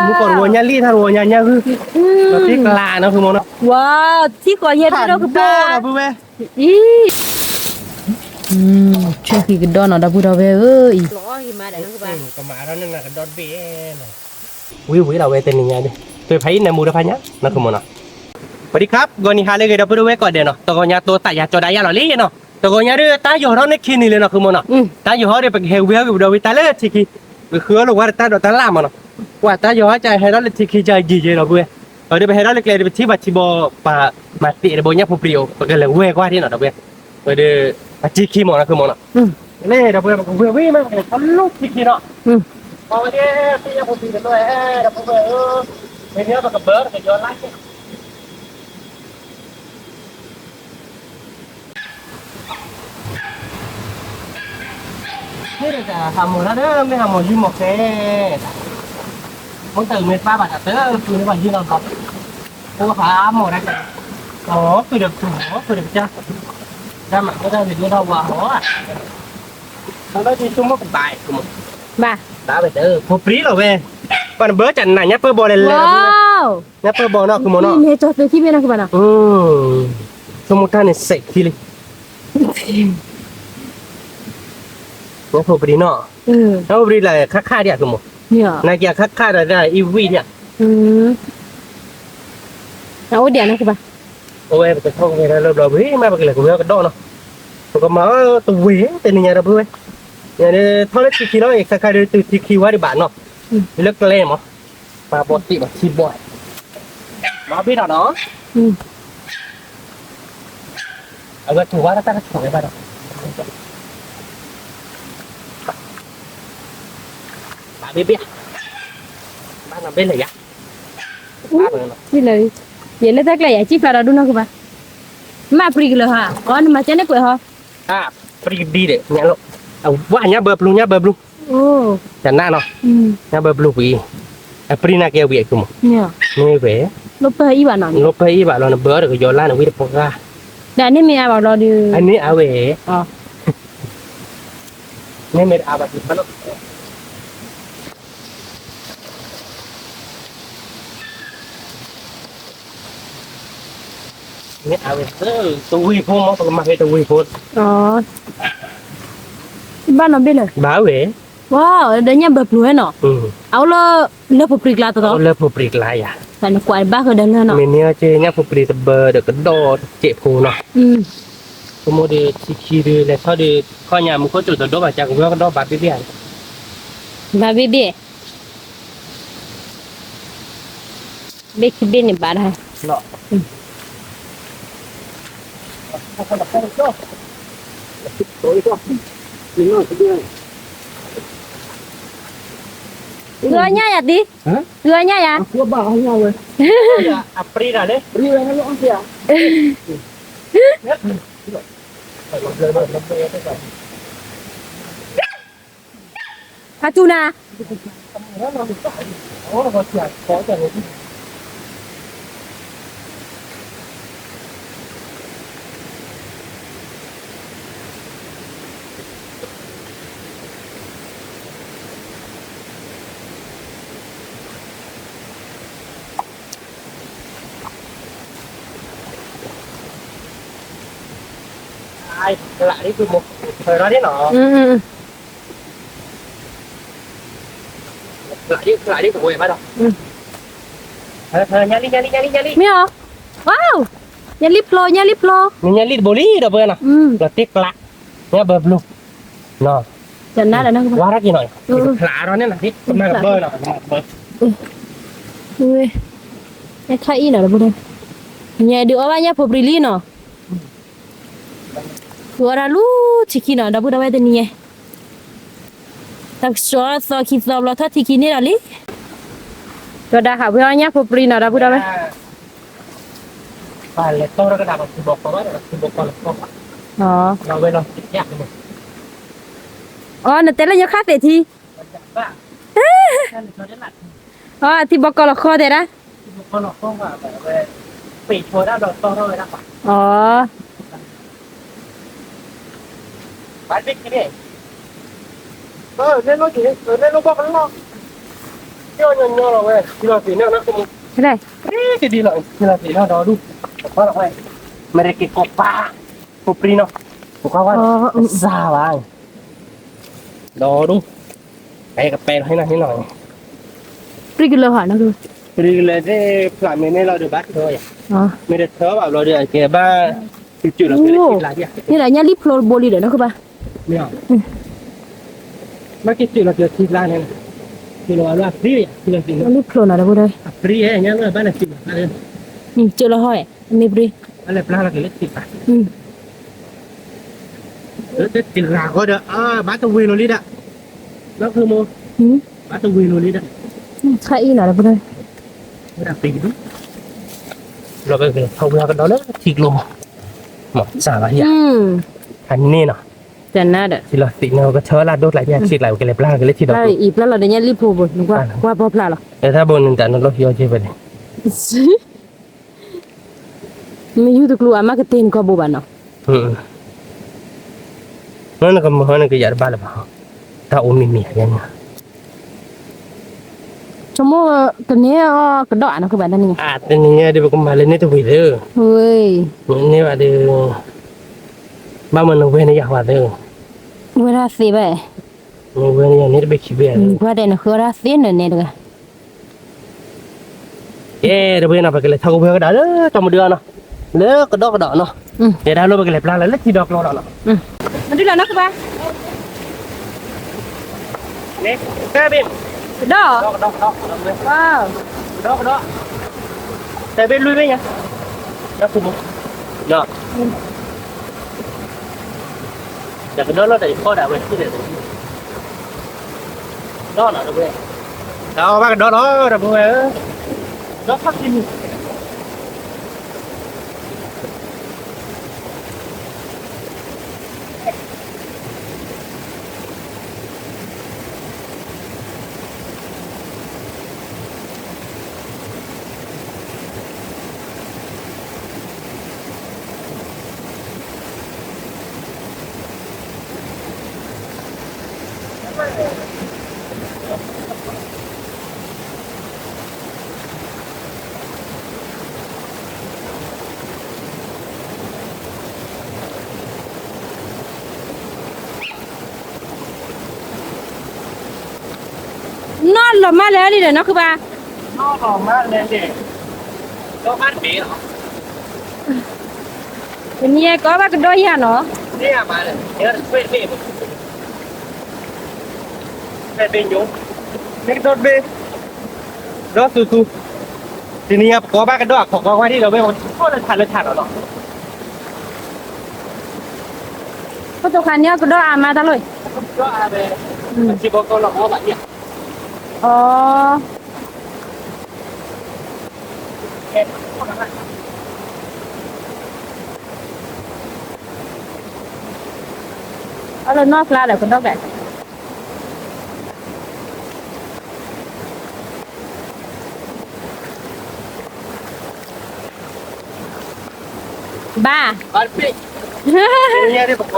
မူကီၢ်တဝီညါလံ ထါတဝီညါညါဂုၢ်, ဒီးသ့ကျးနီၤ ဃုမီၤနီၤ, ဝါ, ထံကီၢ်ယဲၢ်တဒိၣ်ကဘၢ, အံၤ, ဆၢဃံးကဒီးနီၤ ဒီပုၢ်ဒီဝဲၢ်ဧၢ, အံၤ, ကမၤထီၣ်န့ၣ်နကဒီတဘ့ၣ်နီၤ, ဝံၤဝံၤလီၤဝဲတနံၤညါဒ်, ပဖးအံၤနမူတဖးညါ နီၤ ဃုမီၤနီၤ, ပဒံခါ ဂီၤနံၤဟါလၢအဂ့ၤ ဒီပုၢ်ဒီဝဲၢ်ကိးဂၤဒဲးနီၤ, တဂီၤညါတိသးယၤကၠီဒါယၤလီၤလံနီၤ, တဂီၤညါဒီး တၢ်ယီၤထီၣ်န့ၣ်ခံနံၤလံနီၤ ဃုမီၤနီၤ, တၢ်ယီၤဟီဒီး ပကဟဲဝံၤဟီဂ့ၤ ပဒီးဝံၤတၢ်လၢထံခံ, ပဃုအီၣ်လိာ်ဝဲတၢ်ဒီးတၢ်လၢ်မးနီၤ, ကွၢ်တၢ်ယီၤဟီကဟဲထီၣ်လၢထံခံကဂ့ၤကဲဒီပုၢ်ဝဲၢ်, ဒီးပဟဲထီၣ်လၢကျဲဒီး ပထံၣ်ဘၣ်ထံဘီ ပမၤသ့ၣ်တဘိညၣ်ဖိပြံၤအိၣ် ပကလဲၤဝဲကွၢ်ဒ်နီၤ ဒီပုၢ်ဝဲၢ်, ဒီး ပထံခံမးနီၤ ဃုမီၤနီၤ, လၢဒီပုၢ်ဝဲၢ် ပကဝံၤဝံၤမး ပကလဲၤထီၣ်လၢထံခံနီၤ, အဝဲဒၣ် ပညၣ်ဖိပြံၤတလိၣ်ဧဲ ဒီပုၢ်ဝဲၢ်ဧၢ, မ့ၢ်န့ၣ်ပကဘၢ ပကယီၤလၢ်က့ မ့ၢ်တဟးမီၢ်တၢ်ဒီး မ့ၢ်ဟးမီၢ်ယုၢ်မီၢ်ဃဲ, မ့ၢ်တမ့ၢ်ပၢ်ဘၣ်တၢ်တၢ် သုန့ၣ်ဘၣ်ယုၢ်နီၢ်ဘီ, အိၣ်ဟးမီၢ်တၢ်, အိၣ်သုဒီးပူၤ အိၣ်သုဒီးကစၢ်, တၢ်မၤကတၢၢ်န့ၣ်ဒိၣ်ထီၣ်ဝါဟီ, တၢ်လၢဒ်ဆိကမိၣ်ကဘၣ်, ဘၣ်, ဘၣ်ဝဲတၢ် ဖိပြံလီၤဝဲ, ပှၤနဘၢကနၣ်ညါပၢၢ်ဘီလဲၤလဲၤ, ညါပၢၢ်ဘီနီၤ ဃုမီၤနီၤ, ဆိကမိၣ်တၢ်န့ၣ်စဲးခံလံ, ညါဖိပြံနီၤ, ညါဖိပြံလၢခါခါဒ်အကမီၤ, နာ်က့အခါခါဒီးဒ်အံၤဝံၣ်ဒ်, အအိၣ်ဒံးနီၤကဘၣ်, အဝဲပကထီၣ်ကဝဲၤလၢဘျီဝံၤမး ပကလဲၤကဝဲၤကဒီးနီၤ, ပကမၤအီၣ်တဝ့ၢ် တနံၤညါဒီပုၢ်ဝဲၢ်, ယၤဒ်ထီၣ်လၢထံခံလီၤ အံၤခါခါဒ်တုၤထံခံဝါဒံးဘၣ်နီၤ, လၢကျဲမး, ပှၤဘီတံၢ်ဘၣ်ထံဘီ, မၤဘ့ၣ်ဒီးနီၤ, အဝဲထူၣ်ဝါတၢ်တၢ်ကထူၣ်ဝဲဘၣ်ဒီး, ဘၣ်ဘ့ၣ်ဘ့ၣ်, ဘၣ်နီၤဘ့ၣ်လဲၣ်ယၤ, ယဲလၢတၢ်ကျဲယၤ ကံၣ်ဖျါဒီးဒိၣ်နီၢ်ကဘၣ်, မ့ၢ်ပြံကလၢၤဟါ, အီ နမၤကဲန့ၣ်ကွဲးဟီ, ပြံကဒံဒီး ညါလီၤ, အဝဲညါဘၢပျူၤ ညါဘၢပျူၤ, တနၢ်နီၤ, ညါဘၢပျူၤဝံၤ, အပြံနာ်က့ဝံၤအကမီၤ, မ့ၢ်ဝဲ, လိၣ်ပၢၢ်အံၣ်ဘၣ်နီၤ, လိၣ်ပၢၢ်အံၣ်ဘၣ်လီၤ နဘၢအီၤဒီးကယီၤလၢနဝံတပှၢ်, ဒီးန့ၣ်မ့ၢ်အါဘၣ်လီၤဒီး, အန့ၣ်အါဝဲ, န့ၣ်မ့ၢ်တအါဘၣ် မ့ၢ်အဝဲ တဝ့ၢ်ဖိမ့ၢ် ပကမၤဖဲတဝ့ၢ်ဖိ, ဘၣ်နီၤဘ့ၣ်လၢ ဘၣ်ဝဲ, ဝါ, ဒီးညၣ်ဘၢပျူၤဝဲနီၤ, အအိၣ်လၢ လၢဖိပြံကျါတသီ, လၢဖိပြံကျါယၤ, နကွၢ်ဘၣ်ဃုာ်ဒီးလၢနီၤ, မ့ၢ်န့ၢ်က့ညၣ်ဖိပြံတဘၢဒီးကဒီးတစဲးဖိနီၤ, ကမိၣ်ဒီးထံခံဒီးလဲၤထီၣ်ဒီး ခီညၣ်မူခိၣ်စူၣ်တဒိၣ်ဘၣ် ကကဝဲကဒီးဘၣ်ဘ့ၣ်ဘ့ၣ်ဧါ, ဘၣ်ဘ့ၣ်ဘ့ၣ် ဘ့ၣ်ခံဘ့ၣ်န့ၣ်ဘၣ်ဒၣ်, ဂီၤညါယၤတံၢ်, ဂီၤညါယၤ, အပြံဒၣ်လဲၣ်, အတူၢ်နၤ, လၢဒ်န့ၣ်, မ့ၢ်အီၤ, ဝါ, ညၣ်လံၣ်ဖျိ ညၣ်လံၣ်ဖျိ, ညၣ်လံၣ်တဘိလံဒီးပှဲၤနီၤ, လီၤတ့ကျး, ညၣ်ဘၢဘျူး, ဝါထီၣ်က့ၤနီၤ, ဖျါထီၣ်န့ၣ်နီၤ, ကမၤကဘၢနီၤ, ခါအံၤနီၤ, ညၣ်ဒုးအီၣ်ဘၣ်ညၣ်ဖိပြံလံနီၤ, ဒုးအီၣ်တၢ်လူထံခံနီၤ ဒီပုၢ်ဒီဝဲၢ်တနံၤညါ, တၢ်ကစီၣ်သီခံသီဘျီထီၣ်ထံခံန့ၣ်ဒီးလံ, ဒီးဒၣ်ဟးဝဲအီၣ်ညၣ်ဖိပြံနီၤ ဒီပုၢ်ဒီဝဲၢ်, အီ နတဲလၢညါခါသ့ၣ်ထံ, အီ ထံဘီကီၢ်လီၤဃီတဲဒၣ်, အီ ညီညီလီၤဝဲ ထံလီၤသ့ၣ်နီၣ်နီၣ် ကဒ်လီၤ ထံလီၤသ့ၣ်နီၣ်ဒီးဒူၣ် အမ့ၢ်က့ၤကီၢ်ပၢ် ဖိပြံနီၣ် ပကွၢ်ဝဲ ကစၢ်ဘၣ် ဒီးဒူၣ် ကဲကပဲလီၤဟ့ၣ်နီၣ်ဟ့ၣ်နီၣ် ပြံကလၢၤဟီၣ်နီၣ် ပြံကလၢၤသ့ၣ် ဖျးမ့ၢ်န့ၣ်လီၤဒီးဘၣ်ထၢယၤ မ့ၢ်တထၢဘၣ်ဘျီဒီး အကဲဘၣ် ကစၢ်လီၤက့ၤလၢထံကျါဒၣ် န့ၣ်ဒီးညါလံဖျိတဘိလံဒီးနီၢ်ကဘၣ် မ့ၢ် ဘၣ်က့ၤစၢၤလီၤက့ၤထံကျါန့ၣ် စၢၤလီၤဝဲလၢအပြံ ညါလံဖျိနီၤဒီးဘိဒီး အပြံညါလၢဘၣ်လၢစၢၤလီၤ စၢၤလီၤဟီၣ် အမ့ၢ်ပြံ ဘၣ်လဲၤပျၢ်လီၤက့ၤလၢထံကျါ လၢတဂၤဃီဒီး ဘၣ်တဝ့ၤလိၤလံဒၣ် လီၤဖုမိၢ် ဘၣ်တဝ့ၤလိၤလံဒၣ် ဆါအံၤနီၤဒီးဘိဒီး ဝဲဒၣ်ပ့ၤကဒု လီၤက့ၤထီၣ်ဝဲကဒီးလၢထံကျိ မ့ၢ်စၢ်လီၤယၤ အန့ၣ်နီၤ တနါဒီး ထံလီၤသ့ၣ်န့ၣ် ကထၢလၢဒိၣ်ကျါယၤ ထံကျါကလဲၤပျၢ်ကလဲၤထံဒီး အံၤပျၢ်လီၤဒီးညါလံဖိဘိ နကွၢ်ကွၢ်ပီဖျါလီၤ တၢ်ဘိန့ၣ်တၢ်နလီၢ်ဟံးအီၤက့ၤဖဲန့ၣ် မ့ၢ်ယူၢ်တကျိၤအမါကတ့ၢ်နကီၢ်ဘိဘၣ်နီၤ နကမၤဟီနကယၤတဘၣ်လၢၤဘၣ် တၢ်အိၣ်မံၤမံၤ ဆိကမိၣ်ကန့ၢ်အီၤကဒီးအါနီၢ်ကဘၣ်တနံၤ တနံၤညါဒီးပကမၤလၢန့ၣ်တဝံၤသ့ ဝ့ၢ် န့ၢ်ဘၣ်ဒီး ဘၣ်မနုၤဝဲန့ၣ်ယၤဝဲသ့ ဝဲဒၣ်သ့ဘၣ် နဝဲန့ၣ်ယၤန့ၣ်တဘ့ၣ်ခံဘ့ၣ် ကွၢ်တဲနဃုအီၣ်ဒၣ်သ့နၤန့ၣ်တဂၤ ကဲ တဘ့ၣ်နီၤ ပကလဲၤထီၣ်ကဘၢကဒီးလၢတၢ်မဒုအီၤနီၤ လၢကဒီးကဒီးနီၤ တဲဒၣ်လၢပကလဲၤပျၢ်လီၤလၢထံဒီကျိဒီးနီၤ မဒုလီၤနီၢ်ကဘၣ် န့ၣ် တဲဘ့ၣ် ကဒီး ကဒီး ကဒီး ကဒီး ကဒီး တဲဘ့ၣ်လွံၢ်ဘ့ၣ်ညါ ဒီးခိၣ်မူ နီၤ တကဒီလီၤတၢ်ယခီဒၣ်ဝဲ ကဒီနီၤတဝဲ တၢ်အီၣ်ဘၣ်ကဒီလီၤတဝဲ ဒီဖးကံမုၢ် နီၢ်လီၤမၢ်လဲၤလံဒီးနီၢ်ခုဘၣ် နီၢ်လီၤမၢ်လဲၤလံ ဒီးမၢ်တဘ့ၣ်လီၤ တနံၤအံၤကအီၣ်ဘၣ်ကဒီယၤနီၤ န့ၢ်ယၤမးလဲၣ် န့ၢ်တဘ့ၣ်တဘ့ၣ် တဘ့ၣ်ညိ န့ၢ်ကဒီတဘ့ၣ် ဒီးသူသူ တနံၤအံၤပကအီၣ်ဘၣ်ကဒီအခီၣ်ကီဝဲဒ်ဒီးဝဲ အိၣ်လၢထးလၢထးလီၤနီၤ ပတိခါန့ၣ်ကဒီအါမးတၢ်လီၤ ကဒီအါဝဲ အစံးဘီကီလီၤအီၣ်ဘၣ်ယၤ အီ အလၢနီၢ်ဖျါဒီးကဒီးကဲ ဘၣ် ဘၣ်တပ့ၢ် ညါဒ်ပကီၢ်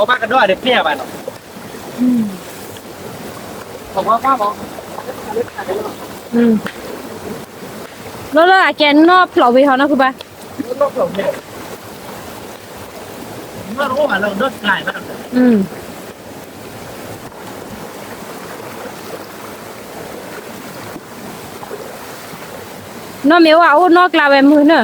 ဘၣ်ကဒီးအီၤတပ့ၢ်ဘၣ်နီၤ ပကီၢ်ဘၣ်ဘၣ် လီၤလီၤအကဲနီၢ်ဖျိးဝံၤဟီနီၢ်ခုဘၣ် နီၢ်တအိၣ်ဘၣ်လၢကဒီးကျါဘၣ် နီၢ်မ့ၢ်အိၣ်အအိၣ်နီၢ်ကျါဝဲမုာ်နၢ် သံ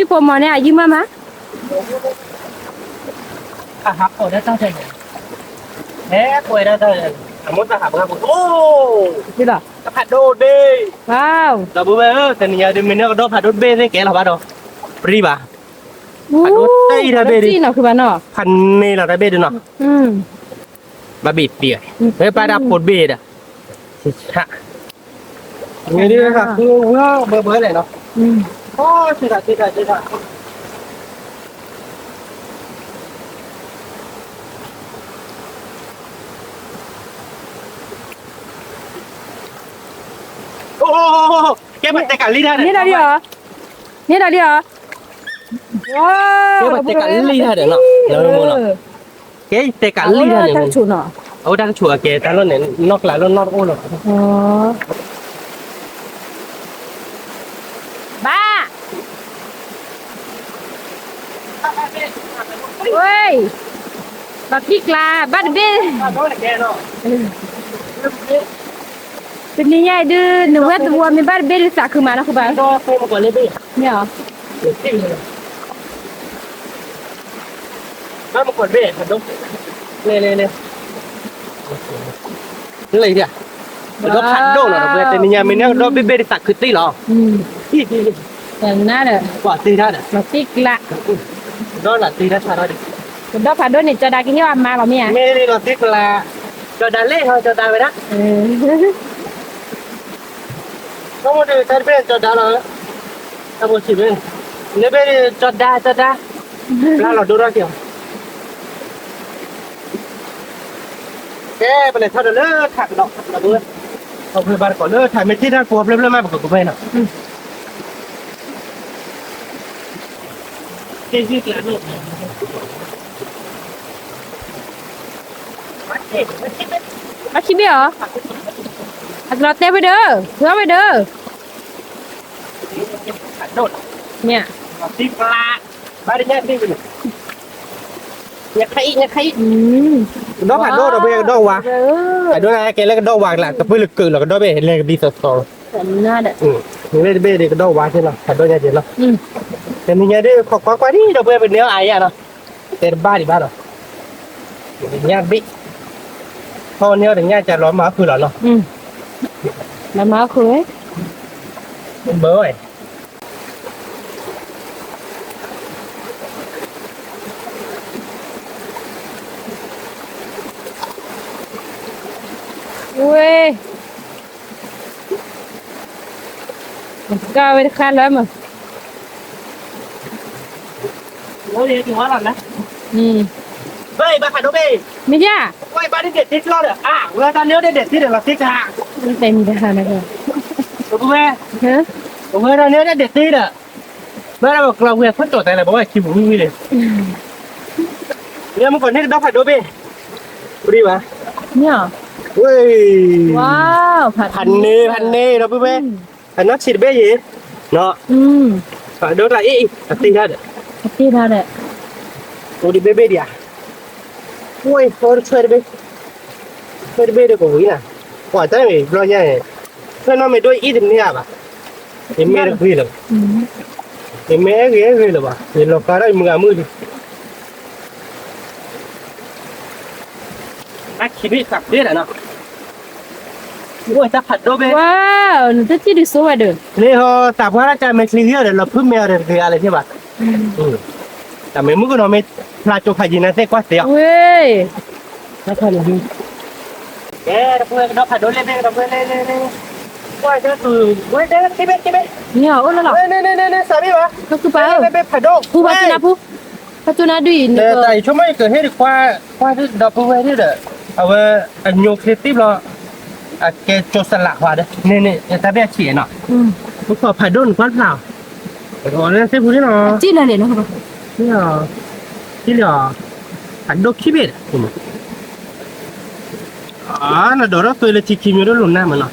ၣ်ဖိမီၤန့ၣ် အယံာ်မးမး အဟးကိးဒၣ်တၢ်ထဲလဲၣ် ဟဲကွဲဒၣ်တၢ်လဲၣ် အမိၢ်တၢ်ဟးပှၤပူၤ အိၣ် တဖးဒိၣ်တဘ့ၣ် ဒီပုၢ်ဝဲၢ်ဧၢ တနံၤညါဒုးမ့ၢ်န့ၢ်ကဒီဖးဒိၣ်တဘ့ၣ်သ့ၣ်ကဲလီၤဘၣ်ဒီး ပြံဘၣ် ဖးဒိၣ်တၢ်အံၤတဘ့ၣ်ဒီး ဖးန့ၢ်လီၤတဘ့ၣ်ဒီးနီၤ ဘၣ်ဘ့ၣ်တံၢ်ဝဲ ဝဲပၢ်ဒၣ်ဖိတဘ့ၣ်ဒီး ဆံးဆး န့ၣ်ဒ်ဟးဃုဝဲဘၢဘၢလဲၣ်နီၤ ဆံးဆးဆံးဆးဆံးဆး အိၣ် ကဲပတဲကးလံတၢ်န့ၣ် န့ၣ်လီၤဒ်အီၤ န့ၣ်ဒီးလံဧါ, ကဲပတဲကးလံတၢ်ဒီးနီၤ, ကဲတဲကးလံတၢ်န့ၣ်, အဝဲတၢ်ကဆိးအကဲတၢ်လီၢ်န့ၣ် နီၢ်ကျးလီၢ်နီၢ်တအိၣ်လီၤ, ဘၣ် ဝ့ၢ်, ဘၣ်ဖံးကျါ ဘၣ်တဘ့ၣ်, တနံၤညါအံၤဒုး နဝဲသဝီမ့ၢ်ဘၣ်တဘ့ၣ်ဒုးသးခုမးနီၤ ဃုဘၣ်, မ့ၢ်ဧါ, ဘၣ်မကီးတဘ့ၣ်, လဲၤလဲၤလဲၤ, လံဧါ, ကဒီဖးဒိၣ်လီၤဒီး တနံၤညါမ့ၢ်န့ၣ် ကဒီဘ့ၣ်ဘ့ၣ်ဒုးသးခုသ့လီၤ, နၤဒီး, ပှၤသ့တၢ်ဒီး, ကဒီလၢသ့တၢ်ဆါဒီး, ကဒီဖးဒိၣ်န့ၣ် ကၠီၤဒၤကဟ့ၣ်အီၤမါလီၤမ့ၢ်ဧါ, မ့ၢ်လီၤသ့ကျါ, ကၠီၤဒၤလဲၣ်ဟီ ကၠီၤဒၤဝဲဒၣ်, ကမ့ၢ်ဒုးတၢ်တဘ့ၣ်ကၠီၤဒၤလီၤ, တၢ်ဘိဆံးဘ့ၣ်, လၢဘ့ၣ်ကၠီၤဒၤ ကၠီၤဒၤ, ဘျါလီၤဒိဒီးက့ၤအီၤ ကဲ ပလဲၤထီၣ်ဒီးလၢထးကဒီး, ပှၤဘၣ်တကိးလၢထး မ့ၢ်ထံၣ်တၢ်ကိးဖျၢၣ်ဖျၢၣ်မး ပကကဘဲနီၤ, ဘၣ်ခံဘ့ၣ်အီၤ, အကလီၤတဲဝဲဒီး, ဝဲဒီး, ညၣ် ဘၣ်တညၣ်သ့ၣ်ဝဲန့ၣ်, ညၣ်ခါအံၤ ညၣ်ခါအံၤ, ကဒီဖးဒိၣ်ဒီး ပှၤကဒီဝါ, ဖးဒိၣ်န့ၣ် ကဲလၢကဒီဝါကျါ တပၢၢ်လၢကၢးလီၤ ကဒီဘ့ၣ်လဲၤကဘံသီသီလီၤ, မ့ၢ်တဘ့ၣ်ဒုးကဒီဝါသ့လီၤ ဖးဒိၣ်ညါက့ၤလီၤ, တနံၤညါဒုး ခိးကွၢ်ကွၢ်ဒံးဒီး ပှၤပန့ၢ်အါယၤလီၤ, တဲတဘၣ်ဒံးဘၣ်ဒီး, ညၣ်ဘ့ၣ်, ဖီန့ၢ်အီၤတညၣ်ကလီၤမၤဃုာ်လီၤနီၤ, လီၤမၤဃုာ်, ဘၢဝဲ ဝ့ၢ်, ကဝဲတခါလၢမး, ဘၣ်ဘၣ်ခးဒိၣ်ဘ့ၣ်, မ့ၢ်ယါ, ဘၣ်ဒ်ဒဲးသ့ကျီဒီး, အဝဲတၢ်န့ၢ်ဒဲးဒဲးသ့ဒီး လီၤသ့တၢ်, တဲမံၤတခါန့ၣ်, ပဝဲ, ပဝဲတၢ်န့ၢ်ဒဲးဒဲးသ့ဒီး, ဘၣ်ဒီးပကျီဝဲခွဲးတီၤတဲလၢ ပဝဲခံပူၤဝံၤဝံၤန့ၣ်, လၢမုၢ်ကီၢ်န့ၣ်ကဒီဖးဒိၣ်ဘ့ၣ်, ပရံဘၣ်, ဝ့ၢ်, ဖးန့ၢ် ဖးန့ၢ်ဒီးပဝဲ, အနီၢ်ဆံးတဘ့ၣ်ယ့ၣ်, နီၤ, ဖးဒိၣ်တၢ်အံၤ အသ့တၢ်ဒီး, အသ့တၢ်ဒီး, အိၣ်ဒံးဘ့ၣ်ဘ့ၣ်ဒံးဧါ, ဝ့ၢ် အိၣ်တဆွဲတဘ့ၣ်, ဆွဲတဘ့ၣ်ဒီးကဝံၤနၤ, ပှၤတၢ်မ့ၢ်ဘျီညါန့ၣ်, ဆွဲနီၢ်မ့ၢ်ဒိၣ်အံၤတမ့ၢ်ဧါဘၣ်, ယမ့ၢ်တဂ့ၤလၢၤဘၣ်, ယမ့ၢ်အဲၣ်ဂ့ၤအဲၣ်ဂ့ၤလၢၤဘၣ်, ယလီၤဃာ်ဒီးယမုၢ်ဂၤမုၢ်လံ ဘၣ်ခံဘ့ၣ်သးဘ့ၣ်လီၤနီၤ, အိၣ်တၢ်ဖးဒိၣ်ဘ့ၣ်, နတထံၣ်ဒုးစိဝဲဒီး, လၢဟီသးပှၢ်တၢ်ကၢ်မဲာ်ချံဂံၢ်အီၤဒီး လီၤဖုမဲာ်အီၤဒီးတဂ့ၤအါလဲၣ်သ့ၣ်ဘၣ်, တၢ်မ့ၢ်မုၣ်ကနီၤမ့ၢ်ဖျါကၠိဖးယံၤန့ၣ် သ့ၣ်ကွၢ်သ့အီၤ, ဝ့ၢ်, ကဲ တပှဲၤကဒီဖးဒိၣ်လဲၣ် ကဒီဖးဒိၣ်လဲၣ်, ကွၢ်ဆၢသူ, ဝဲတဲ ခံဘ့ၣ် ခံဘ့ၣ်, မ့ၢ်အအိၣ်လၢလီၤ, သးဘ့ၣ်ဘၣ်, ဖးဒိၣ်, ဖးဒိၣ်နၤဖူ, ဖးဒိၣ်နၤဒုးအံၤ, တၢ်ယဆိကမိၣ်ယကဟ့ၣ်ဒံးကွၢ်, ကွၢ်ဒီပုၢ်ဝဲၢ်န့ၣ်ဒီး, အဝဲ, အညိချ့သံဘျီ, အကဲကၠိစလးခွါဒီး န့ၣ်န့ၣ် တၢ်ဘ့ၣ်အဆံးနီၤ, ပခီဖးဒိၣ်နကွၢ်ဖျါ, အီၤလၢသ့ၣ်ဖူန့ၣ်နီၤ, လီၤ, လီၤ, ဖးဒိၣ်ခံဘ့ၣ်ဒီး အါ, နဒိးထီၣ်သွဲလၢထံခံမ့ၢ်ဒိၣ်လိာ်နၢ်မးနီၤ,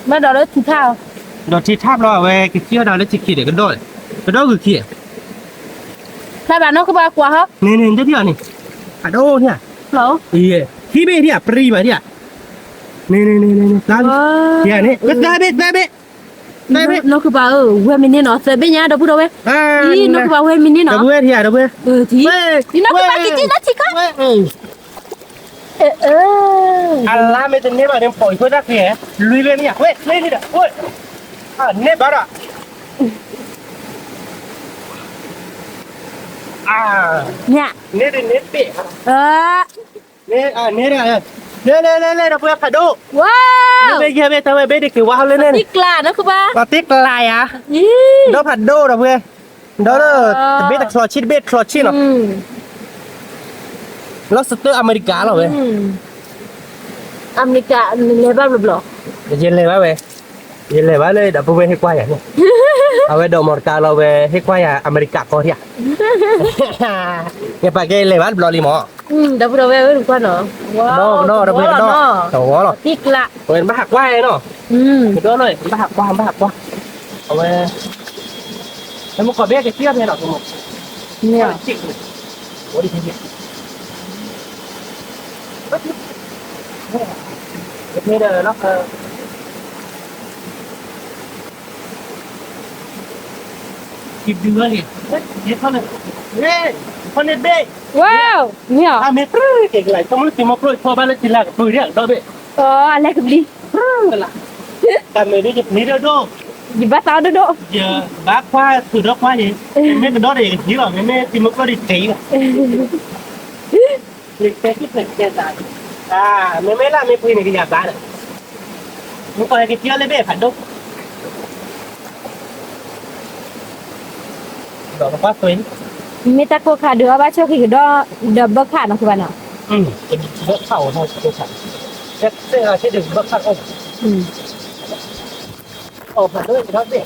ဘၣ်ဒိးလၢထံထၣ်, ဒီးထံထၣ်ဘျီ အဝဲကစံၣ်အီၣ်ဒီးလၢထံခံဒီး ကဒီၣ်, ကဒီၣ်ဂုာ်ခံ, ဖျါဘၣ်နီၢ်ကဘၣ်ကွၢ်ဟီ, န့ၣ်န့ၣ် တထံၣ်အီၤန့ၣ်, ဖးဒိၣ်ထံၣ်ဧါ, ထံဘ့ၣ်ထံၣ်ဧါ ပရံဘၣ်ထံၣ်ဧါ, န့ၣ်န့ၣ်န့ၣ်န့ၣ်, သၢဘ့ၣ်, န့ၣ်, သၢဘ့ၣ် သၢဘ့ၣ်, သၢဘ့ၣ်, နီၢ်ကဘၣ်ဧၢ ဝဲမံၤန့ၣ်နီၤ သၢဘ့ၣ်ညါ ဒီပုၢ်ဒီဝဲၢ်, အံၤ နီၢ်ကဘၣ်ဝဲမံၤန့ၣ်နီၤ, ဒီပုၢ်ဝဲၢ်ထံၣ်ဧါ ဒီပုၢ်ဝဲၢ်, အံၤ နီၢ်ကဘၣ်က့ၤက့ၤလၢထံခါ အလါမ့ၢ်တန့ၢ်ဘၣ်န့ၣ် ပိာ်အံၤဖိသၣ်ဃ့, လွံၢ်ဘ့ၣ်မ့ၢ်ဧါ, ဝဲၢ် လွံၢ်န့ၣ်ဒီး, ဝဲၢ်, န့ၢ်ဘၣ်ဒီး, အါ, န့ၣ်ဒ်န့ၣ်တဘ့ၣ်, န့ၣ်, န့ၣ်ဒ်, လဲၤလဲၤလဲၤလဲၤ ဒီပုၢ်ဝဲၢ်ဖးဒိၣ်, ဝဲၢ်ယဲၢ်ဘ့ၣ် တၢ်ဝဲၢ်ဘ့ၣ်ဒ်က့ၤဝါဟီလၢန့ၣ်န့ၣ်, ပှၤသံကျါဧါ, ဒီးဖးဒိၣ်ဒီပုၢ်ဝဲၢ်, ဒီး, တဘ့ၣ်တချီဆံ တဘ့ၣ်တချီဆံနီၤ, လီၤစတၢၢ်အမဲရကၤလီၤဝဲ, အမဲရကၤ နလဲၤဘၣ်ဘျီဘျီ, ယလဲၤဘၣ်ဝဲ, ယလဲၤဘၣ်လၢဒီပုၢ်ဝဲၢ်ဟ့ၣ်ကွၢ်ယၤန့ၣ် အဝဲဒိးမီၢ်တကါလီၤဝဲ ဟ့ၣ်ကွၢ်ယၤအမဲရကၤကီၢ်ထံၣ်ဧါ, ယပာ်ကဲလဲၤဘၣ်တဘျီလံမး, ဒီပုၢ်ဒီဝဲၢ်ဝဲတကွၢ်နီၤ, ဒီပုၢ်ဒီဝဲၢ်ကဒီး, တဝီလီၤ, ဝဲဘၣ်ဟးကွၢ်နီၤ, ကဒီးနီၤ ဘၣ်ဟးကွၢ် ဘၣ်ဟးကွၢ်, အဝဲ မ့ၢ်ကီၢ်ဘ့ၣ်ကစံၣ်အီၤဖဲနီၤ, မ့ၢ် ဝဲ မ့ၢ်အီၤ, အလဲၤကဘျံး, တၢ်မ့ၢ်ဒ်ယပျံၤဒိၣ်ဒိၣ်, ယဘၣ်သးဒိၣ်ဒိၣ်, ယဘၣ်ကွၢ်သုးဒီကွၢ်ယံၤ, မ့ၢ်ကဒီးဒီးယကထံၣ်လီၤ, မ့မ့ၢ်တံၤမုၢ်ကျိၣ်ဒံးတ့ၢ်လီၤ, မ့မ့ၢ်လၢမ့ၢ်ပှ့ၤန့ၣ်ကယၤဘၣ်ဒီး, မ့ၢ်ကီၢ်ဟဲက့ၤထံၣ်အီၤလၢဘ့ၣ်ဖးဒိၣ် ဒီးကကွၢ်သွဲ, မ့ၢ်တၢ်ကိၢ်ခါဒုးအီၣ်ဘၣ်ဆိၣ်က့ၤကဒီး, ဒီးဘၢခၣ်နီၤ ကဘၣ်နီၤ, ဘၢခၣ်အီၤနီၤ ကိၢ်ခါ, တၢ်သ့ၣ်အီၤဆ့ၣ်ဒုးဘၢခၣ်အီၣ်, အီၣ်ဖးဒိၣ်ကဒီးသ့ၣ်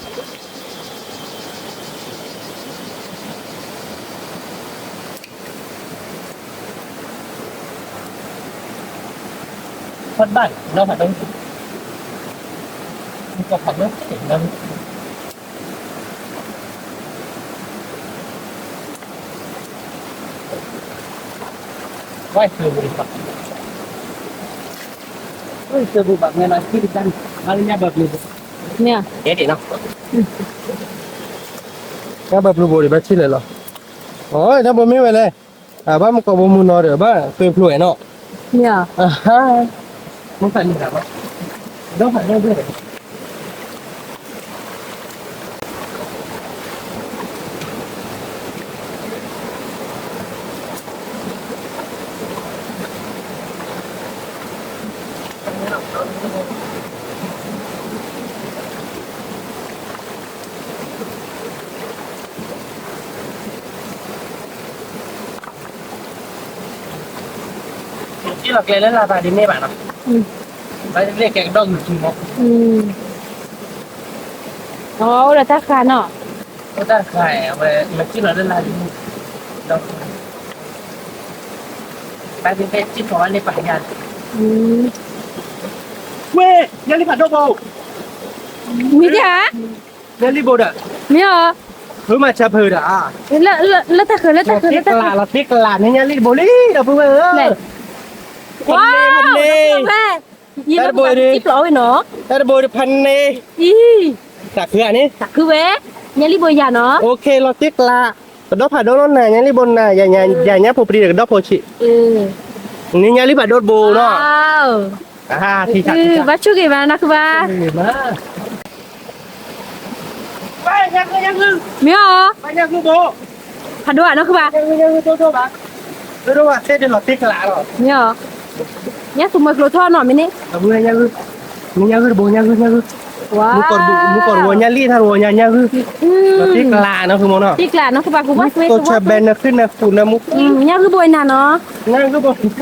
ဖတ်ဘၣ်နီၤ ဖတ်ဘၣ်, ဖတ်ဘၣ်, ဝဲၢ်သုးဘူး, ဝဲၢ်သုးဘူးဘၣ်မ့ၢ်နီၤ ထံၣ်တၢ်န့ၣ် ဘၣ်လၢညါဘၣ်ပျုၤဘူး, မ့ၢ်, ညါဘၣ်ပျုၤဘူးဒီး ဘၣ်ထံၣ်လဲၣ်လီၤ, အီ တၢ်ဘိမ့ၢ်ဝဲလဲၣ်, အဘၣ်မ့ၢ်ကိးဘိမုၢ်နီၤဒီး ဘၣ်သွဲဖျိဝဲနီၤ, မ့ၢ်, မ့ၢ်ဖးန့ၣ်, ဒီးဖးဒိၣ်ဘၣ် ထံၣ်လီၤကျဲလၢလၢ်သးဒ်န့ၣ်ဘၣ်နီၤ, ဘၣ်လၢကဲကဒီးဂုာ်ထံမး, အိၣ်ဒီးတၢ်ဃါနီၤ, အိၣ်တၢ်ဃါ အဝဲမ့ၢ်ထံၣ်လီၤလၢလၢ်ဒ်န့ၣ်, ဒီး ဘၣ်သ့ၣ်သ့ၣ်ထံၣ်ဖီဝဲန့ၣ်ပာ်ယၤ, ဝဲ, ညၣ်လံၢ်ဖးဒိၣ်ဘိ, မ့ၢ်ဒ်ဧါ, ညၣ်လံၢ်ဘိဒီး, မ့ၢ်အီၤ, ဖုမၤဆါဖုဒီး, လၢတၢ်ဃၢၤ လၢတၢ်ဃၢၤ လၢတၢ်ဃၢၤ လီၤတံၢ်ကလးန့ၣ် ညၣ်လံၢ်တဘိလံ ဒီပုၢ်ဝဲၢ်ဧၢ, ဝဲ, တၢ်တဘိ, တၢ်တဘိတဖၣ်န့ၣ်, တၢ်ခုဧါန့ၣ်, တၢ်ခုဝဲ, ညၣ်လံၢ်ဘိယၤနီၤ, လီၤတံၢ်ကလး, ကဒီဖးဒိၣ်လီၤနၤ ညၣ်လံၢ်ဘိနၤ, ယၤညါဖိပျံၤဒီးကဒီဖိဆံး, န့ၣ်ညၣ်လံၢ်ဖးဒိၣ်တဘိနီၤ, ဘၣ်ဆိၣ်ဂ့ၤဘၣ်နီၤ ခုဘၣ် မ့ၢ်အီၤ, ဖးဒိၣ်ဧါနီၢ်ခုဘၣ်, မ့ၢ်အီၤ, ညၣ်သူမွဲကျိထီၣ်နီၤ မ့ၢ်န့ၣ်, မ့ၢ်ညၣ်ဂုၢ်တဘိ ညၣ်ဂုၢ်, မူကီၢ်တဘိ မူကီၢ်တဘိ ညၣ်ဂုၢ်, တံၢ်ကလးနီၢ်ခုမ့ၢ်နီၤ, တံၢ်ကလးနီၢ်ခုဘၣ် ကူဘၣ်သွဲ ကူဘၣ်သွဲ နသုနဃူနမူ, ညၣ်ဂုၢ်ဘိနၤနီၤ, ညၣ်ဂုၢ်ဘိ နၤ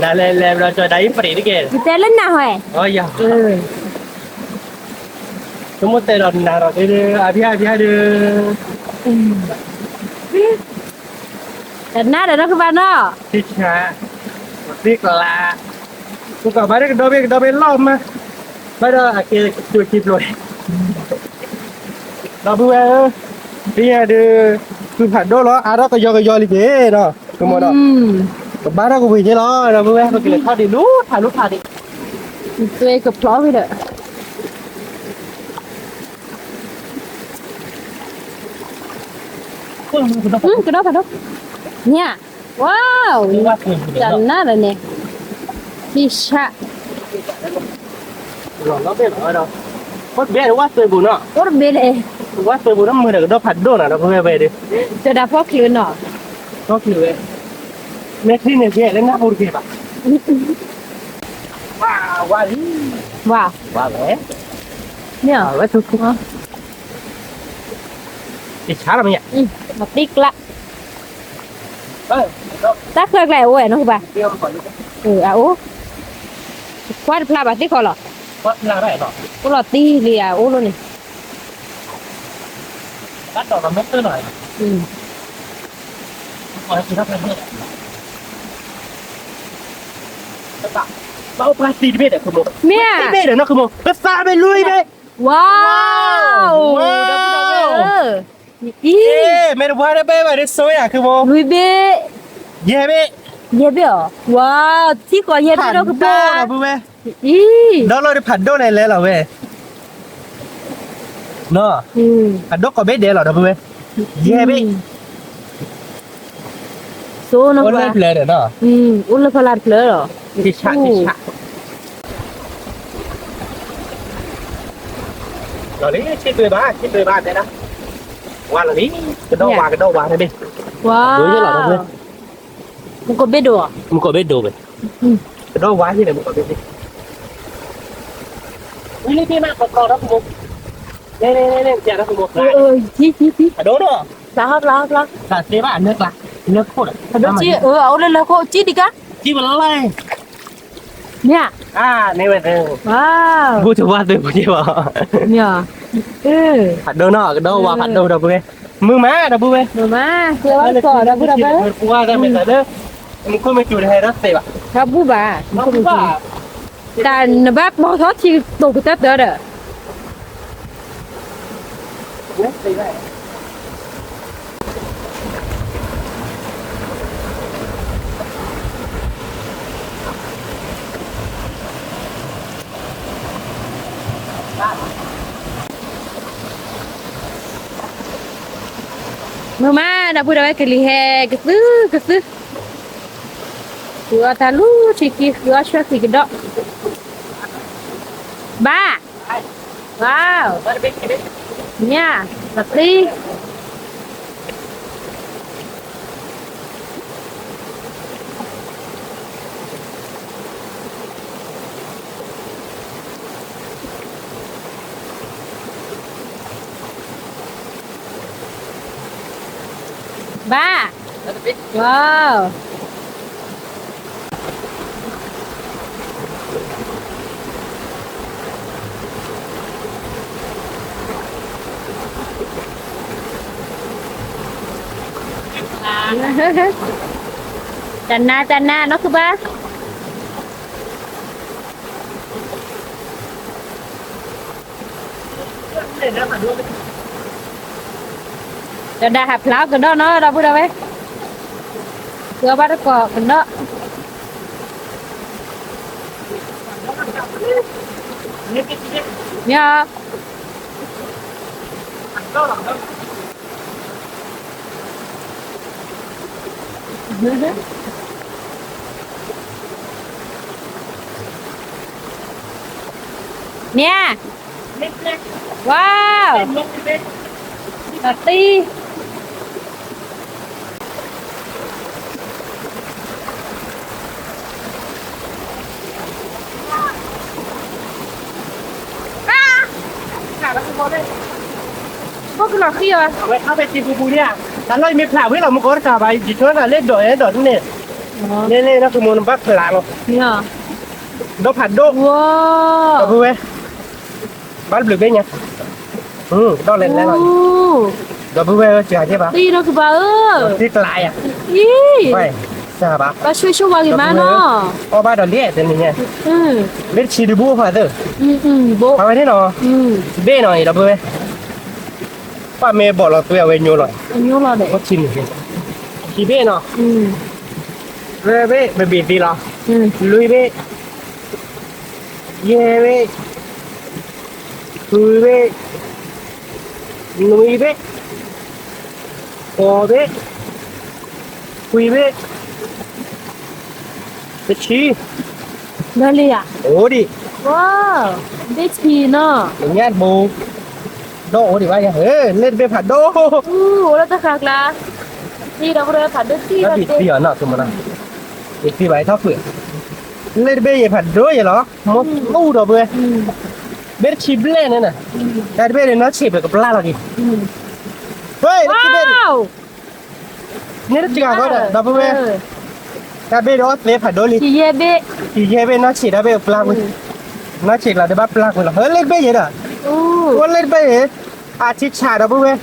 လဲၤလဲၤဘျီကၠီၤဒၣ်အံၤပရံးတက့ၢ်, ယတဲလၢနၤဟဲ, ယမိၢ်တဲဒီးနၤဒီး အဘျါဘျါဒီး, တနၤဒီးနီၢ်ခုဘၣ်နီၤ, တံၢ်ကလး, ပကဘၣ်ဒီးကဒီဘ့ၣ်ကဒီဘ့ၣ်လီၤမး, ဘၣ်ဒီးအကဲကၠိခံဖျိး, ဒီပုၢ်ဝဲၢ်ဧၢ, ဒ်ယၤဒီး, သုးဖးဒိၣ်လီၤ အါထီၣ်ကယီကယီလံက့ၤနီၤ, ကမီၤဒီး, ကဘၣ်ထီၣ်ကဝံၤက့ၤလီၤ ဒီပုၢ်ဝဲၢ် ပကလဲၤထီၣ်ဒံးလူထးလူထးဒံး, သွဲကဖျီဝံၤဒီး ကဒီဖးဒိၣ်, ညၣ်, ဝါ, တနၤဒီးန့ၣ်, တံၢ်ဆၣ်, အိၣ်တဘ့ၣ် အိၣ်တဘ့ၣ်, ဝါသွဲဘူးနီၤ မုာ်ဒီးကဒီဖးဒိၣ်နီၤ ဒီပုၢ်ဝဲၢ်ဒီး, တဒၣ်ဖီၣ်ချုးနီၤ, ဖီၣ်ချုးဝဲ, မ့ၢ်ထံၣ်န့ၣ်ကဲလၢနၢ်ပူၤတက့ၢ်ဘၣ်, ဝါလံ, ဝါ, ဝါဝဲ, မ့ၢ်အီၤ, ဝဲသူ, တံၢ်ဆၣ်လီၤမ့ၢ်, မတံၢ်ကျါ တၢ်ဃၢကျါအိၣ်ဝဲနီၢ်ခုဘၣ်, အအိၣ်, ကွၢ်တဖျါဘၣ်သ့ၣ်ခီလီၤ, အိၣ်လီၤတံၢ်လံအအိၣ်လီၤန့ၣ်, ဘၣ်တီၢ်လီၤမ့ၢ်သၢနီၤ, ဘၣ်အိၣ်ပှၤသံတဘ့ၣ်ဒီး ခိမိၣ်, မ့ၢ်ဧါ, တဘ့ၣ်ဒီးနီၤ ခိမိၣ်, ပသးဘ့ၣ်လွံၢ်ဘ့ၣ်, ဝါ, ဝါ, အံၤ, မ့ၢ်တဝါတဘ့ၣ်ဘၣ်ဒီး ဆိယၤ ခိမိၣ်, လွံၢ်ဘ့ၣ်, ယဲၢ်ဘ့ၣ်, ယဲၢ်ဘ့ၣ်အီၤ, ဝါ, ထံကီၢ်ယဲၢ်ဘ့ၣ်ဒီးကဘၣ်, အံၤ, ဒီးလီၤဒီးဖးဒိၣ်လဲၣ်လဲၣ်လီၤဝဲ နီၤ, ဖးဒိၣ်ကိးဘ့ၣ်ဒဲးလီၤ ဒီပုၢ်ဝဲၢ်, ယဲၢ်ဘ့ၣ်, အိၣ်လၢဖျၢၣ်ဒီးနီၤ, အိၣ်လၢဖီလာ်တဖျၢၣ်လီၤ, ဆံးဆံး, လီၤလံ ဆံးတွ့ဘၣ် ဆံးတွ့ဘၣ်တဲဒၣ်, ဝါလီၤလံ, ကဒီးဝါ ကဒီးဝါတဘ့ၣ်, ဝါ, မူကီၢ်ဘ့ၣ်ဒိၣ်, မူကီၢ်ဘ့ၣ်ဒိၣ်ဝဲ, ကဒီးဝါန့ၣ် မူကီၢ်ဘ့ၣ်ဒိၣ်, ဝံၤလံတ့ၢ်မး ကီၢ်ကီၢ်ဒီး ဖိမိၣ်, လဲၤလဲၤလဲၤလဲၤ ပျဲဒီး ဖိမိၣ်, ဖးဒိၣ်နီၤ, ဖျါဟီဖျါဟီဖျါ, ဖျါသ့ဘၣ် လၢကျါ, လၢခိၣ်ဒီး, ဖးဒိၣ်ကံ, အအိၣ်လၢလၢခိၣ် ကံဒံးကါ, ကံဝဲလၢ်, မ့ၢ်ဧါ, န့ၣ်ဝဲသ့, ဝါ, ဘူၣ်တဝါသ့ ဘူၣ်က့ဘၣ်, မ့ၢ်ဧါ, ဖးဒိၣ်နီၤ ကဒီးဝါ ဖးဒိၣ် ဒီပုၢ်ဝဲၢ်, မုာ်မး ဒီပုၢ်ဝဲၢ်, မုာ်မး ကျဲဝါတကီၢ် ဒီပုၢ်ဝဲၢ်, မူခိၣ်မ့ၢ်စူၤတဟဲဒီးသ့ဘၣ်, တၢ်ဘူၣ်ဘၣ်, တၢ်နဘၣ်ပီၤထီၣ်ထံတိာ်ကတၢၢ်တၢၢ်ဒီး မုာ်မး ဒီပုၢ်ဒီဝဲၢ် ကလံၤဟဲကသုကသု, ဃုအီၣ်တၢ်လူၤထံခံ ဃုအီၣ်ဆှၢသံကဒီး, ဘၣ်, ဝါ, မ့ၢ်, လီၤသံ ဘၣ်, ဝါ, တၢ်နါ တၢ်နါ နီၢ်ခုဘါ ဒီးဒၣ်ဟးဖျါအီၣ်ကဒီးနီၤ ဒီပုၢ်ဒီဝဲၢ်, ဃုအီၣ်ဘၣ်တကိးကဒီး, မ့ၢ်, မ့ၢ်, ဝါ, တၢ်သံ ဘၣ်ကလီၤဃံအီၤ, အဝဲထီၣ်ဖဲထံပူၤပူၤန့ၣ်, တၢ်လီၢ်အံၤမ့ၢ်ဖျးဝံၤလီၤ မူကီၢ်တကးဘၣ် ယဆိကမိၣ်လၢဒိးအဲၣ်ဒိးန့ၣ်, န့ၣ်န့ၣ် နီၢ်ကမူနဘၣ်ဖျးလီၤ, ဒီးဖးဒိၣ်, ဒီပုၢ်ဝဲၢ်, ဘၣ်တဘျုးဘ့ၣ်ညါ, ကဒီးလဲၤလဲၤလီၤ, ဒီပုၢ်ဝဲၢ်ဧၢ စှၤက့ၤဘၣ်, သံဒီးကဘၣ်ဧၢ, သံကျါယၤ, အံၤ, ဘၣ်, ဘၣ်ဆိၣ်ဆိၣ်ဝါဂ့ၤမးနီၤ, အီၣ်ဘၣ်ဒီးလံတနံၤညါ, ဘ့ၣ်တဆံဒုးဘူၣ်ဖးသၢ, ဖးဝဲန့ၣ်နီၤ, ဘ့ၣ်နီၤအံၤ ဒီပုၢ်ဝဲၢ်, ပၢ်မ့ၢ်ဘီၣ်လီၤသွဲအဝဲညိလီၤ, အိၣ်ထံန့ၣ်, ခံဘ့ၣ်နီၤ, သၢဘ့ၣ် ပဘ့ၣ်သ့လီၤ, လွံၢ်ဘ့ၣ်, ယဲၢ်ဘ့ၣ်, ဃုဘ့ၣ်, နွံဘ့ၣ်, ဃိးဘ့ၣ်, ခွံဘ့ၣ်, တဆံ, လၢလံဧါ, အိၣ်ဒံး, ဘ့ၣ်ဆံနီၤ, ညၣ်တဘိ, ဒီးအိၣ်ဒံးဘၣ်ယၤ, လ့ၣ်တဘ့ၣ်ဖးဒိၣ်, အိၣ်လၢတၢ်ဃာ်ကျါ, သံဒီးဖးဒိၣ်သံ, သံဘၣ်ထီၣ်ကွံာ်, လ့ၣ်တဘ့ၣ်ယဲၢ်ဖးဒိၣ်ယဲၢ်လီၤ, မ့ၢ်အိၣ်ဒီးပုၢ်ဝဲၢ်, ဘ့ၣ်တဆံဘျဲၣ်န့ၣ်, တၢ်တဘ့ၣ်န့ၣ် နီၢ်ဆံးပကပျၢ်လီၤက့ၤ, ဝဲ, န့ၣ်တစှၤဃီဒီး ဒီပုၢ်ဝဲၢ်, တၢ်ဘ့ၣ်ဒီးအီၣ်သ့ဖးဒိၣ်လံ, ယဲၢ်ဘ့ၣ်, ယဲၢ်ဘ့ၣ် နီၢ်ဆံးတၢ်ဘ့ၣ်ပျၢ်ကွံာ်, နီၢ်ဆံးကျါဒီးဘၣ်ပျၢ်ကွံာ်လီၤ, ဟဲလ့ၣ်တဘ့ၣ်ယဲၢ်ဒီး, အိၣ်လ့ၣ်တဘ့ၣ်ယဲၢ်, အထံဆး ဒီပုၢ်ဝဲၢ်,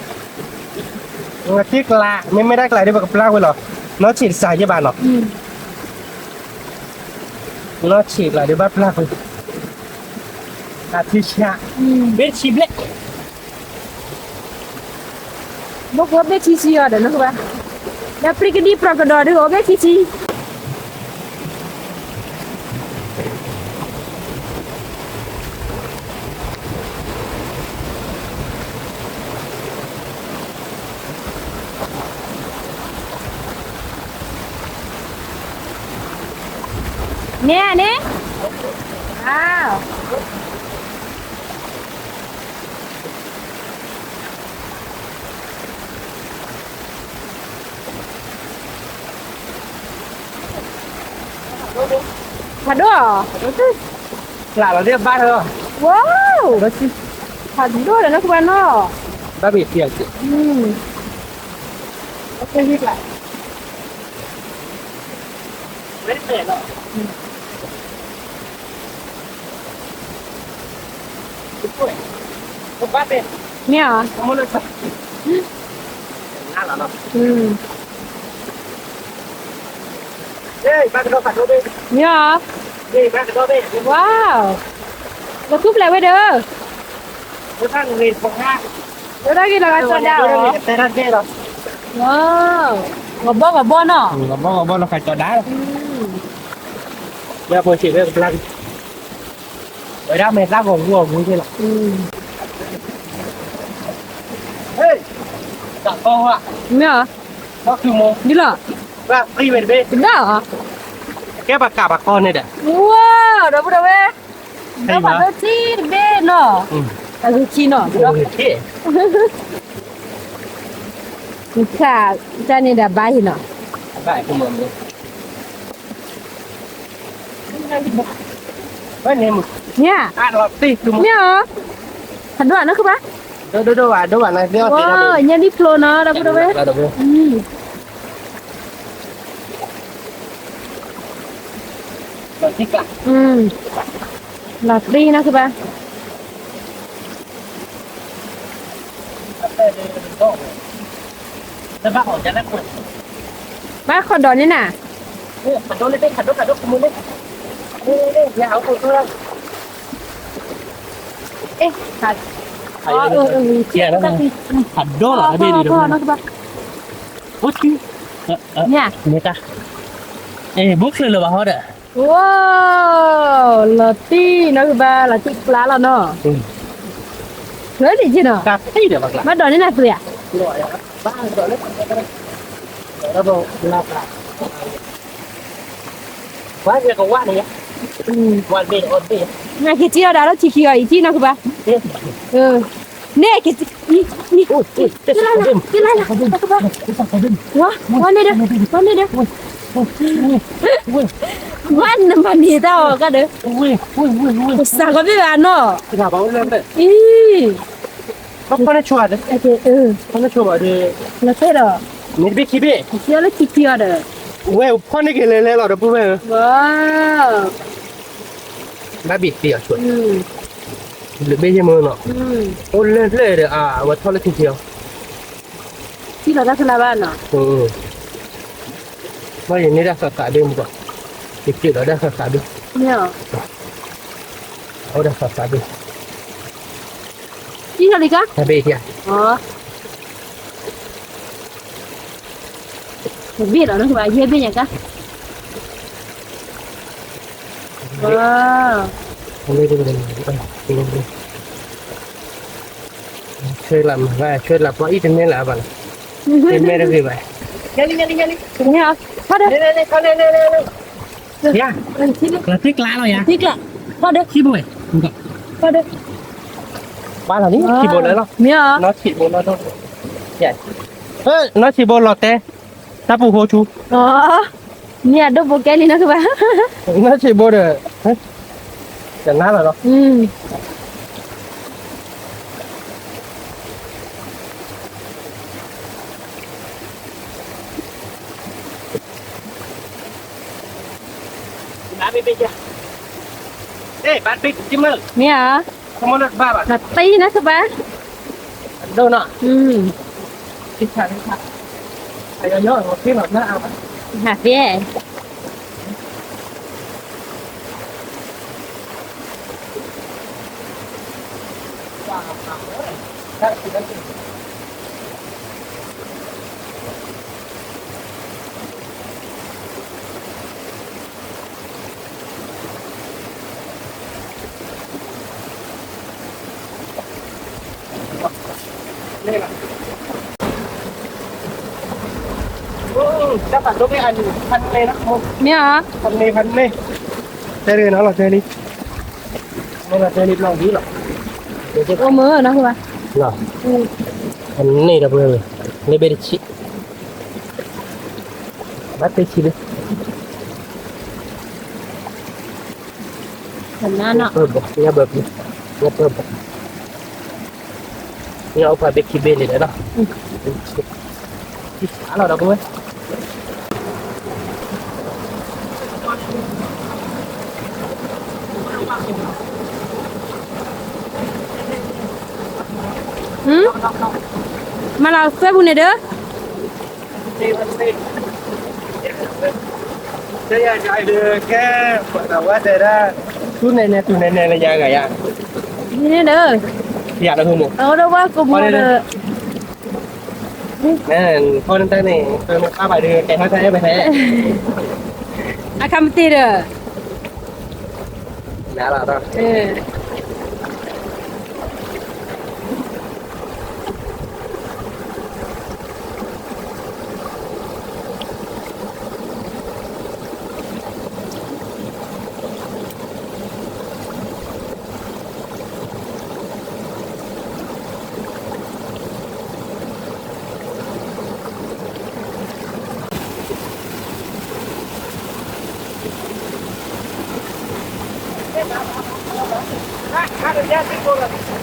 တ့ကျး မ့မ့ၢ်တၢ်ကျးဒ်ပကပျၢ်ဝဲလီၤ, နီၢ်ဆံးတစးယဲၢ်ဘၣ်နီၤ, နီၢ်ဆံးကျးဒ်ဘၣ်ပျၢ်ဝဲ, အထံဆၣ်, ဘ့ၣ်ဆံဘျဲၣ် ဘၣ်ကအိၣ်ဘ့ၣ်ထံဆံအီၤဒီးနီၤဘၣ်, ဒီးပျံၤကဒံပြးကဒီးဒုးအိၣ်ဘ့ၣ်ထံဆံ န့ၣ်န့ၣ်, ဖးဒိၣ်, ကျးလီၤဒ်ဘၣ်လီၤ, ဖးဒိၣ်ဒီးနီၢ်ကဘၣ်နီၤ, ဘၣ်ဘ့ၣ်သံအီၤ, မ့ၢ်ဧါ, မ့ၢ်ဧါ, ဝါ, လီၤသူပျဲၢ်ဝဲဒီး, လၢတၢ်ဂ့ၤလီၤဂာ်ကၠီဒၣ်လီၤ, ဂီၤဘီဂီၤဘီနီၤ, ဂီၤဘီဂီၤဘီလီၤဂာ်ကၠီဒၣ်လီၤ, လၢဖိဆံးဝဲကဘျါ ဝဲဒၣ်မဲာ်သၣ်ဂီၤဂူာ်ဂီၤဂူာ်သ့ၣ်လီၤ, မ့ၢ်ဧါ, ဒ်လီၤ, ကဒၣ်ဧါ, ကဲပကးပကီၢ်န့ၣ်ဒီး, ဝါ, ဒီပုၢ်ဒီဝဲၢ်, ဒီးပှၤဒိၣ်ထံတဘ့ၣ်နီၤ, အဂ့ၤထံနီၤ, ခါ, တၢ်န့ၣ်ဒီးဘါဟံၣ်နီၤ မ့ၢ်ဧါ, မ့ၢ်ဧါ, ဖးဒိၣ်နီၢ်ကဘၣ်, ညၣ်ဒံၣ်ဖျိနီၤ ဒီပုၢ်ဒီဝဲၢ်, လီၤသံနီၢ်ကဘၣ် ဘၣ်ခီၣ်ဒီးန့ၣ်နၤ, ဖးဒိၣ်လီၤတဘ့ၣ်န့ၣ်, မ့ၢ်တၢ်, ဘိၣ်ချၢလၢၤဘၣ်ဟီဒီး, အိ, လီၤတံၢ်နီၢ်ကဘၣ် လီၤတံၢ်ကျါလီၤနီၤ, ချၢလံက့နီၤ, ဘၣ်ဒိးန့ၢ်နၤသွံၣ်ဧါ, နက့ၤစံၣ်အီၤဒၣ်လၢထံခံအီၤ ယစံၣ်နီၢ်ကဘၣ်, န့ၣ်က့ၤ, ဝါ, ဝါန့ၣ်ဒီး, ဝါန့ၣ်ဒီး, ဝါနမၤန့ၢ်တၢ်အီၤကဒီး, စးကီးဘ့ၣ်ဘၣ်နီၤ, အံၤ, လီၤတဲဒီး, မ့ၢ်တဘ့ၣ်ခံဘ့ၣ်, လၢခံခံအီၤဒီး, ဝဲဖီၣ်န့ၢ်က့ၤလဲၤလဲၤလီၤဒီပုၢ်ဝဲၢ်ဧၢ, ဘၣ်ဘ့ၣ်သ့အီၤဆိ, လၢဘ့ၣ်ယဲၢ်မ့ၢ်နီၤ, အိၣ်လၢလၢဒီး အဝဲထီၣ်လၢခံခံအီၤ, ထံၣ်လီၤတၢ်ဖဲလၢဘၣ်နီၤ, ဘၣ်ယန့ၢ်ဒၣ်သးသးဒ်မူကီး, ယက့ၤလီၤဒၣ်သးသးဒ်, အိၣ်ဒၣ်သးသးဒ်, ထံၣ်လီၤလံကါ, ဘ့ၣ်ယဲၢ်, ဘ့ၣ်လီၤနီၢ်ကဘၣ် ယဲၢ်ဘ့ၣ်ညါကါ, ဆှၢလၢမၤဘၣ် ဆှၢလၢပှၤအံၤတမ့ၢ်လၢအဘၣ်လီၤ, တမ့ၢ်တဂ့ၤဘၣ်, ဖီဒၢ, လီၤတံၢ်ကျါလီၤယၤ, ဖီဒၢ, ဖီဒၢ, ဘၣ်လီၤန့ၣ် ထံဘိလၢလီၤ, မ့ၢ်, နီၢ်ထံဘိလီၤတဲ, တၢ်ပူၤဃိဆူ, မ့ၢ်အဒိၣ်ဘိကဲလံနီၢ်ကဘၣ်, နီၢ်ထံဘိဒီး, တနါလီၤလီၤ မ့ၢ်ဧါ, နသံနီၢ်ကဘၣ်, ဒိၣ်နီၢ်, ဟးသ့ၣ် မ့ၢ်ဧါ, ဖဲန့ၣ်နီၤလီၤတဲလံ, မ့ၢ်လီၤတဲလံဘျီၣ်ဒ်လီၤ, အိၣ်မ့ၢ်နီၤ, ဖဲန့ၣ်ဒီပုၢ်ဝဲၢ်, လၢဘ့ၣ်တဆံ, ဘၣ်တဆံလံ, ညၣ်ဘၢပူၤ, ညၣ်ဘၢပူၤ, ညၣ်အိၣ်ဖးဘ့ၣ်ခံဘ့ၣ်န့ၣ်လီၤ, အါလီၤဒီပုၢ်ဝဲၢ် မၤလီၤစွဲပူၤန့ၣ်ဒီး ကဲ, ဝဲတဲဒၣ်, သူနဲၣ်နဲၣ် သူနဲၣ်နဲၣ်လၢယၤဂၤယၤ, န့ၣ်ဒီး, ယၤလၢဟိမိၢ်, အဝဲဒၣ်ဝဲကိးမီၤဒီး, ဖီနတၢ်န့ၣ် ပမ့ၢ်ပာ်ဘၣ်ဒီး ကဲထီၣ်တၢ်အဲၣ်ပဟဲ, အခါမတ့ၢ်ဒီး နၤလီၤ, မ့ၢ်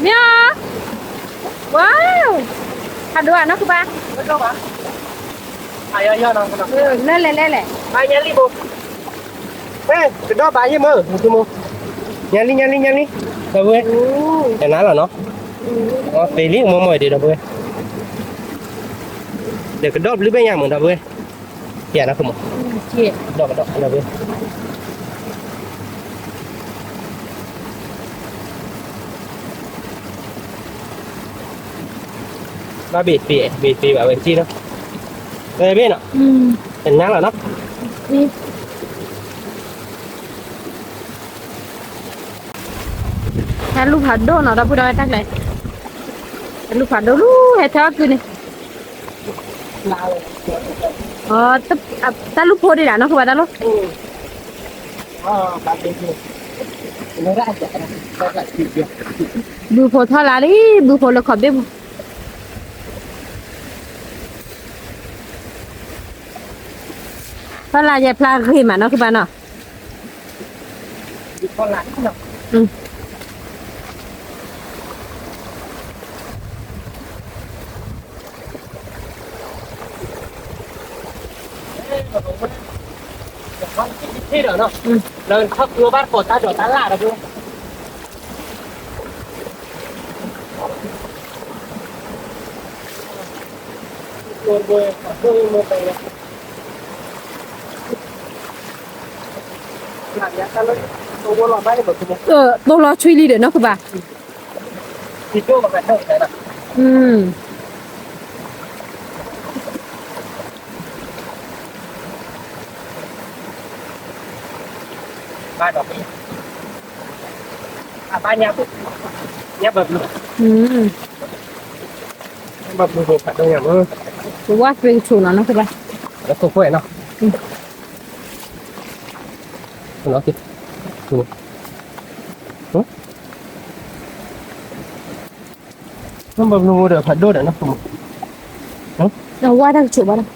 ဧါ, ဝါ, ဖးဒိၣ်ဧါနီၢ်ကပၤ, လဲၣ်လဲၣ်လဲၣ်လဲၣ်, ကဒီးဘၣ်ယဲၢ်မၢ, ညါလံ ညါလံ ညါလံ, ဒီပုၢ်ဝဲၢ်, တနၤလီၤနီၤ, အသ့လံ မိၢ်မိၢ်ဒံး ဒီပုၢ်ဝဲၢ်, ဒီးကဒီးဘျုးဘ့ၣ်ညါမၢ ဒီပုၢ်ဝဲၢ်, ယၤနီၢ်ကမၢ, ကဒီးကဒီး ဒီပုၢ်ဝဲၢ် ဘၣ်ဘ့ၣ်သ့ ဘ့ၣ်သ့ဘၣ်ဝဲက့နီၤ, ဝဲဘ့ၣ်နီၤ, တနၤလီၤနီၤ, တၢ်လူၢ်ဖးဒိၣ်နီၤ ဒီပုၢ်ဒီဝဲၢ်တၢ်ကျဲၤ, တၢ်လူၢ်ဖးဒိၣ်လူၢ် ဟဲထဲအီၣ်ကုန့ၣ်, တၢ်လူၢ်ဖိဒံးဒၣ်နီၤ ဃုဘၣ်တၢ်လိၣ်, ဘုဖိထီၣ်လါလံ, ဘုဖိလၢခီဘ့ၣ်ပူၤ, ထီၣ်လါယဲၢ်ဖျါဂ့ၤမးနီၤ ဃုဘၣ်နီၤ. တိၢ်လီၤဆွံလံဒီးနီၢ်ကဘၣ်, ဘၣ်ဘျုးဖိဖးဒိၣ်ညါမး, ဝါသ့ကဆိးနီၤနီၢ်ကဘၣ်, လၢခိၣ်ခိၣ်နီၤ, ဘၣ်ဘျုးဖိဒီးဖးဒိၣ်ဒီးနီၢ်ကဘၣ်, ဝါတၢ်ကဆိးဘၣ်ဒီး,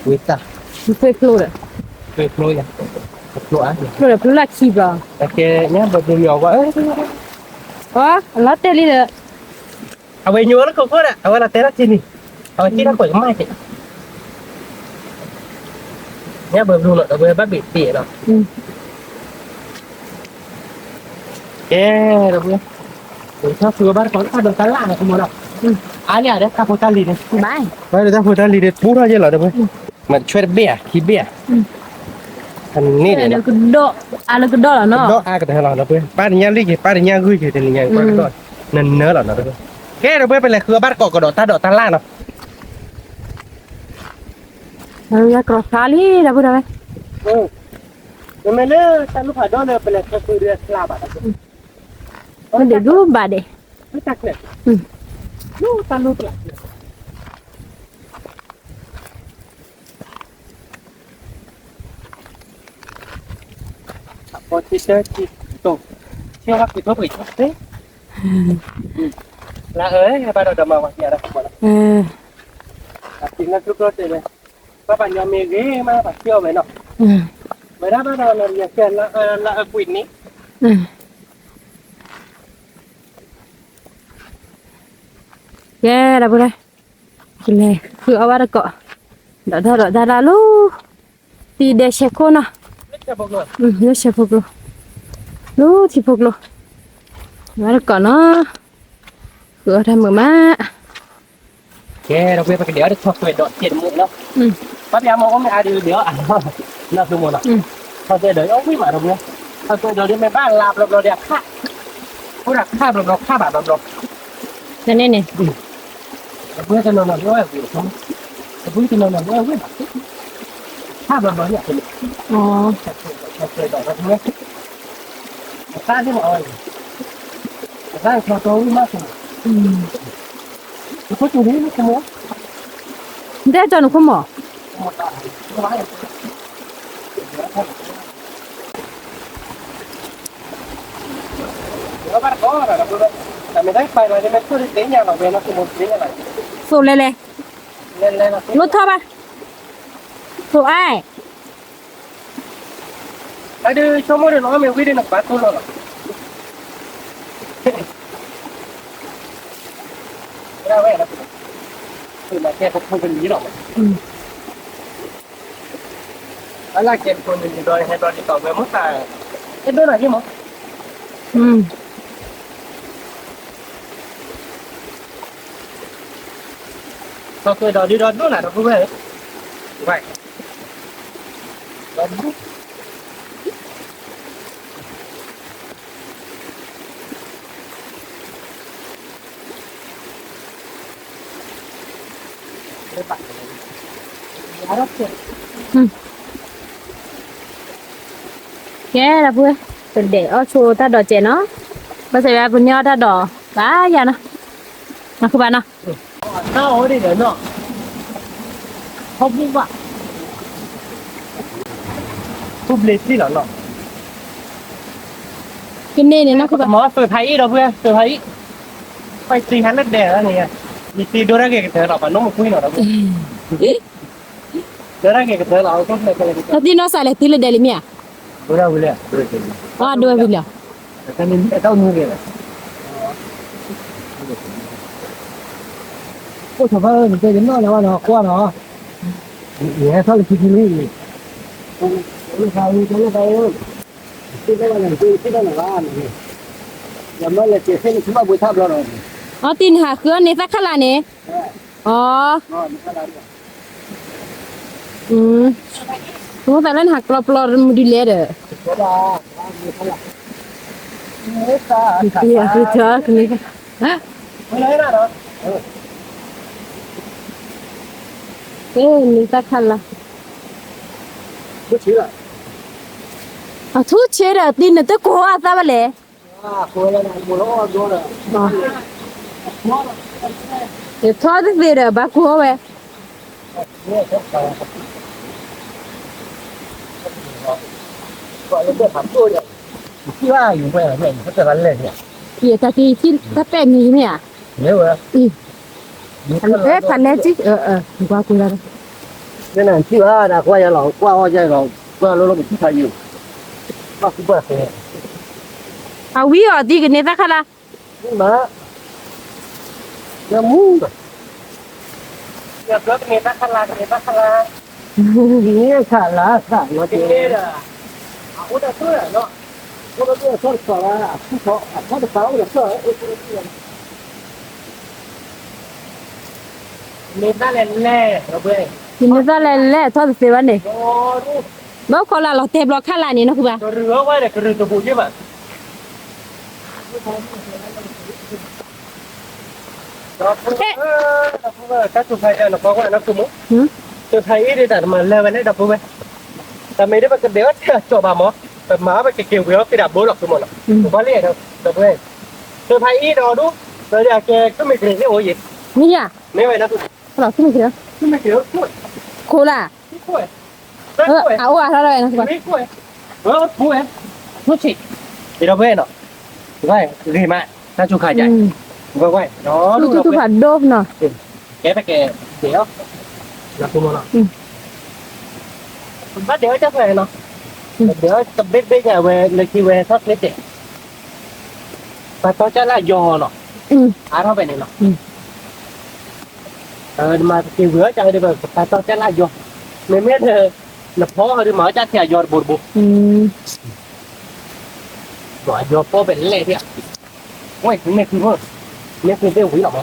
ဝံသး, ဖျိဒီး, ဖျိ, ဖျိဒီးဖျိလၢခံဘျီ, အလီၤတဲာ်လံဒီး, အဝဲညိလၢခိၣ်ခိၣ်ဒီး အဝဲလီၤတဲာ်လၢခံန့ၣ်, အဝဲက့ၤလၢကွဲးကမၣ်က့ၤ, ညၣ်ဘၢဘျိလီၤ ဒီပုၢ်ဝဲၢ်ဘၣ်ဘ့ၣ်သ့လီၤ, ကဲ, ဒီပုၢ်ဝဲၢ်, ထီၣ်သူဘၣ်တခီတၢ်ဒိးတၢ်လၣ်နီၤ ကမီၤဒီး အါလံဧါ တၢ်ဖိတၢ်လံၤန့ၣ်, ဘၣ်, တၢ်ဖိတၢ်လံၤန့ၣ် ပူထီၣ်ယဲၢ်လီၤ တဝဲ, မ့ၢ်ဆွဲတဘ့ၣ်ဧါ ခံဘ့ၣ်ဧါ, န့ၣ်န့ၣ်, အါလၢကဒီၣ်လီၤနီၤ, ကဒီၣ်အါကတၢၢ်လီၤ တဝဲ, ပၢ်တညၣ်လွံၢ်က့ၤ ပၢ်တညၣ်ဂုၢ်က့ၤ တနံၤညါ ပၢ်ကဒီၣ်, နနၢလီၤနီၤ တဝဲ, ကဲ တဝဲ ပလဲၤဃုအီၣ်ဘၣ်တကိးကဒီးတၢ်ဒိးတၢ်လၢ်နီၤ. ယၤကြီၤဆါလံ ဒီပုၢ်ဒီဝဲၢ်, မ့မ့ၢ်လၢတၢ်လူၢ်ဖးဒိၣ်လၢပလဲၤခီဖျိဒီးအချါဘၣ်, မ့ၢ်ဒံးဒူဘၣ်ဒဲး, တၢ်လူၢ်ဖးဒိၣ်, လၢအၢ ဘၣ်ဒီးဒီးမၤဝဲ ပှၤကညီမ့ၢ်ဂ့ၤမး ပှၤထံၣ်အီၤဝဲနီၤ, ဝဲဒၣ်ဘၣ်ဒီးလီၤ လၢအၢကွံာ်န့ၣ်, ကဲ ဒီပုၢ်ဒီဝဲၢ်, ကလဲၤဃုအီၣ်ဘၣ်တကိး, ဒီးတၢ်ဒိးတၢ်လၢ်လၢ တံၤဒဲးဆဲးခိၣ်နီၤ, လၢဆဲးဖိကျိၤ, လၢထံဖိကျိၤ, ဘၣ်တကိးနီၤ, ဃုအီၣ်တၢ်မုာ်မး, ကဲ ဒီပုၢ်ဝဲၢ် ပကဒဲးအီၣ်တဆီၣ်သွဲၣ်ဒီးစဲးတမူနီၤ, ဘၣ်ပျးမ့ၢ်အိၣ်မ့ၢ်အါဒံးဒဲးအီၣ်အါနီၤ, နီၢ်သူမီၤနီၤ, ဆီၣ်သွဲၣ်ဒီးအီၣ်ဝံၣ်ဘၣ် ဒီပုၢ်ဝဲၢ်, ဆီၣ်သွဲၣ်ဒီးဒ်မ့ၢ်ဘၣ်လါဘျီဘျီဒ်အခၣ်, အိၣ်ဒီးခၣ်ဘျီဘျီ ခၣ်ဘၣ်ဘျီဘျီ တန့ၣ်န့ၣ်, အဘုတနီၤနီၤ လၢဝဲဝံၤ, အဘုတနီၤနီၤ လၢဝဲဝံၤဘၣ်, ဟးဘျီဘျီယၤ, အသၣ်သ့ၣ်မၤအီၤ, အသၣ်ချီတီဝံၤမး, နခိၣ်တူၤလံနခိၣ်မီၤ, နတဲကီနခိၣ်မီၤ သိးလဲၣ်လဲၣ်, လိၣ်ထီၣ်ဘၣ်, သိးအါ, အဒုးဆိကမိၣ်ဒီး နအီၣ်မ့ၤဝံၤဒီးနကဘၣ်သိၣ်လီၤလီၤ, ဝဲ, ကဲပဖိပလံၤလီၤ, အလၢကဲပဖိပလံၤဒီး ဟဲဘျီဒ်သိးဝဲမ့ၢ်သး, အဲၣ်ဒိၣ်နၤဟ့ၣ်မး, ထီၣ်ကွဲးဒီးဒုးဒီးဒိၣ်နၤဒီပုၢ်ဝဲၢ်, ဘၣ် ကဲ ဒီပုၢ်ဝဲၢ် ပဒဲးအီၣ်ဆိတၢ်ဒိးစဲးနီၤ, ဘၣ်ဆၣ်ယၤပန့ၢ်အီၣ်တၢ်ဒိး ဘၣ်ယၤနီၤ, နဃုဘၣ်နီၤ, တၢ်အီၣ်ဒ်ဒီးနီၤ, ထီၣ်ဘူၣ်ဘၣ်, ဘူၣ်ဘျ့ထံၣ်လီၤနီၤ, ကန့ၢ်န့ၣ်နီၤ ကဘၣ်မၤသုးဖးအံၣ်ဒီပုၢ်ဝဲၢ် သုးဖးအံၣ်, ပှၤတံၤဟးလၢဒဲးလီၤန့ၣ်, ယတံၤဒိတၢ်ဂ့ၤကတၢၢ်လီၤ ပှၤနိၣ်မကွံနီၤဒီပုၢ်ဝဲၢ်, ဒိတၢ်ဂ့ၤကတၢၢ်လီၤ အတၢ်သံနီၢ်စးလဲၤတုၤလၢဒဲးလံမ့ၢ်ဧါ, ဒိဝဲဝံၤလံ, အဒိဝဲဝံၤလံ, အိၣ်ဆီဖါအၢ နတဲကနီၣ်လၢၤဘၣ်နီၤ ကွၢ်နီၤ, ယဟဲထီၣ်လၢခံခံလံ, ယမ့ၢ်လဲၤက့ၤသ့ၣ်နထဘၣ်ဘှံးထါဘျီဒီး, အီတံၤနဟးဃုအီၣ်န့ၣ်သၣ်ခါလာ်န့ၣ်, အီ, မိၢ်သးလၢနဟးကျီပျီမုၢ်ဒ်လဲၣ်ဒီး, ကန့ၣ်, ကန့ၣ်သၣ်ခါလာ်, အထူၣ်ဆ့ဒီး တံၤနတကိးအသးဘၣ်လဲၣ်, ယထီၣ်တသ့ဒီး ဘၣ်ကိးဝဲ ယတၢ်က့ၤတၢ်ပဲာ်မံၤမ့ၢ်ဧါ, ဖးလဲၢ်ကံ, ကွၢ်ကွၢ်, နထံၣ်ဘၣ် နကွၢ်ယၤလီၤ ကွၢ်အီၣ်ယၤလီၤ ကွၢ်လိလိၣ်ကထံၣ်ဖးယံၤ, ဘၣ်ဃူဘၣ်ဃဲ, အဝံအီၤသံကန့ၢ်သၣ်ခါလာ်, မ့ၢ်မး, ယမူ, ယကန့ၢ်သၣ်ခါလာ် ကန့ၢ်သၣ်ခါလာ်, ကန့ၢ်ခါလာ်သးလီၤတဲ, အအိၣ်တၢ်ဆိၣ်လီၤ, အိၣ်တၢ်ဆိၣ်တခီလီၤ အထီၣ်တခါအိၣ်တၢ်ဆိၣ်လီၤ, အိၣ်ဆိၣ်လီၤ, မ့ၢ်သၣ်လဲၣ်လဲၣ်, ယမ့ၢ်သၣ်လဲၣ်လဲၣ် ထီၣ်တသ့ဘၣ်န့ၣ်, ဘၣ်ခိးလၢလီၤတဲာ်ဘျီခါလာ်န့ၣ်နီၤ ဃုဘၣ်, ကရူၢ်ဝဲန့ၣ် ကရူၢ်တဘူးယ့ၢ်ဘၣ်, ဒီပုၢ်ဝဲၢ်, တၢ်စူၤဖးအံၤနကွၢ်ကွၢ်နီၤ ကုမိၢ်, စူၤဖးအံၤဒ်တၢ်တမၤလၢဝဲလဲၣ် ဒီပုၢ်ဝဲၢ်, တၢ်မ့ၢ်ဒ်ပကဒဲးအီၣ်ထဲအကၠီၣ်ဘၣ်မး, ပမၤဘၣ်ပကက့ၤဝံၤအီၣ်သ့ဒၣ်ဘိလီၤ ကုမိၢ်နီၤ, ပဘၣ်လၢအဲၣ်ဒိး ဒီပုၢ်ဝဲၢ်, စူၤဖးအံၤဒီးဒူၣ်, ဒီးကဲကုမ့ၢ်ကရ့ၣ်သ့ၣ်အိၣ်ယ့ၣ်, မ့ၢ်ယၤ, မ့ၢ်ဝဲဒၣ်, ခိၣ်လၢ်, အအိၣ်အါထီၣ်ဝဲ, ဒီပုၢ်ဝဲၢ်နီၤ, ဂ့ၤမး, တၢ်စူၤခါယါ, ဝဲဝဲ, စူၤထူၣ်ဖးဒိၣ်နီၤ, ကဲပကဲ, ဒဲးအီၣ်, လၢဖိမနီၤ, ဘၣ်ဒဲးအီၣ်ကၢ်ဖဲနီၤ, ဒဲးအီၣ်တဘ့ၣ်ဘ့ၣ်ညါဝဲ လၢခံဝဲထီၣ်ကျဲတဲာ်, ပှၤတီကၢ်လၢယီၤနီၤ, အါထီၣ်ဖဲန့ၣ်နီၤ, မၤတက့ၤဝံၤအီၣ်ကၢ်ဒီး ပှၤတီကၢ်လၢယီၤ, မ့မ့ၢ်ဒီး, နဖီအီၤဒီးမၤအီၣ်ကၢ်ထဲအယီၤတဘိတဘိ, ယီၤပီၣ်ဖဲလဲၣ်ဒၣ်, ဝဲန့ၣ်ဃု, န့ၣ်ဃုသ့ၣ်ဝံၤလီၤမး,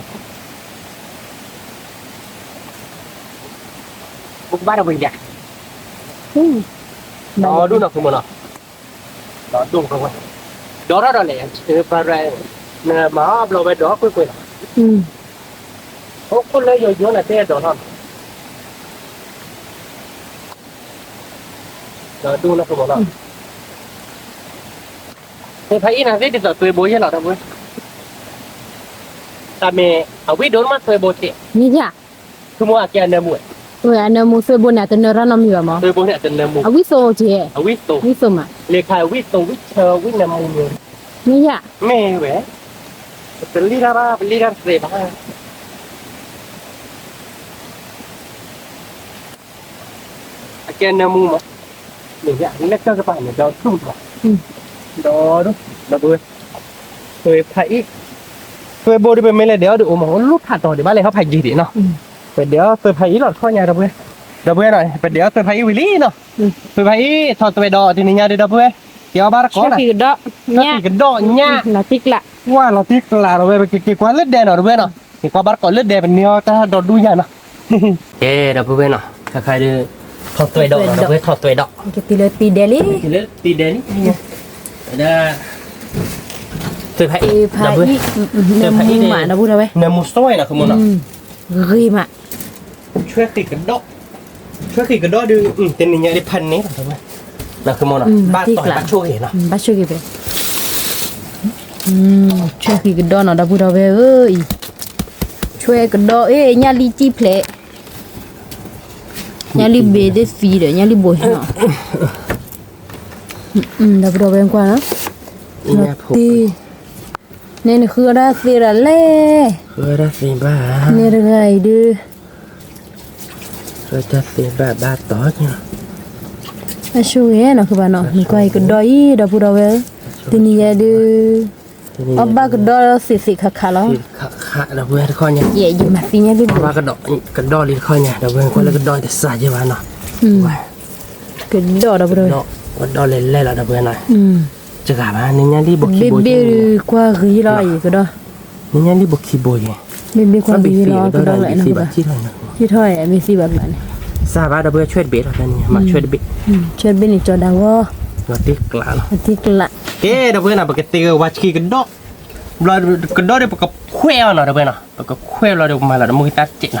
ပကဘၣ်ဒီးဝဲယါ, ဒီဒူၣ်နီၤ ဖိမနီၤ, ဒီဒူၣ်, ဒီထီၣ်ဒီးလဲၣ်, ပှၤရဲ, နမၤအီၣ်ဘျီဝဲဒီကွ့ၢ်ကွ့ၢ်လီၤ, အိၣ်ခိၣ်လၢယိယိနၤသ့ၣ်ဒီထီၣ်, ဒီဒူၣ်နီၤ ဖိမနီၤ, သုးဖးအံၤနၤသ့ၣ်ဒ်သိး သွဲဘိယဲၢ်လီၤ ဒီပုၢ်ဝဲၢ်, တၢ်မ့ၢ်, အဝံၣ်ဒိၣ်မးသွဲဘိက့ၢ်, မ့ၢ်ယါ, သုးမုၢ်အကဲအနၢမူ, အနၢမူသွဲဘိန့ၣ် တနၢရၣ်နီတမံၤဘၣ်မး, သွဲဘိန့ၣ် အဝံၣ်သိက့ၢ်, အဝံၣ်သိ, ဝံၣ်သိမး, လ့ခါဝံၣ်သိဝံၣ်ဆၢဝံၣ်နၢမူ, မ့ၢ်ယါ, မ့ၢ်ဝဲ, ပတလံၣ်တၢ်ဘၣ် ပလံၣ်တၢ်တသ့ဘၣ် အကဲနၢမူမး, မ့ၢ်ယါ လၢကၢၢ်ကပၤန့ၣ် ဒီဒူၣ်, ဒီဒူၣ်, ဒီပုၢ်ဝဲၢ်, သွဲဖးအံၤ, သွဲဘိဒီးပမ့ၢ်လဲၤဒဲးအီၣ်ဒုးအိၣ်မး အိၣ်လူၤဖးတီၤဒံးဘၣ်လဲၣ် ဟီၣ်ဖးယံၤဒံးနီၤ, ပဒဲးအီၣ်သွဲဖးအံၤလီၤတခီညါ ဒီပုၢ်ဝဲၢ်, ဒီပုၢ်ဝဲၢ်နီၤ ပဒဲးအီၣ်သွဲဖးအံၤဝံၤလံနီၤ, သွဲဖးအံၤ ထီၣ်သွဲဒီးတနံၤညါဒီး ဒီပုၢ်ဝဲၢ်, ကဲအီၣ်ဘၣ်တကိးလီၤ, ကဲအီၣ်ဘၣ်တကိးညါ, ဝဲလီၤတံၢ်ကျး, လီၤတံၢ်ကျးဒီးဝဲ ပကက့ၤကွၢ်လၢဒဲနီၤ ဒီပုၢ်ဝဲၢ်နီၤ, က့ၤကွၢ်ဘၣ်တကိးလၢဒဲပန့ၢ်အီၣ်တၢ်ဒီဒူၣ်ညါနီၤ, ကဲ ဒီပုၢ်ဝဲၢ်နီၤ ခဲခါဒီး, ထီၣ်သွဲဒီး ဒီပုၢ်ဝဲၢ် ထီၣ်သွဲဒီး, က့ၤတုၤလၢတံၤဒဲးလံ, က့ၤတုၤလၢတံၤဒဲးလံ, ဒ်, သွဲဖးအံၤ, သွဲဖးအံၤ, နၢမူမး ဒီပုၢ်ဝဲၢ်, နၢမူသွဲနီၤ မနီၤ, ဂ့ၤမး, ဆွဲဃံးကဒီး, ဆွဲဃံးကဒီးဒီး တနံၤညါဒ်ဖးန့ၣ်လီၤ ဒီပုၢ်ဝဲၢ်, ဘၣ်တီၢ်ဘၣ်ဆိၣ်ဂ့ၤနီၤ, ဘၣ်ဆိၣ်ဂ့ၤဖဲ ဆွဲဃံးကဒီးနီၤ ဒီပုၢ်ဝဲၢ်ဧၢ, ဆွဲကဒီး အ့ ညၣ်လံကံၣ်ဖျဲး, ညၣ်လံဘ့ၣ်ဒ်သံဒီး ညၣ်လံဘိဟဲနီၤ, ဒီပုၢ်ဝဲၢ်ကွၢ်နီၤ, န့ၣ်နဃုအီၣ်တၢ်သ့ဒီးလဲၣ်, န့ၣ်တဂၤအံၤဒုး, တၢ်သ့ဘၣ်ဘၣ်တီၤ, အဆိၣ်ဂ့ၤနီၤ ဃုဘၣ်နီၤ နကွၢ်အံၤကဒီးအံၤ ဒီပုၢ်ဝဲၢ်ဧၢ, တနံၤညါဒုး, အီၣ်ဘၣ်ကဒီးသ့သ့ခါခါလီၤ, ဒီပုၢ်ဝဲၢ်တခီညါ, ယဲယမၤသံညါလံဘိ, ကဒီးလံတခီညါ ဒီပုၢ်ဝဲၢ် ကွၢ်လၢကဒီးတစၢ်ယဲဘၣ်နီၤ, ကဒီးဒီပုၢ်ဝဲၢ်, ကဒီးလဲၤလဲၤလီၤ ဒီပုၢ်ဝဲၢ်နီၤ, စဂၤဘၣ် နညါလံဘိခံဘိ, ဘ့ၣ်ဘ့ၣ်ကွၢ်ဂ့ၤလီၤအံၤကဒီး, နညါလံဘိခံဘိယဲ, ဘ့ၣ်ဘ့ၣ်ကွၢ်ဂ့ၤလီၤကဒီးလီၤ, မ့ၢ်သံဘၣ်, ထံထီၣ်မ့ၢ်သံဘၣ်န့ၣ်, စၢ်ဘၣ် ဒီပုၢ်ဝဲၢ် ဆွဲတဘ့ၣ်လီၤ တနံၤ မၤဆွဲတဘ့ၣ်, ဆွဲတဘ့ၣ်န့ၣ်ကၠီဒၣ်ဂီၢ်, လီၤတံၢ်ကျးလီၤ, တံၢ်ကျး, ကဲ ဒီပုၢ်ဝဲၢ်နီၤ ပကသ့ဂ့ၤဝါဆှံကဒီး, ဘျီကဒီးဒီး ပကခွဲးအီၤနီၤ ဒီပုၢ်ဝဲၢ်နီၤ, ပကခွဲးဘျီဒီး ပမၤလီၤဒီး မိၢ်ဂံၢ်သၣ်တစဲးနီၤ,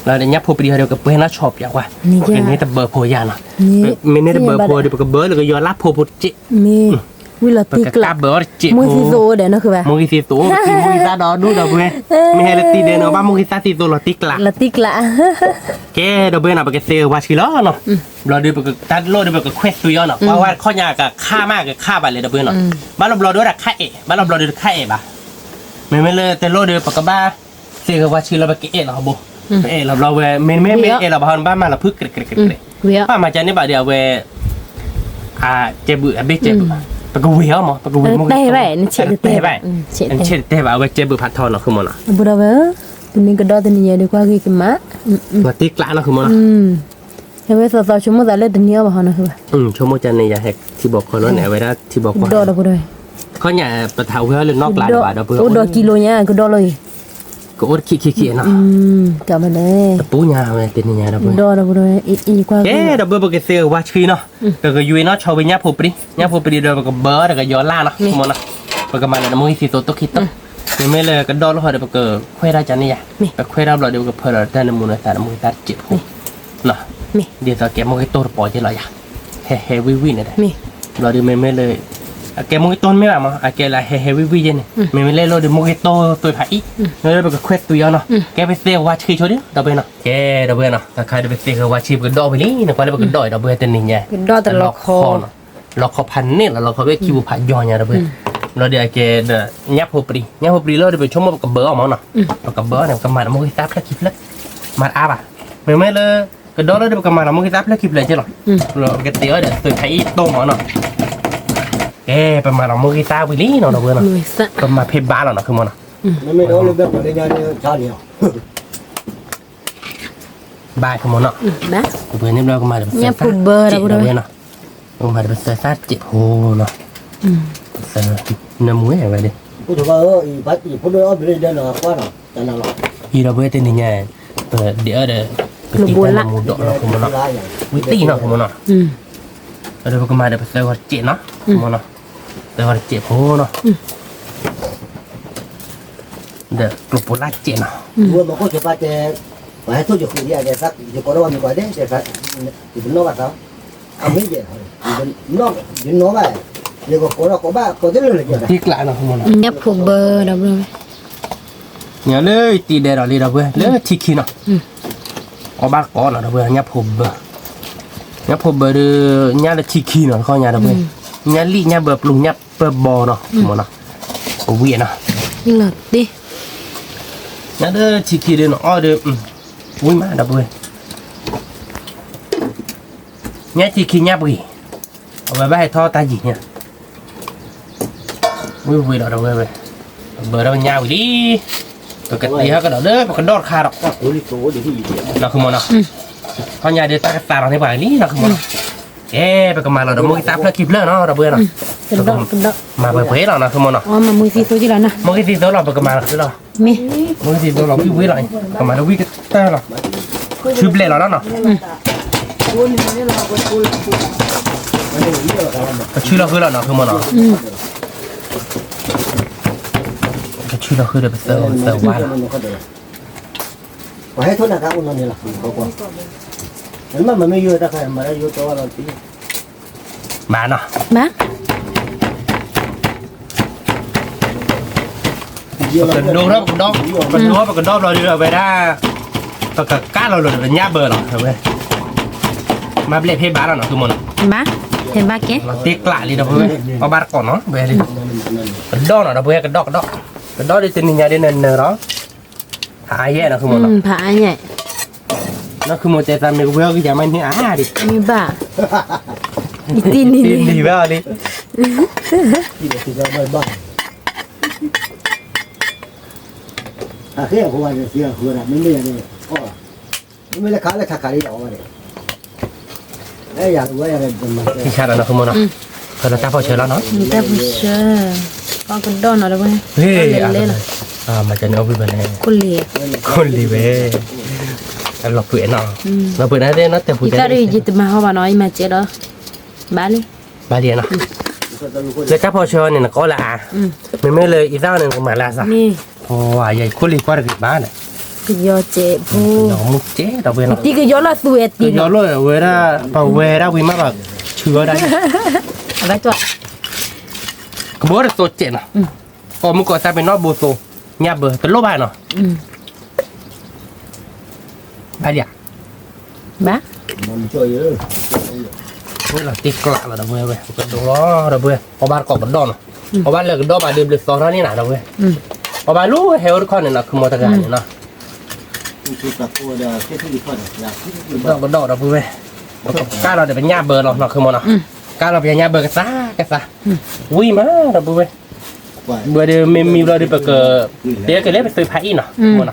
လီၤဒီးညၣ်ဖိပဒံဟီဒီး ပကပှဲၤနီၣ်ဆီပၠးကွၢ်, ပကန့ၢ်တဘၢဖိယၤနီၤ, မ့ၢ်န့ၢ်တဘၢဖိဒီး ပကဘၢလၢကယီၤလၢဖိဖိတစဲး, မ့ၢ်ဝံၤလီၤတံၢ်ကျး, မိၢ်ဂံၢ်သံသိးဒီးနီၤ မိၢ်ဂံၢ်သံသိး မိၢ်ဂံၢ်သၣ်ဒီဒူၣ် ဒီပုၢ်ဝဲၢ်, မ့ၢ်ဟဲလၢတံၤဒဲးနီၤ ဘၣ်မိၢ်ဂံၢ်သၣ်သံသိးလီၤတံၢ်ကျး, လီၤတံၢ်ကျး, ကဲ ဒီပုၢ်ဝဲၢ်နီၤ ပကသ့ဂ့ၤဝါဆှံလီၤနီၤ, ဘျီဒီး ပကတၢ်တလိၣ်ဒီး ပကခွဲးသွံအီၤနီၤ, ပှၤဝဲတခီညါကခါမး ကခါဘၣ်လဲၣ် ဒီပုၢ်ဝဲၢ်နီၤ, ဘၣ်လီၤဘျီဒီးတခါအဲၣ် ဘၣ်လီၤဘျီဒီးတခါအဲၣ်ဘၣ်, မ့မ့ၢ်လၢတလိၣ်ဒီး ပကဘၣ် သ့ဂ့ၤဝါဆှံလီၤ ပကအဲၣ်လီၤဘိ, ပအဲၣ်လီၤဘျီဝဲ မ့မ့ၢ်မ့ၢ်အဲၣ်လီၤဘၣ်ဟီ နဘၣ်မၤလီၤဖုၣ်ကြဲးကြဲးကြဲး, ဘၣ်မၤကန့ၢ်ဘၣ်ဒီး အဝဲ ကဲဘုး အဘ့ၣ်ကဲဘုး, ပကဝ့ၤအီၤမး ပကဝ့ၤမိၢ်ဂံၢ်သၣ်, နဆဲးတတဲဘၣ် အဝဲကဲဘုးဖးထီနီၤ ဃုမနီၤ, ဒီပုၢ်ဝဲၢ်ဧၢ, တနံၤကဒီးတနံၤယဲဒီး ကွၢ်ဂ့ၤကမး, လီၤတံၢ်ကျးနီၤ ဃုမနီၤ, အဝဲသီသီဆိကမိၣ်သးလၢတနံၤအီၣ်ဘၣ်ဟီနီၤ ဃုဘၣ်, ဆိကမိၣ်ကန့ၣ် ယဟဲထံဘီကီၢ်လီၤန့ၣ် အဝဲဒၣ်ထံဘီကီၢ်, ဒီပုၢ်ဝဲၢ်, ခီညါ ပတၢ်ဝဲအီၤလၢနီၢ်ကျးလၢၤဘၣ် ဒီပုၢ်ဝဲၢ်, အိၣ်ဒီးကံလိာ်ညါ ကဒီးလီၤအံၤ, ကအိၣ်တခံခံခံနီၤ, တပူၤညါဝဲတနံၤညါဒီး, ကဲဒီးဘၢပကသ့ဝါဆှံနီၤ, ပကယွံနီၤ ဆီဝံၤညၣ်ဖိပြံ, ညၣ်ဖိပြံဒီးပကဘၢအီၤဒီးကယီၤလၢ်နီၤ, မ့ၢ်နီၤ, ပကမၤလၢနမိၢ်ဂံၢ်သံသိးတိၢ်ခံတိၢ်, မ့မ့ၢ်လၢကဒီၣ်လၢဟီဒီး ပကခွဲးတၢ်ကန့ၣ်ယါ, ပခွဲးတၢ်ဘျီဒီး ပကဖၢဒီးတၢ်နမူနသး နမိၢ်ဂံၢ်သးတစဲးဖိ ဒ်သိးကဲမိၢ်ဂ့ၤတိၢ်တပီၤက့လီၤယါ, ဟဲဟဲဝံၣ်ဝံၣ်န့ၣ်ဒီး, ဘျီဒီးမ့မ့ၢ်လၢ, အကဲမိၢ်ဂ့ၤတိၢ်မ့ၢ်ဘၣ်မး အကဲလၢဟဲဟဲဝံၣ်ဝံၣ်ယဲန့ၣ် မ့မ့ၢ်လဲၣ်လီၤဒီးမိၢ်ဂ့ၤတိၢ်သွဲဖးအံၣ်, ဒီးပကခွဲးသွံအီၤနီၤ, ကဲပသ့ဝါဆှံဆိဒံး ဒီပုၢ်ဝဲၢ်နီၤ, ကဲဒီပုၢ်ဝဲၢ်နီၤ တခါဒီးပသ့ဝါဆှံပကဒီၣ်ဝံၤလံ နကွၢ်လၢပကဒီၣ်အံၤဒီပုၢ်ဝဲၢ်တနံၤညါ, လီၤခီနီၤ, လီၤခီဖးန့ၣ်လီၤ လီၤခီဝဲခံပူၤဖးယီၤညါဒီပုၢ်ဝဲၢ်, ဘျီဒီးအကဲဒီး ညၣ်ဖိပြံ, ညၣ်ဖိပြံလီၤဒီးပဆိကမိၣ်ပကဘၢအီၤမးနီၤ, ပကဘၢအီၤန့ၣ် ပကမၤဒီးမိၢ်ဂ့ၤသၣ်ဖျၢၣ်ခံဖျၢၣ်, မၤတအါဘၣ်, မ့မ့ၢ်လၢ, ကဒီၣ်လီၤဒီးပကမၤဒီးမိၢ်ဂ့ၤသၣ်ဖျၢၣ်ခံဖျၢၣ်က့လီၤ, ပကတ့အီၤဒီးသွဲဖးအံၣ်တိၢ်မးနီၤ, ကဲပမၤဒီးမိၢ်ဂ့ၤသၣ်ဝံၤလံနီၤ ဒီပုၢ်ဝဲၢ်နီၤ, ပမၤဖဲဘါလီၤနီၤ ခုမးနီၤ, ဘါခုမးနီၤ, ပှဲၤန့ၣ်ဘျီကမၤဒီးပသၢသၣ်စဲးဖိနီၤ, ပကမၤဒီးပသၢသၣ်စဲးဖိနီၤ, ပသၢ, နမူဝဲဝဲဒၣ်, အံၤဒီပုၢ်ဝဲၢ်တနံၤညါ, ပဒ့အီၤဒီး, ပတံၢ်နီၤ ခုမးနီၤ, ဒီးပကမၤဒီးပသၢဂီၤစဲးနီၤ, ခုမးနီၤ, သၢဂီၤစဲးဖိနီၤ, ဒီးကျိၤပိၤလၢ်စဲးနီၤ, ဝဲမ့ၢ်ခိၣ်ဆိပာ်တဲ, ပှၤဟဲထိၣ်ယဃုာ်ဒံးအကဲသး ယကိးထီၣ်ဘၣ်မ့ၢ်ကွၢ်ဒဲး, ယနီၣ်ဘၣ်သး, အမ့ၢ်ယဲ, ယနီၣ်ဘၣ်, ယကကိးထီၣ်ကိးဘၣ်ကိးတလၢာ်လၢာ်, တံၢ်ကျးနီၤ ခုမးနီၤ, ညၣ်ဖိဘၢဒီပုၢ်ဝဲၢ်, ညၣ်လၢယတံၢ်ဒဲးဒီးလံဒီပုၢ်ဝဲၢ် လၢထံခံနီၤ, အီၣ်ဘၣ်တကိးနီၤ ဒီပုၢ်ဝဲၢ် ညၣ်ဖိဘၢ, ညၣ်ဖိဘၢဒီး, ညၣ်လၢထံခံနီၤ တခီညါဒီပုၢ်ဝဲၢ်, ညၣ်လံၣ်ညၣ်ဘၢပျူၤညၣ်ပၢၢ်ဘီနီၤ ခုမးနီၤ, ပဝံၣ်နီၤ, ညၣ်လၢထံခံဒီးနအီၣ်ဒီး, ဝံၣ်မးဒီပုၢ်ဝဲၢ်, ညၣ်ထံခံညၣ်ပှံၤ, အဝဲဘၣ်ဟဲထီၣ်တၢ်ယံၤညါ, ဝံၣ်ဝံၣ်လီၤဒီပုၢ်ဝဲၢ်, ဘၢဒီးညၣ်ဝံၤလံ, ပကတ့ဟီၣ်ကဒီးလၢပကဒီၣ်တခါဒီး, နီၤ ခုမးနီၤ, ဟီၣ်ညါဒီးတၢ်ကသးလီၤန့ၢ်ပှၤလံနီၤ ခုမးနီၤ, ကဲပကမၤလီၤဒီးမိၢ်ဂံၢ်သၣ်ဖျၢၣ်ခံဖျၢၣ်နီၤ ဒီပုၢ်ဝဲၢ်နီၤ, မၤပှဲၤပှဲၤလီၤနီၤ ခုမးနီၤ, မိၢ်ဂံၢ်သံသိးလီၤ ပကမၤလီၤ, မိၢ်ဂံၢ်သံသိးလီၤ ဝံၣ်ဝံၣ်လီၤ, ကမၤဒီးဝံၣ်ကတၢၢ်လီၤ, ဆူဘျဲၣ်လီၤနီၤနီၤ, ကဆူလီၤဃုလီၤနီၤ ခုမးနီၤ, ကဆူလီၤဃုဒီးပသၢဝါလီၤ, ပှၤဟဲထိၣ်နၤကအိၣ်နီၤန့ၣ်လီၤ, မ့မ့ၢ်ယိၤတၢ်ခါမၤလၢယိၤတီလီၤ, ဘၣ်နီၤ, ပကဒိထီၣ်ပကဒီ, ပကဒိပကဒီဘျီဒီးဝဲဒၣ်, ပကကၢ်လီၤလီၤဒီးပညၣ်ဘၢလီၤဝဲ, မၤဘျဲၣ်ဖဲဘၣ်လီၤနီၤ ခုမးနီၤ, ဖဲဘၣ်ကဲ, လီၤတံၢ်ကျးလံဒီပုၢ်ဝဲၢ်, အီၣ်ဘၣ်တကိးနီၤ ဝဲလံ, ကဒီနီၤ ဒီပုၢ်ဝဲၢ် ကဒီကဒီ, ကဒီဒီးတနံၤညါဒ်နနၢၤလီၤ, ဖးအါယဲၢ်နီၤ ခုမးနီၤ, ဖးအါယဲၢ်, နီၤ ခုမးတဲသးမ့ၢ်ကဝဲအီၣ် ကယၤမ့ၢ်န့ၢ်အါဒံး, မ့ၢ်ဘၣ်, ယတံၢ်နံၤ, ယတံၢ်နံၤဘၣ်လံ, မ့မ့ၢ်လၢခါလၢခါခါလံ, မ့ၢ်လၢခါခါလံ, ယၤဝဲယၤ, တံၢ်ဆါလီၤနီၤ ခုမးနီၤ, ဖဲလီၤတၢ်ဖီၣ်ဆၢလီၤနီၤ, တၢ်ဖီၣ်ဆၢ, အီၣ်ကဒီနီၤ ဒီပုၢ်ဝဲၢ်, လဲၤလဲၤလီၤ, မၤကန့ၣ်အီၣ်ဝံၣ်ဘၣ်န့ၣ်, ခိၣ်လံၤ, ခိၣ်လံၤဝဲ, လီၤပှဲၤနီၤ, လီၤပှဲၤန့ၣ်သ့ၣ်နီၤ တဲပူၤတဲ, ယတမၤဟီဘၣ်နီၤ ယမၤစဲးဒီး, ဘၣ်လံ, ဘၣ်လံနီၤ, လၢတၢ်ဖီၣ်ဆၢန့ၣ် နကအီၣ်လၢအါ, မ့မ့ၢ်လၢအံသၣ်န့ၣ် နကမၤလၢအသး, ခိၣ်လံၤကွၢ်တဂ့ၤဘၣ်န့ၣ်, ကယီၤစဲးဖိ, မူစဲးဒီပုၢ်ဝဲၢ်နီၤ, မူစဲးဒီပုၢ်ဝဲၢ်နီၤ, ကယီၤလီၤဝဲဒၣ်, ပဝဲဒၣ်ဝံၤမးဘၣ်, ဆူအီၣ်ဒၣ်, ကဘၣ်တသိးစဲးနီၤ, ကိးမုၢ်ကိးသးပ့ၤနီၣ်ဘိသိး, ညၣ်ဘၢတလိၣ်ဘၣ်နီၤ, ဘၣ်လံဧါ, ဘၣ်, လီၤတံၢ်ကျးလီၤဒီပုၢ်ဝဲၢ်, ကဒိလီၤဒီပုၢ်ဝဲၢ်, အီၣ်ဘၣ်တကိးကဒီနီၤ, အီၣ်ဘၣ်လၢကဒီဘၣ်ဒီးဘျုးသီထီၣ်န့ၣ်နၤဒီပုၢ်ဝဲၢ်, အီၣ်ဘၣ်လၢဟဲအိၣ်တခီန့ၣ်နီၤ ခုမးတဂၤန့ၣ်နီၤ, ကဒီကဒီဒီပုၢ်ဝဲၢ်, ပကကၢ်လီၤဒီးပညၣ်ဘၢလီၤနီၤ ခုမးနီၤ, ကၢ်လီၤပညၣ်ဘၢကသးကသး, ဝံၣ်မးဒီပုၢ်ဝဲၢ်, ဘၢဒီးမ့ၢ်မံဘျီဒီးပက, တဲကလဲၤပသုးဖးအံၣ်နီၤ, မ့ၢ်နီၤ,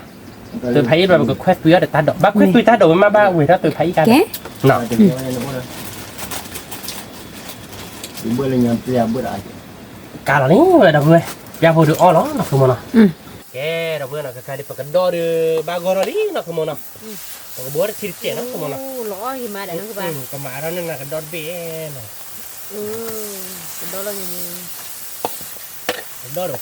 သုးဖးအံၣ်ဘျီပကခွဲးသွံအီၤဒီးတၢ်ဒိး, ဘၣ်ခွဲးသွံတၢ်ဒိးဝံၤမးဘၣ်ဝဲထီၣ်သုးဖးအံၣ်ကါ, ကၢ်လီၤန့ၣ်ဝဲဒီပုၢ်ဝဲၢ်, ပျၢ်ဖိဒုးအီၣ်လီၤနီၤ ခုမးနီၤ, ကဲ ဒီပုၢ်ဝဲၢ်နီၤ ခဲခါဒ်ပကဒီၣ်ဒီး ဘၣ်ဂီၢ်ထီၣ်လံနီၤ ခမီနီၤ, ပကဘိးထီၣ်ထံတစဲးနီၤ ခမီနီၤ, ကမၤထီၣ်န့ၢ်နၤကဒီၣ်တဘ့ၣ်နီၤ, ကဒီၣ်ဒီးကီၢ်ဆ့ကဒီၣ်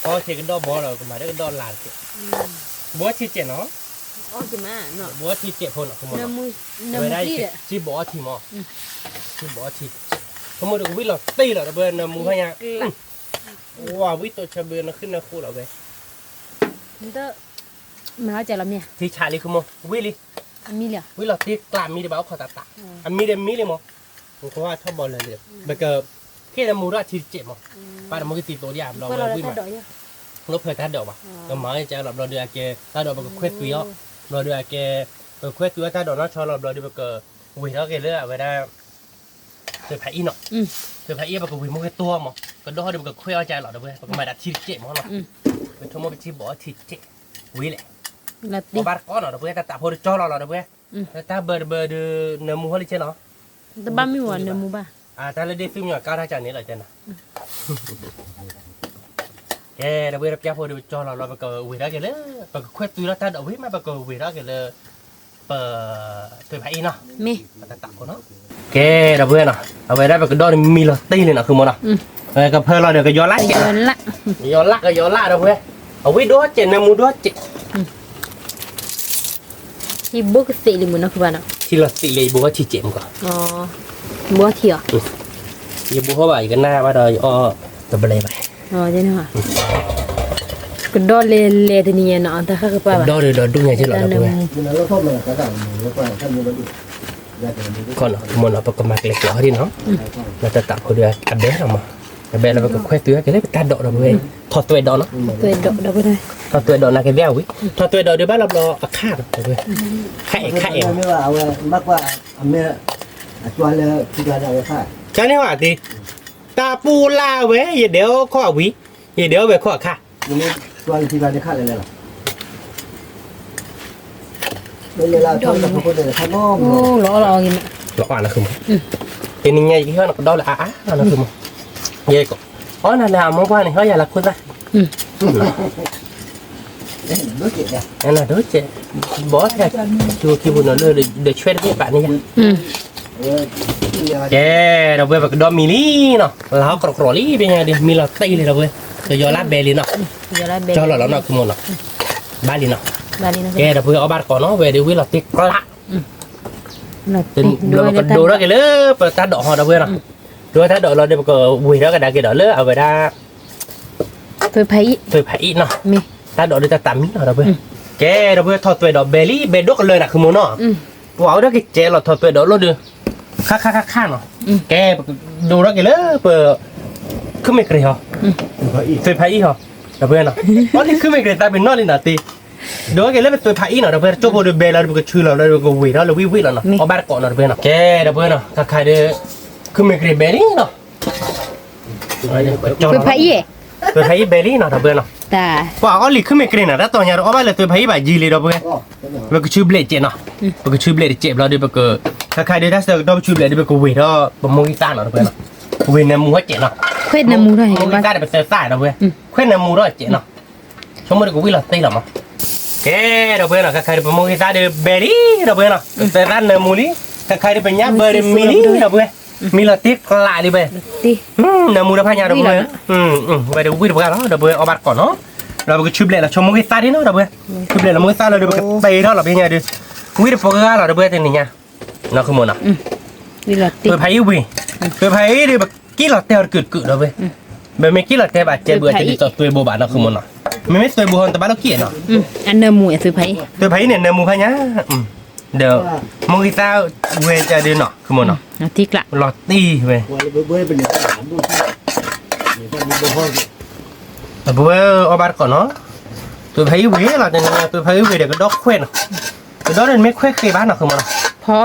ဘီဒီး ကမၤဒီးကဒီၣ်လၢ်တက့ၢ်, ဘိးထံတစဲးနီၤ, ဘိးထံတစဲးဖိနီၤ ခမီနီၤ, ဝဲဒၣ်ထံဘိးအီထံမး, ထံဘိးအီထံ, ခမီဒီးကဝံၣ်လီၤတံၢ်လီၤ ဒီပုၢ်ဝဲၢ် နၢမူဖးညါ, ဝံၣ်တိၢ်ဆၢဘုးနဃုနၢဃိလီၤဝဲ မ့ၢ်လီၤမ့ၢ်, ထံဆးလံ ခမီ, ဝံၣ်လံ, ဝံၣ်လီၤတံၢ်ကျး မံဒီးဘၣ်အိၣ်ခိးသးသး, အမံဒီးမံလံမး, နကွၢ်ထီၣ်ဘီလၢာ်လံ, ပက ဃ့ၢ်နၢမူထီၣ်ထံတစဲးမး, ဘၣ်တမူကသံသိးဒံးဧါ ဘျီဝဲဝံၣ်မး, လီၢ်ဖၢတၢ်ဒိးဘၣ်, ကမၤကလီၤဘျီဒီးအကဲ တၢ်ဒိးပကခွဲးသွံးအီၤ, ဘျီဒီးအကဲ ပကခွဲးသွံးအီၤတၢ်ဒိးနီၢ်ဆီလီၤဘျီဒီး ပကဝ့ၤထီၣ်က့ၤလၢအဝဲဒၣ် သွဲၣ်ဖးအံၣ်နီၤ, သွဲၣ်ဖးအံၣ်ပကဝ့ၤမိၢ်က့ၤတိၢ်မး, ကဒီၣ်ဒီးပကခွဲးအီၤကလီၤ ဒီပုၢ်ဝဲၢ် ပကမၤဒၣ်ထံတစဲးမးနီၤ, ပထိမိၢ်ပထံဘိးအီထံတစဲး, ဝံၣ်လဲၣ်, ဘၣ်တကိးနီၤ ဒီပုၢ်ဝဲၢ် တၢ်တးဖိတကၠီလီၤလီၤ ဒီပုၢ်ဝဲၢ်, တၢ်ဘၢတဘၢဒီး နၢမူဟီၣ်လံကဲနီၤ, တဘၣ်မ့ၢ်ဝဲနၢမူဘၣ်, တၢ်လၢဒ့ၣ်သုမ့ၢ်ကါထီၣ်ကန့ၣ်လီၤ ကဲနီၤ ကဲ ဒီပုၢ်ဝဲၢ် တပျၢ်ဖိဒီးပကၠီလီၤလီၤ ပကဝ့ၤထီၣ်က့ၤလၢ ပကခွဲးသွံးထီၣ်တၢ်ဒိးဝံၣ်မး ပကဝ့ၤထီၣ်က့ၤလၢ ပ သွဲၣ်ဖးအံၣ်နီၤ, မ့ၢ် ကဲ ဒီပုၢ်ဝဲၢ်နီၤ အဝဲဒၣ်ပကဒီၣ်န့ၣ်မံလီၤတံၢ်လံနီၤ ဃုမီနီၤ, ကဖၢလီၤဒီးကယီၤလၢ်ကဲး, ကယီၤလၢ် ကယီၤလၢ် ဒီပုၢ်ဝဲၢ်, အဝံၣ်ဒိၣ်စဲး နၢမူဒိၣ်စဲး ယဘိကသ့လံမုၢ်နီၤ ဖုဘၣ်နီၤ, ထံလီၤသံးလံ ယဘိဟီၣ်ထံစဲးမုၢ်ကီး, ဘိထံအီၤ, ယဘိဟီၣ်ဘၣ် ယကနၣ်ဘၣ်ဒီးယအီၣ်တဘျဲဘၣ်, ကဒီၣ်လဲၤလဲၤတနံၤညါနီၤ တၢ်ဃၣ်ကပၤဘၣ်, ဒီၣ်ဒီးဒီးဒူၣ်ညါက့လီၤ ဒီပုၢ်ဝဲၢ်, ခီနီၤ မုၢ်နီၤ ပကမၤကျဲၤကျိးဟီၣ်ဒံးနီၤ, လၢတၢ်တးဖိဒီးအဘဲလီၤမး, အဘဲလီၤ ပကခွဲးသွံးက့ၤလၢပတၢ်ဒိး ဒီပုၢ်ဝဲၢ်, ထီၣ်သွဲၣ်ဒိးနီၤ, ထီၣ်သွဲၣ်ဒိးနာ်က့ၤသ့ၣ်ဝံၤ, ထီၣ်သွဲၣ်ဒိးဒီးဘၣ်လီၤဘျီအခါနီၤ ဒီပုၢ်ဝဲၢ်, ခါအဲၣ်ခါအဲၣ်, ကန့ၣ်ဝဲသ့ၣ်, တၢ်ပူၤလၢဝဲ ယဒဲးအိၣ်ခီၣ်အဝံၤ, ယဒဲးအိၣ်ဝဲခီၣ်အခါ လီၤအါလီၤဃုမး, တနံၤညါယကဟ့ၣ်နကဒီးလၢအါအါလီၤနီၤဃုမး, ယက အီၣ်နၤလၢအမိၢ်ပှၢ်န့ၣ် ဟီၣ်ယၤလၢခိၣ်သၣ်, နဒိၣ်စဲး, ဘီထဲ ထံဖိခံဖိနီၤလၢ ဒီးဆွဲတဘ့ၣ်ဘၣ်န့ၣ်ယါ, ကဲ ဒီပုၢ်ဝဲၢ် ပကဒီမံၤလံနီၤ, လါဟီၣ်ကြီကြီလံ ဖဲညါဒီး မံလီၤတံၢ်လံ ဒီပုၢ်ဝဲၢ်, ကယီၤလၢ်ဘဲလံနီၤ, ကၠီလီၤလီၤနီၤ ခုမီနီၤ, ဘၣ်လံနီၤ, ကဲ ဒီပုၢ်ဝဲၢ် အီၣ်ဘၣ်တကိးနီၤ ဝဲဒၣ်ဝံၣ်လီၤတံၢ်ကျး ဒီးပကဒိထီၣ်က့ၤလၢ ပတၢ်ဒိးဟီ ဒီပုၢ်ဝဲၢ်နီၤ, ဒိတၢ်ဒိးလီၤဒီး ပကဝ့ၤထီၣ်ကဒါက့ၤဒီးလၢအဝဲဒၣ် သွဲၣ်ဖးအံၣ်နီၤ, တၢ်ဒိးဒီးတၢ်တးမံလီၤ ဒီပုၢ်ဝဲၢ်, ကဲ ဒီပုၢ်ဝဲၢ် ထီၣ်သွဲၣ်ဒိးဘဲလံ ဘဲဒိၣ်ကလၢာ်နီၤ ခုမီနီၤ, ပှၤအိၣ်ဒီးကစဲးလီၤ ထီၣ်သွဲၣ်ဒိးလိၣ်ဒီး ခါခါခါခါနီၤ, ကဲ ပကဒိထီၣ်က့ၤလၢပ ခုမ့ၢ်ကြ့ၤဟီ, သွဲၣ်ဖးအံၣ်ဟီ, ဒီပုၢ်ဝဲၢ်နီၤ, အီၣ်လံခုမ့ၢ်ကြ့ၤ သးပ့ၤနီၣ်လံနီၤတ့, ဒိထီၣ်က့ၤလၢပသွဲၣ်ဖးအံၣ်နီၤ ဒီပုၢ်ဝဲၢ်, တကၠိဖိဒီးဘဲလီၤဒီး ပကဆူလီၤလီၤဒီး ပကဝ့ၤထီၣ်လၢဝံၣ်ဝံၣ်လီၤနီၤ, အီၣ်ဘၣ်တကိးနီၤ ဒီပုၢ်ဝဲၢ်နီၤ, ကဲ ဒီပုၢ်ဝဲၢ်နီၤ, ခါခါဒီး ခုမ့ၢ်ကြ့ၤဘဲလံနီၤ သွဲၣ်ဖးအံၣ်, သွဲၣ်ဖးအံၣ်ဘဲလံနီၤ ဒီပုၢ်ဝဲၢ်နီၤ, ပှၤအီၣ်လံခုမ့ၢ်ကြ့ၤနီၤ တၢ်တီၤညါဒီးအီၣ်ဘၣ်လၢသွဲၣ်ဖးအံၣ်ဘၣ်ယံာ်လံ ဒီပုၢ်ဝဲၢ်, ပကဆူဘျဲၣ်တစဲးနီၤ, ပကဆူဘျဲၣ်တစဲးဘျီဒီး ပက ခါခါဒီးတၢ်ဆၢကတီၢ်ပဆူဘျဲၣ်ဒီး ပကဝ့ၤထီၣ်ပမိၢ်ဂံၢ်သၣ်နီၤ ဒီပုၢ်ဝဲၢ်နီၤ, ဝ့ၤနၢမူဟီၣ်စဲးနီၤ, မိၢ်ဂံၢ်သၣ်ဒီးပသၢသၣ် ဒီပုၢ်ဝဲၢ်, ခွဲးနၢမူထီၣ်စဲးနီၤ ဆိကမိၣ်ဒီးကဝံၣ်လီၤသ့လီၤမး, ကဲ ဒီပုၢ်ဝဲၢ်နီၤ, ခါခါဒီးပမိၢ်ဂံၢ်သၣ်ဒီးဘဲလံ ဒီပုၢ်ဝဲၢ်နီၤ, ပသၢသၣ်နၢမူလံ, ခါခါဒီးပညါဘၢဒီးမံလံ ဒီပုၢ်ဝဲၢ်, မံလီၤတံၢ်ကျးလံဘဲ, နၢမူဒီးဖးညါ ဒီပုၢ်ဝဲၢ်, ဝဲဒီးဝံၣ်တပှၢ်လီၤ ဒီပုၢ်ဝဲၢ် အီၣ်ဘၣ်တကိးနီၤ, ဒီးပကဆူဘျဲၣ်လီၤ ဆိကမိၣ်ဂံၢ်သၣ်ဒ်နီၤ ဒီပုၢ်ဝဲၢ်, ဆူဘျဲၣ်လီၤမိၢ်ဂံၢ်သၣ်လီၤဒီး ပကတဲထီၣ်လီၤဖဲညါဒီး, ဝံၣ်တပှၢ်လီၤ ဒီပုၢ်ဝဲၢ် တနံၤညါ, နီၤ ခုမီနီၤ သွဲၣ်ဖးအံၣ်ဝံၤ, သွဲၣ်ဖးအံၣ်ဒီး ပက့ၢ်လီၤတဲာ်အီၤတကုာ်တကုာ် ဒီပုၢ်ဝဲၢ်, ပမ့ၢ်က့ၢ်လီၤတဲာ်ဘၣ် ကဲဘုးအကဲဒ်သိးသွဲၣ်ဘိဘၣ်နီၤ ခုမီနီၤ, မ့မ့ၢ်သွဲၣ်ဘိဟီ တဘၣ်လိၣ်က့ၢ်နီၤ, သွဲၣ်ဖးအံၣ်န့ၣ် နၢမူဖးညါ, ဒီး မိၢ်ဂံၢ်သၣ်ဝဲကဒီးနီၤ ခုမီနီၤ, လီၤတံၢ်ဝဲ ဒီပုၢ်ဝဲၢ် အီၣ်ဘၣ်တကိးနီၤ, သွဲၣ်ဖးအံၣ်ဝံၤလီၤ တနံၤညါ သွဲၣ်ဖးအံၣ်ဝံၤဒီး ကဒီခွဲးနီၤ, ကဒီဒီးမ့ၢ်ခွဲးဃ့ဘၣ်နီၤ ခုမီနီၤ,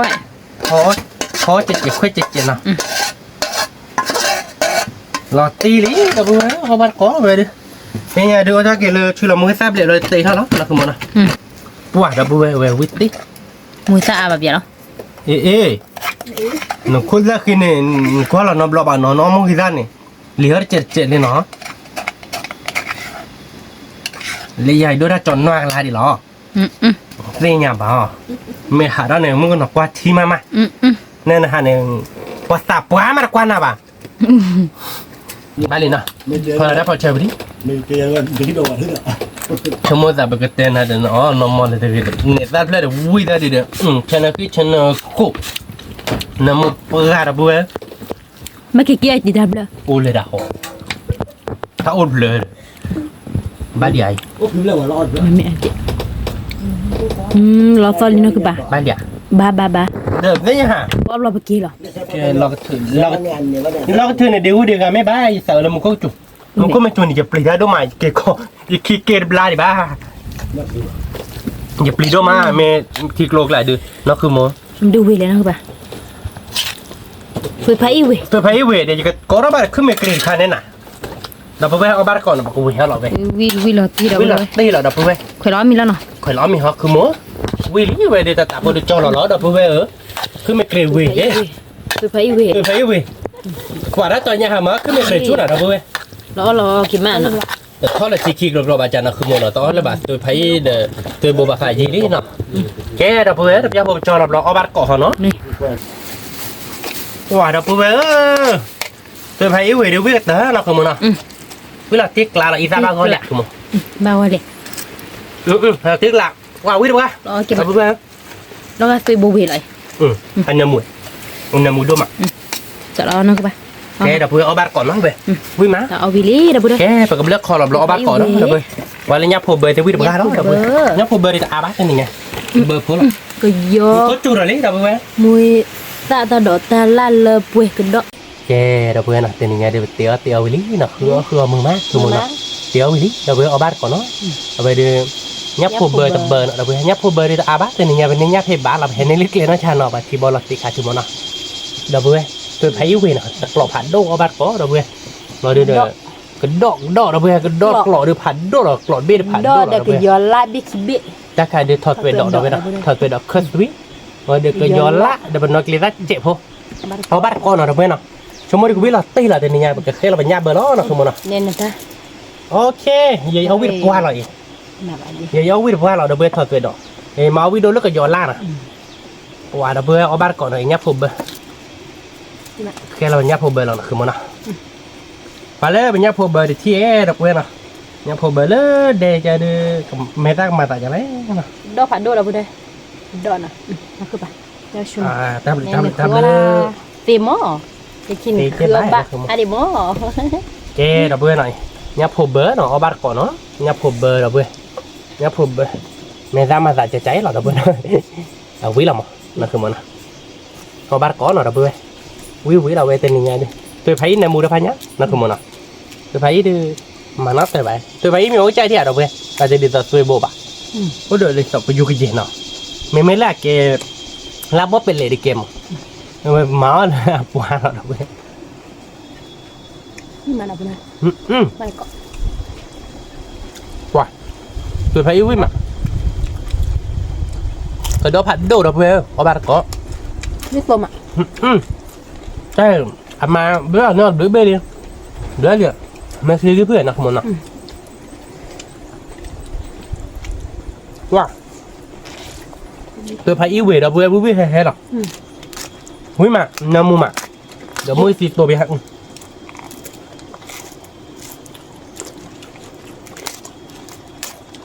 ဖီ ဖီစဲးစဲး ခွဲးစဲးစဲးနီၤ, လီၤတံၢ်လံ ဒီပုၢ်ဝဲၢ် အီၣ်ဘၣ်တကိးဝဲဒီး, ဖဲညါဒီး အီၣ်တၢ်က့ၤလၢ ဆူလီၤမိၢ်ဂံၢ်သၣ်ဘျဲၣ်လီၤ တဲထီၣ်လီၤ နီၤ ခုမီနီၤ, ပှၤ ဒီပုၢ်ဝဲၢ် ဝဲဝံၣ်တံၢ်, မိၢ်ဂံၢ်သၣ်အါဘၣ်ဘျဲၣ်လီၤ, အ့ အ့ နခိၣ်သၣ်ဃံန့ၣ် နကွၢ်လီၤနီတဘျီဘၣ်နီၤ နအီၣ်မိၢ်ဂံၢ်သၣ်န့ၣ်, လံာ်ဟီၣ်တစဲးတစဲးလံနီၤ လၢယၤဒိၣ်တၢ်ကၠီနွၢ်ကလါဒံးလီၤ. သ့ၣ်ညါဘၣ်အီၤ, မ့ၢ်ဟးထီၣ်န့ၣ် မုၣ်ကနီၤကွၢ်ထံမးမး, နဲနဟးန့ၣ် ပှၤသးပှၢ်မးတကွၢ်နၤဘၣ်. ဘၣ်လံနီၤ, ဖီလီၤတၢ်ဖီဆၢပဒံး, ဆိကမိၣ်သးပကတဲနၤဒီး နီၢ်မီၢ်လၢတဂ့ၤ, န့ၣ်သၣ်ဖျၢၣ်ဒီးဝံၣ်သၣ်ဒံးဒီး, ဆဲနဃ့ဆဲနဃိ, နမိၢ်ပှၢ်ဒီပုၢ်ဝဲၢ်, မ့ၢ်က့ၤက့ၤအတံၤတၢ်ဖျၢၣ်, အိၣ်လၢတၢ်ဟီ, တၢ်အိၣ်ဖျၢၣ်, ဘၣ်ဒံးအံၤ, မ့ၢ်အက့ၤ, လီၤသီလံနီၢ်ကပၤ, ဘၣ်ဒံး, ဘၣ်ဘၣ်ဘၣ်, ဒီးသ့ၣ်ညါဟး, ပှၤဘျီပက့ၤလီၤ, လီၤကထုးန့ၣ် ဒ့ဝူဒ့ဂၤမ့ၢ်ဘၣ် ယသးအၢလၢမူခိၣ်ကစူၤ, မူခိၣ်မ့ၢ်စူၤန့ၣ် ယပျံၤတၢ်ဒိၣ်မး ယက့ၤခီ, ယခံက့ၤတဘျါဒံးဘၣ်, ယပျံၤဒိၣ်မး မ့ၢ်ထံကျိကျါဒုး နီၢ်ဃုမိၢ်, ဒုးဝံၤလဲၣ်နီၢ်ကပၤ, ဖုဖးအံၣ်ဝံၤ, ဖုဖးအံၣ်ဝံၤဒီး ယကကိးထီၣ်ဘၣ်ဒီး ခုမ့ၢ်ကြ့ၤတခါန့ၣ်နၤ, ဒီပုၢ်ဝဲၢ်အီၣ်ဘၣ်တကိးန့ၣ် ပကဝံၤဟဲလီၤဝဲ, ဝံၤလီၤတ့ၢ်လီၤ ဒီပုၢ်ဝဲၢ်, ခွဲးလီၤအီၣ်မံၤလီၤနီၤ, ခွဲးလီၤအီၣ်မံၤဟီ ဃုမိၢ်, ဝံၤလံဝဲဒီး တၢ်သးဖိတကၠီလီၤလီၤ ဒီပုၢ်ဝဲၢ်ဧၢ, ခုမ့ၢ်ကြ့ၤဝံၤ, ဖုဖးအံၣ်ဝံၤ, ဖုဖးအံၣ်ဝံၤ, ကွၢ်ဒၣ်တီညါဟးမး ခုမ့ၢ်ကြ့ၤဆူၣ်နၤ ဒီပုၢ်ဝဲၢ်, လီၤအီၣ်လီၤက့ၤမးနီၤ, တထီၣ်လၢထံခံကျိကျိဘၣ်ကၢ်နီၤ ဃုမိၢ်နီၤ တအီၣ်လၢၤဘၣ် ဖုဖးအံၣ်ဒီး သုဘိးဘၣ်ဃးယံာ်လံနီၤ, ကဲ ဒီပုၢ်ဝဲၢ် တပျၢ်ဖိပကၠီလီၤဘျီ အီၣ်ဘၣ်တကိးဟီနီၤ, ကွၢ်ဒီပုၢ်ဝဲၢ်ဧၢ, ဖုဖးအံၣ်ဝံၤဒီး ဝံၣ်ကတၢၢ်နီၤ ဃုမိၢ်နီၤ, ဝံၤလီၤတ့ၢ်ကျါလီၤ အံသၣ်ဘၣ်ဂီၢ်လံ ဃုမိၢ်, ဘၣ်ဂီၢ်လံ, တ့ၢ်ကျါ, ကွၢ်ဝံၣ်တပှၢ်, ဒီပုၢ်ဝဲၢ် လီၤဂာ်သွ့ဘိဝ့ၤလီၤ, အနၢမူ, အနၢမူဒိၣ်မး, ကဲ ဒီပုၢ်ဝဲၢ် အီၣ်ဘၣ်တကိးနီၤ ဝံၤမး, ဝံၤမး, ကဲ ပကဘျၢၣ်ခီလီၤဘျီ အီၣ်ဘၣ်တကိးနီၤ ဒီပုၢ်ဝဲၢ်, ပှၤလၢညၣ်ဖိဘၢသ့ၣ်ဝံၣ်တပှၢ်လီၤ ဒီပုၢ်ဝဲၢ်, ညၣ်ဖိဘၢဒံးတအါဘၣ်တနံၤညါ, ဘၢဖိလီၤ, ကယီကၠူၣ်ထီၣ်လံ ဒီပုၢ်ဝဲၢ်, မူသၣ်တၢ်ဒိးတၢ်လၢ်လၢပှဲၤကဒီး, ကဲ ဒီပုၢ်ဝဲၢ်နီၤ တနံၤညါဒီး ပတ့အီၣ်တ့အီဝံၤလံနီၤ ဃုအီၣ်ဃုအီမုာ်မး ဆိကမိၣ်နီၤ, တ့အီၣ်ဝံၤလံ ဒီပုၢ်ဝဲၢ် အီၣ်ဘၣ်တကိးနီၤ, အဝဲဒီး ညၣ်ဖိဘၢတဘၢနီၤ ဒီပုၢ်ဝဲၢ် ညၣ်ဖိဘၢဒံးတအါဘၣ် တနံၤညါ ပန့ၢ်ညၣ်ဖဲဘၣ်လီၤ ပဟဲန့ၢ်လၢကျဲနီၢ်ဆါနီၤ ပှၤထံဘီလီၤသ့ခါ ဆိကမိၣ်နီၤ, ဒီပုၢ်ဝဲၢ်, ဖုဖးအံၣ်ဝံၤနီၤ တကျိးဖးဒိၣ်အီၣ်ဘၣ်တကိး ဒီပုၢ်ဝဲၢ်, လီၤဒုးဒီး ကဒီးကဒီး ဒီပုၢ်ဝဲၢ် ကဒီးကျိးဒုးဖးဒိၣ်လီၤ ကျိးဘ့ၣ်ဒုးဖးဒိၣ်လီၤ ဒီပုၢ်ဝဲၢ်, တၢ်ခါဒုးထီၣ်သွဲးဒီး ဒီပုၢ်ဝဲၢ်နီၤ ထီၣ်သွဲးဒီးခၢၣ်သွံ, ဒီးကယီၤလၢ် ဒီးပနီၢ်ကျဲသၣ်စဲးဖိ, အီၣ်ဘၣ်တကိးနီၤ ဒီပုၢ်ဝဲၢ်နီၤ, ဆိကမိၣ်ဒုးကဝံၣ်လီၤတ့ၢ်လီၤ တနံၤညါ ပကဃဲလီၤပညၣ်ဘၢလီၤနီၤ ဆိကမိၣ်နီၤ, ယအီၣ်ဝံၣ်တပှၢ်လီၤအံၤ, ယအီၣ်ဝံၣ်တပှၢ်လီၤ ဒီပုၢ်ဝဲၢ် ထီၣ်သွဲးဒီး, မၤအီၣ်ဝံၣ်ဒိၣ်လၢကယီၤလၢ်နီၤ, ပှၤ ဒီပုၢ်ဝဲၢ် အီၣ်ဘၣ်တကိးနီၤ ညၣ်ဖိဘၢ ဃဲလီၤညၣ်ဖိဘၢလီၤနီၤ ဃုမိၢ်နီၤ, ပှၤလၢပညၣ်ဖိဘၢတထံၣ်အဲၣ် ဒီပုၢ်ဝဲၢ်နီၤ, ညၣ်ဖိဘၢလၢဒဲကဒုး, မဲာ်သၣ်ကမၤသးယၤလဲၣ်, ဒီးဖးဒိၣ်ဒီပုၢ်ဝဲၢ်, ဒီးနီၤ, တၢ်ဘျုး, သ့မီၢ်, ယခံန့ၣ်ဃုအီၣ်ဘၣ်, အါဒံးမီၢ်, ကဲ ဒီပုၢ်ဝဲၢ်နီၤ, ညၣ်ဖိဘၢနီၤ အီၣ်ဘၣ်တကိးနီၤ, ညၣ်ဖိဘၢ ဒီပုၢ်ဝဲၢ်, ညၣ်ဖိဘၢ, မဲာ်သၣ်မၤသးကကလီၤ ဒီပုၢ်ဝဲၢ်နီၤ, အဝံၣ်လီၤမး, နီၤ ဃုမိၢ်နီၤ အီၣ်ဘၣ်တကိးနီၤ ဒီပုၢ်ဝဲၢ်, ဝံၣ်ဝံၣ်လီၤဝဲတနံၤညါဒုး, သုဖးအံၣ်နၢမူတဖၣ်ညါ နီၤ ဃုမိၢ်နီၤ, သုဖးအံၣ်ဒုး, မၤနီၣ်တၢ်ဘၣ်, သုဖးအံၣ်မ့ၢ်အိၣ်ကၠၢ်ထံၣ်ဧါ ဒီပုၢ်ဝဲၢ်, အတဒ်သိးသွဲဘိဘၣ်, အိၣ်ဒီးလံာ်စီၤပယူကယဲၢ်နီၤ, မ့မ့ၢ်လၢအကဲ, လၢဘီၣ်ပဲလဲၣ်တကဲမး, မၤအီၣ်လၢအပှၤလီၤ ဒီပုၢ်ဝဲၢ် ပှၤ, သုဖးအံၣ်ဝံၣ်မး, ကဒီဖးဒိၣ် ဒီပုၢ်ဝဲၢ် အီၣ်ဘၣ်တကိး, တၢ်, အမၤဘျုးအီၤန့ၣ်ဘျုးဘ့ၣ်လံ, ဘျုးလံ, မ့ၢ်သ့ဒုဖုနီၤ မနီၤ, ပှၤ, သုဖးအံၣ်ဝံၣ် ဒီပုၢ်ဝဲၢ် ဝံၣ်ဝံၣ်ဟဲဟဲလီၤ, ဝံၣ်မး နၢမူမး, ဒီးမုၢ်သံသိးဘၣ်ဟဲ ထီၣ်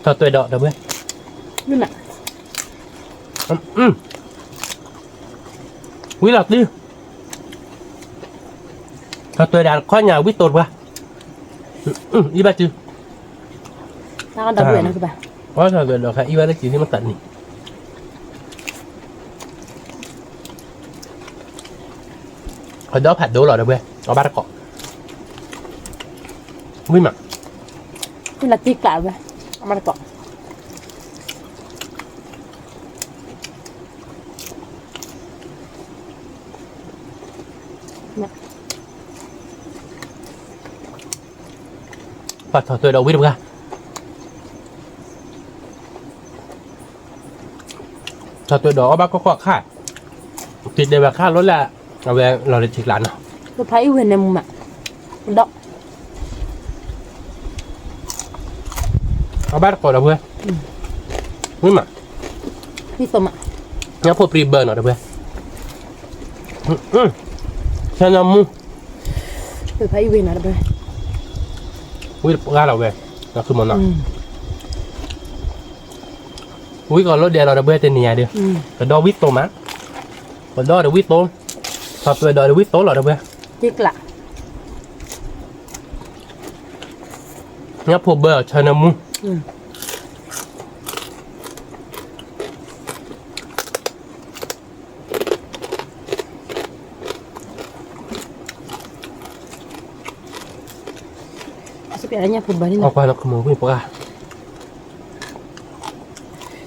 သွဲးဒီး ဒီပုၢ်ဝဲၢ်, ဝံၣ်လီၤတံၢ်, ထီၣ်သွဲးဒီးတခီညါဝံၣ်သိးတပှၢ်, အံၣ်ဘၣ်စု, ထီၣ်သွဲးဒီးခါအံၣ်ဘၣ်လၢစုမ့ၢ်သးနံၤ အဒီဖးဒိၣ်လီၤ ဒီပုၢ်ဝဲၢ် အီၣ်ဘၣ်တကိး, ဝံၣ်မး, ဝံၣ်လီၤတံၢ်ကျးဝဲ, အီၣ်ဘၣ်တကိး, ပှၤထီၣ်သွဲးဒီးဝံၣ်တပှၢ် ထီၣ်သွဲးဒီးအီၣ်ဘၣ်ကွၢ်ကွၢ်ခါ, တံၤဒဲးဝဲခါလီၤလၢ, အဝဲလီၤလၢထံကျါနီၤ, သုဖးအံၣ်ဝံၣ်န့ၣ်မူမး, ဒီး အဘၣ်တကိးဒီပုၢ်ဝဲၢ်, ဝံၣ်မး, ညၣ်ဖိပြံဘၢနီၤဒီပုၢ်ဝဲၢ်, ဆၢနၢမူ, ဝံၣ်တပှၢ်လီၤဝဲ, ဝံၣ်ကီးလိၣ်ဒဲးလီၤဒီပုၢ်ဝဲၢ်တနံၤညါဒီး, ကဒီးဝံၣ်သိမး, ကဒီးဒီးဝံၣ်သိ, ထီၣ်သွဲၣ်ဒီးဝံၣ်သိလီၤဒီပုၢ်ဝဲၢ်, ညၣ်ဖိဘၢအီၤဆၢနၢမူ အီၣ်ကွၢ်လၢကမီၤဝံၣ်ပှၢ်,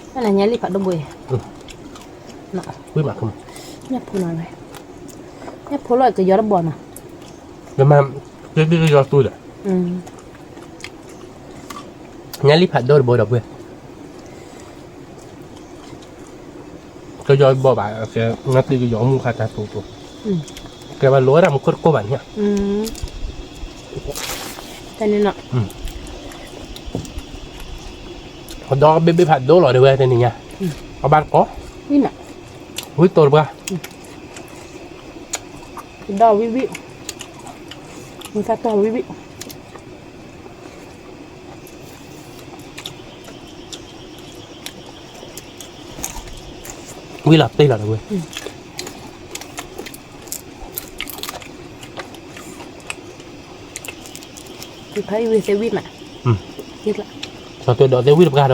ညၣ်လံၣ်ဖးဒိၣ်ဘိအံၤ, ဝံၣ်မး, ညၣ်ဖိလီၤ, ညၣ်ဖိလီၤကယီတဘီနီၤ, ကမၤ, ကယီသူဒီး, ညၣ်လံၣ်ဖးဒိၣ်တဘိဒီပုၢ်ဝဲၢ် ကယီဘီဘၣ်, နသ့ၣ်ကယီမူခါတၢ်တိာ်တိာ်, ကဲဘၣ်လိၣ်ဝဲဒၣ်မူခိၣ်တကိၢ်ဘၣ်န့ၣ်, တန့ၣ်နီၤ, ကဒီးဘ့ၣ်ဘ့ၣ်ဖးဒိၣ်လီၤဒီပုၢ်ဝဲၢ်တနံၤညါ, အဘၣ်တကိး, ဝံၣ်တိာ်တပှၢ်, ကဒီးဝံၣ်ဝံၣ်, မူသၣ်တီၢ်ဝံၣ်ဝံၣ် ဝံၣ်လီၤတ့ၢ်လီၤဒီပုၢ်ဝဲၢ်, ဖဲအံၤဝံၣ်သ့ဝံၣ်မး, ထီၣ်သွဲၣ်ဒီးသ့ဝံၣ်တပှၢ်ဒီပုၢ်ဝဲၢ် တ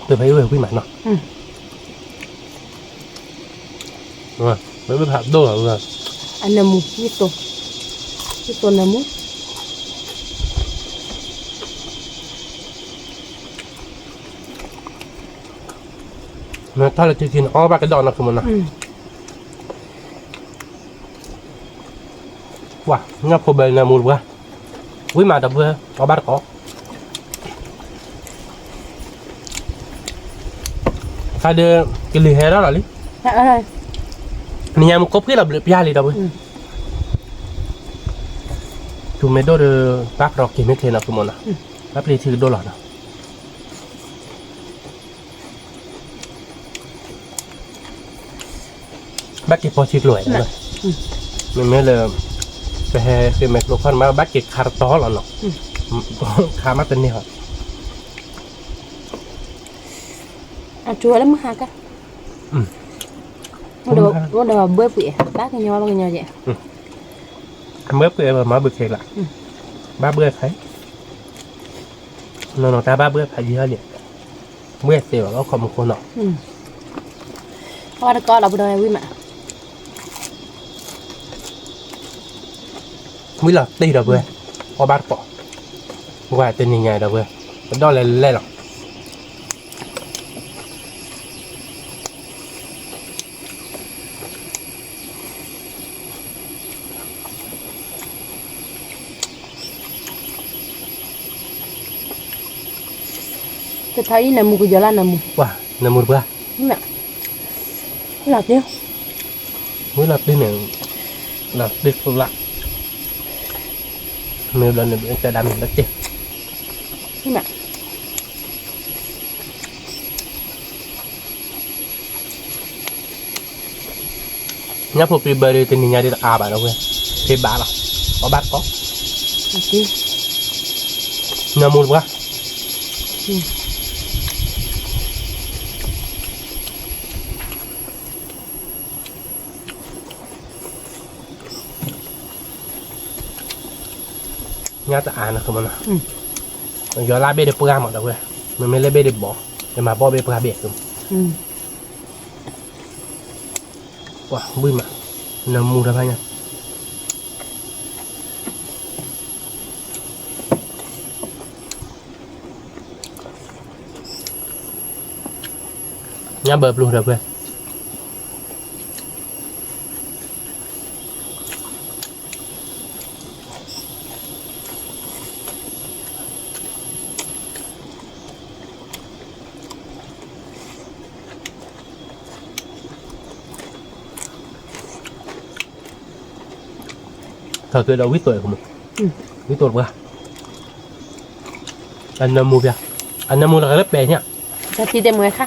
ဖဲအံၤဝဲဝံၣ်မးနီၤ, ဝဲဖးဒိၣ်လီၤ, အနၢမူ, ဝံၣ်သိနၢမူ, မ့ၢ်တၢ်လၢခံခံန့ၣ် အီၣ်ဘၣ်ကဒီးနီၤ ကမီၤနီၤ, ပှၤ ညၣ်ဖိဘၢနၢမူတပှၢ်, ဝံၣ်မးဒီပုၢ်ဝဲၢ် အီၣ်ဘၣ်တကိး, ခါဒီး ကလံၤဟဲထီၣ်လီၤလံ, နညါမူကိးဖှံလီၤဘျုးပျၢ်လံဒီပုၢ်ဝဲၢ်, ထူမ့ၢ်ဒိၣ်ဒီး ဘၣ်ကြီက့ၤမ့ၢ်ထဲနီၤ ကမီၤနီၤ, ဘၣ်ပျံၤထံကဒိၣ်လီၤနီၤ ဘၣ်က့ၤဖီဆံကျိၤဝဲ, မ့မ့ၢ်လၢ ပဟဲဃ့မဲာ်ကျိခီၣ်န့ၣ် ဘၣ်က့ၤခါတတီၤလီၤနီၤ, ခါမးတန့ၢ်ဟီ, အထူလၢမုၢ်ဟါကါ, အိၣ်ဒီးဘၢပှ့ၤ, ဘၣ်ကညီဘၣ်ကညီကဲ, ဘၢပှ့ၤမၤဘုခ့လး, ဘၣ်ဘၢခါ, နီၢ်နီၢ်တၢ်ဘၣ်ဘၢခါယံၤဟီလံ, ဝဲသ့ဘၣ်လီၤခီမူခိၣ်နီၤ, အီၣ်ဘၣ်တကိးလီၤပဒီးဝံၣ်မး ဝံၣ်လီၤတ့ၢ်ဒီပုၢ်ဝဲၢ်, အီၣ်ဘၣ်တကိး, ဝဲတနံၤညါဒီပုၢ်ဝဲၢ်, ပဒီၣ်လဲၤလဲၣ်လီၤ. တဖၣ်အံၤနၢမူကယီၤလၢနၢမူ, နၢမူတပှၢ်, လီၤတ့ၢ်, ဝံၣ်လီၤတ့ၢ်န့ၣ်, လီၤတ့ၢ်ကျိလၢ, မ့ၢ်ဘျီန့ၣ် တၢ်ဒၣ်မ့ၢ်လီၤတ့ၢ် ညၣ်ဖိပြံဘၢဒီး တနံၤညါဒီးတအါဘၣ်ဒီပုၢ်ဝဲၢ်, ဖ့ဘၣ်လီၤ, အီၣ်ဘၣ်တကိး, နၢမူတပှၢ်, ညၣ်တအါနီၤ ကမီၤနီၤ, ယီၤလၢဘ့ၣ်ဒီးပှၢ်မးဒီပုၢ်ဝဲၢ်, မ့မ့ၢ်လၢဘ့ၣ်ဒီးဘီ, ယမၤဘီၣ်ဘ့ၣ်ပှၢ်ဘ့ၣ်, ပှၢ်ဘှံးမး, နၢမူတဖၣ်ညါ ညၣ်ဘၢပျိၢ်ဒီပုၢ်ဝဲၢ်, ညၣ်ဘၢပျိၢ်ဒီပုၢ်ဝဲၢ်, ထီၣ်သွဲဒီးဝံသိး, ဝံသိးတပှၢ်, အနၢမူပျၢ်, အနၢမူတဂၤလၢပဲာ်ညါ, ထီၣ်ထံတဲမွဲခါ,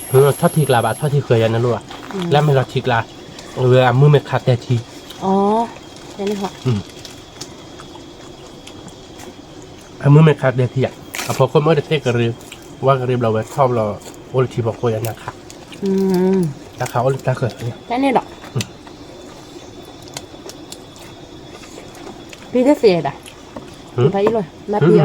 ထီၣ်ထံကျါဘၣ် ထီၣ်ထံဃၢၤယၤနလိၣ်ဘၣ်, လၢမ့ၢ်လီၤထံကျါ, အမုၢ်မ့ၢ်ခးတဲထံ, အမုၢ်မ့ၢ်ခးတဲထံယၤ, အဖီခိၣ်မ့ၢ်အိၣ်တသ့ၣ်ကရၢ, ဝါကရၢဘျီဝဲထီၣ်ဘျီ, အိၣ်လၢထံဖီခိၣ်ယၤနခး, တၢ်ခးအိၣ်လၢတၢ်ဃၢၤ, တၢ်န့ၣ်ဒီး ဖံတသ့ဒၣ်, ဖံလီၤ, မၤဖံလီၤ,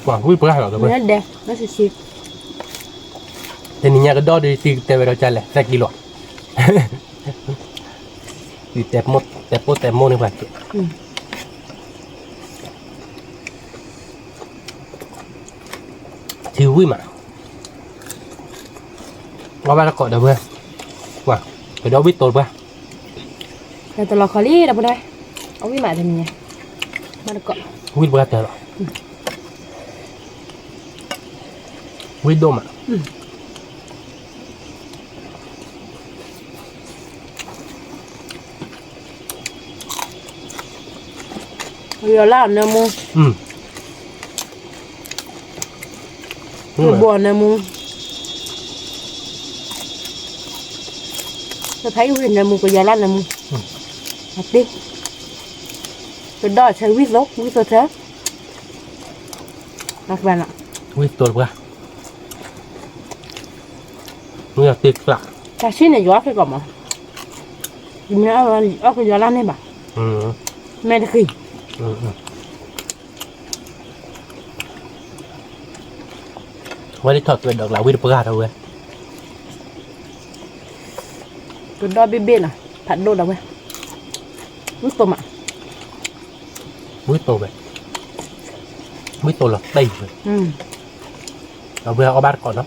ပှၤဝံပှၢ်လီၤ, တနံၤညါကဒီးဒီး တံၤတဲဝဲဒီးကလဲၣ် သၢကံလိၤ, တဲပိာ်တဲမိၢ်န့ၣ်ပှၤက့ၤ, ထံဝံၣ်မး, အီၣ်ဘၣ်တကိးဒီးဝဲ, ပှၤ, ကဒီးဝံၣ်တိၤတပှၢ်, တလီၤခီလံဒီးပှၤ, အီၣ်ဝံၣ်မးတနံၤညါ, ဘၣ်တကိး, ဝံၣ်တပှၢ်တၢၢ်လီၤ, ဝံၣ်ဒိၣ်မး ယီၤလၢအနၢမူ, ယဘိအနၢမူ, ပဖးယံၤဝံၤနၢမူ ကယီၤလၢနၢမူ, အတ့, ကဒီးဆၢဝံၣ်သိး ဝံၣ်သိးဆၢ, ဝံၣ်သိးတပှၢ်, ဝံၣ်သိးတကျါ, တၢ်ဆံၣ်န့ၣ် ယီၤအီၣ်က့ၤကီးမး, ယမ့ၢ်အီၣ်ကယီၤလၢန့ၣ်ဘၣ်, မဲာ်တဃံၤ, ဝဲဒၣ်ထီၣ်သွဲဒီးကျါ ဝံၣ်တပှၢ်ဒီးဝဲ, ကဒီးဘ့ၣ်ဘ့ၣ်နီၤ ဖးဒိၣ်ဒီးဝဲ, ဝံၣ်သိးမး, ဝံၣ်သိးဝဲ, ဝံၣ်သိးလီၤတံၢ်ဝဲ, ဒီးဝဲအီၣ်ဘၣ်တကိးနီၤ.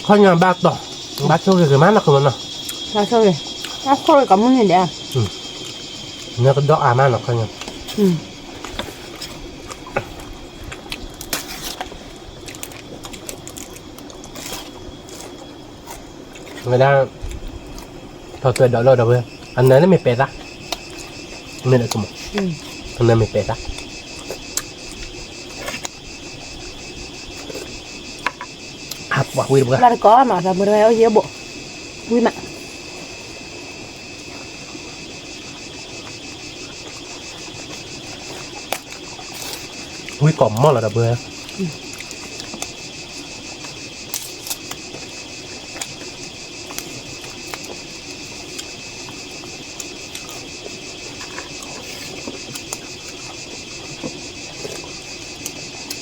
ခီညါဘၣ်တီၢ်, ဘၣ်ဆိၣ်ဂ့ၤဂ့ၤမးနီၤ ခိၣ်မနီၤ, ဘၣ်ဆိၣ်ဂ့ၤ, ဘၣ်ဆိၣ်ဂ့ၤကမုၢ်နံၤဒဲး, နကဒီးအါမးနီၤ ခီညါ. ဝဲဒၣ် ထီၣ်သွဲဒီးလီၤဒီးဝဲ, အနၢန့ၣ်မ့ၢ်ပဲာ်သၣ်, မ့ၢ်ဒီးကမ, အနၢမ့ၢ်ပဲာ်သၣ်, အပှၤဝံၣ်တပှၢ်, လၢတကိးမး သးပှဲၤဝဲအိၣ်ယဲၢ်ဘိ, ဝံၣ်မး ဝံၣ်ကိးမီၢ်လီၤဒီးပှဲၤ,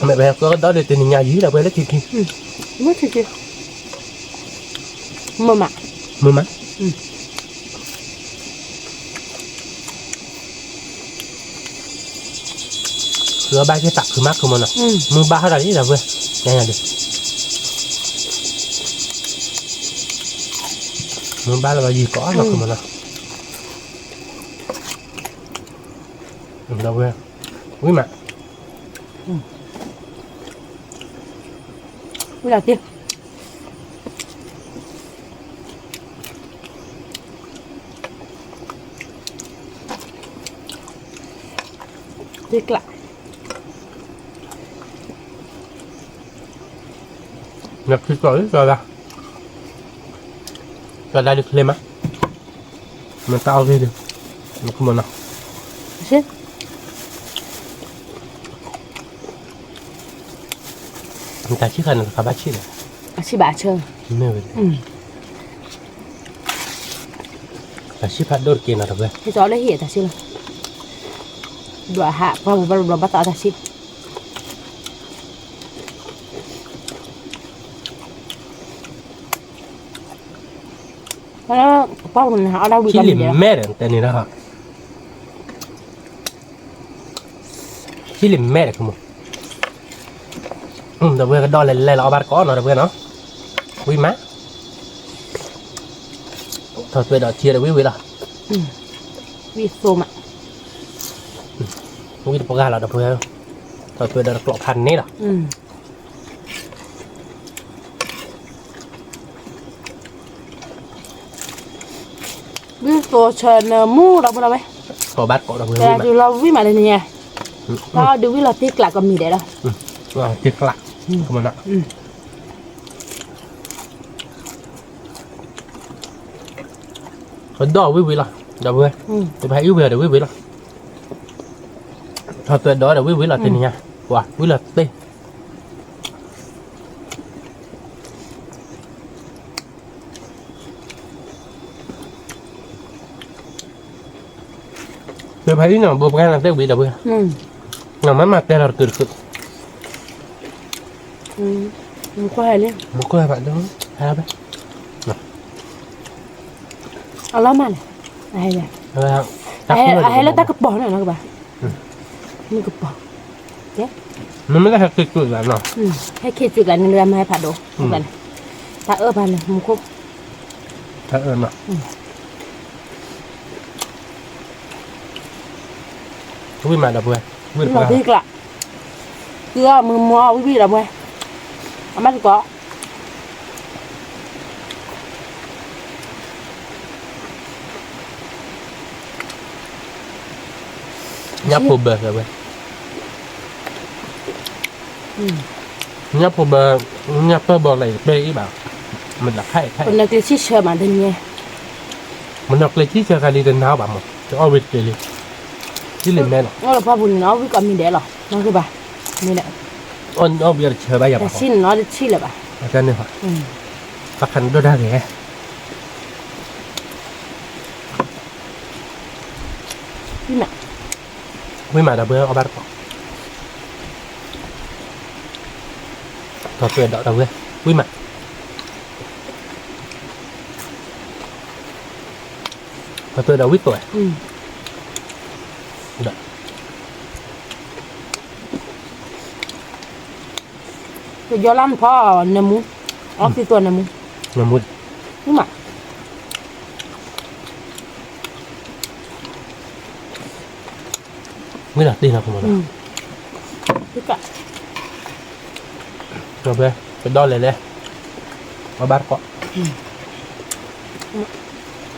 မ့ၢ်ပှဲၤကဒီးဒီးတနံၤညါယံၤဒီးပှဲၤလၢထံခံ, မုၢ်ထံခံ, မုာ်မး, မုာ်မး. ဃုအီၣ်ဘၣ်က့ၤသးခုမးခုမနီၤ, မုၢ်ဘၣ်ဟဲဒီးလံဒီးဝဲ, ညါညါဒီး, မုၢ်ဘၣ်လၢယံၤကိးနီၤခုမနီၤ, ဒီးဝဲ, ဝံၣ်မး, ဝံၣ်လီၤတံၢ် တံၢ်ကျး, နခံကီၢ်လံ ကီၢ်ဒၣ်, ကီၢ်ဒၣ်ဒုးချ့မး, မတၢ်အီၣ်ဂ့ၤဒုး, နခမနီၤ, တၢ်ဆံၣ်ဃာ်န့ၣ် တခါဘၣ်ဆံၣ်လဲၣ်, အဆံၣ်ဘၣ်အဆၢ, မ့ၢ်ဝဲ, တၢ်ဆံၣ်ဖးဒိၣ်တက့ၢ်နီၤတဝဲ, ဟဲကီးလၢဟံၣ်တၢ်ဆံၣ်လီၤ, ဒွးဟးပှၢ်ပူၤဘၣ်ဘျီဘၣ်သးအီၣ်တၢ်ဆံၣ် ပှၢ်ပူၤန့ၣ် အီၣ်ဒၣ်ဝံၤ ထံလံၤမဲာ်ဒီး တဲန့ၣ်ဒီး, ထံၣ်လံမဲာ်ဒီးခမူ, ဒီပုၢ်ဝဲၢ်ကဒီးလဲၤလဲၤလီၤအီၣ်ဘၣ်တကိးနီၤဒီပုၢ်ဝဲၢ်နီၤ, ဝံၣ်မး, ထီၣ်သွဲဒီးထံဒီးဝံၣ်ဝံၣ်လီၤ, ဝံၣ်သိမး, ဝံၣ်တပှၢ်လီၤဒီပုၢ်ဝဲၢ်, ထီၣ်သွဲဒီးတကျိးဖးန့ၣ်လီၤ. ဒုးသိးဆၢနၢမူဒီပုၢ်ဝဲၢ်, ကိးဘၣ်ကိးဒီပုၢ်ဝဲၢ်, လီၤဝံၣ်မးတနံၤညါ, လီၤဒုးဝံၣ်လီၤတ့ကျးကီၢ်မံၤဒဲးလီၤ, တ့ကျး, ကဒီးဝံၣ်ဝံၣ်လီၤ, ဒီပုၢ်ဝဲၢ်, တဖဲအံၤဝံၣ်ဒီးဝံၣ်ဝံၣ်လီၤ, ထီၣ်သွဲဒီးဒီးဝံၣ်ဝံၣ်လီၤတနံၤညါ, ဝံၣ်လီၤတ့ ဖဲဖဲအံၤနီၤ ဘိပှဲၤနၤသ့ၣ်ဝံၤဒီပုၢ်ဝဲၢ်, နမ့ၢ်မၤတဲလီၤတကုာ်တကုာ်, မူခိၣ်ဟဲလံ, မူခိၣ်ဟဲဘၣ်ဒီး, ဟဲလီၤဖဲ, အလီၤမၢ်န့ၣ်, အဟဲလၢတၢ်ကပီၤန့ၣ်နီၤကဘၣ်, မ့ၢ်ကပီၤ, မ့မ့ၢ်လၢဟဲခ့ၣ်စူၣ်ကျါနီၤ, ဟဲခ့ၣ်စူၣ်ကျါန့ၣ်လၢအမၤဟဲဖးဒိၣ်, တၢ်အၢၣ်ဖးလၢမူခိၣ်, တၢ်အၢၣ်နီၤ ဝံၣ်မးဒီပုၢ်ဝဲၢ်, ဝံၣ်တပှၢ်, သံကျး, သံအီၣ်မုာ်မုာ်အီၣ်ဝံၣ်ဝံၣ်ဒီပုၢ်ဝဲၢ်, အမါတကိး, ညၣ်ဖိဘၢဒီပုၢ်ဝဲၢ်, ညၣ်ဖိဘၢ, ညၣ်ပၢၢ်ဘၢလၢယပဲအံၤဘၣ်, မနုၤကျဲဆံၣ်ဆၢမးတနံၤ, မနုၤကျဲဆံၣ်ဆၢခါလံတနၤဘၣ်မး, တအီၣ်ဝံၣ်တကျဲလံ, ထံၣ်လံမဲာ်နီၤ, အီၣ်လၢပှၢ်ပူၤန့ၣ်နီၤ အီၣ်ဝံၣ်ကိးမံၤဒဲးလီၤ, နကဘၣ်, မ့ၢ်ဒၣ်, အီၣ်ဝံၣ်အီၣ်တဆၢဘၣ်ယၤဘၣ်, တဆံၣ်န့ၣ်နီၤတဆံၣ်လၢၤဘၣ်, တၢ်န့ၣ်, ပှၤခးနဒိၣ်တၢ်ဂ့ၤ ဝံၣ်မး, ဝံၣ်မးဒီပုၢ်ဝဲၢ်အီၣ်ဘၣ်တကိး, ထီၣ်သွဲဒီးဒီပုၢ်ဝဲၢ်, ဝံၣ်မး, ထီၣ်သွဲဒီးဝံၣ်သိး, ကယီလၢနဖီနၢမူ, အီၣ်သံသိးနၢမူ, နၢမူ, ဝံၣ်မး ဝံၣ်လီၤတ့ၢ်လီၤကမီၤလီၤ, ကဒီးလဲၤလဲၤ, အီၣ်ဘၣ်တကိး ဆၢဂ့ၤမးနီၤ ပဒီကလးနီ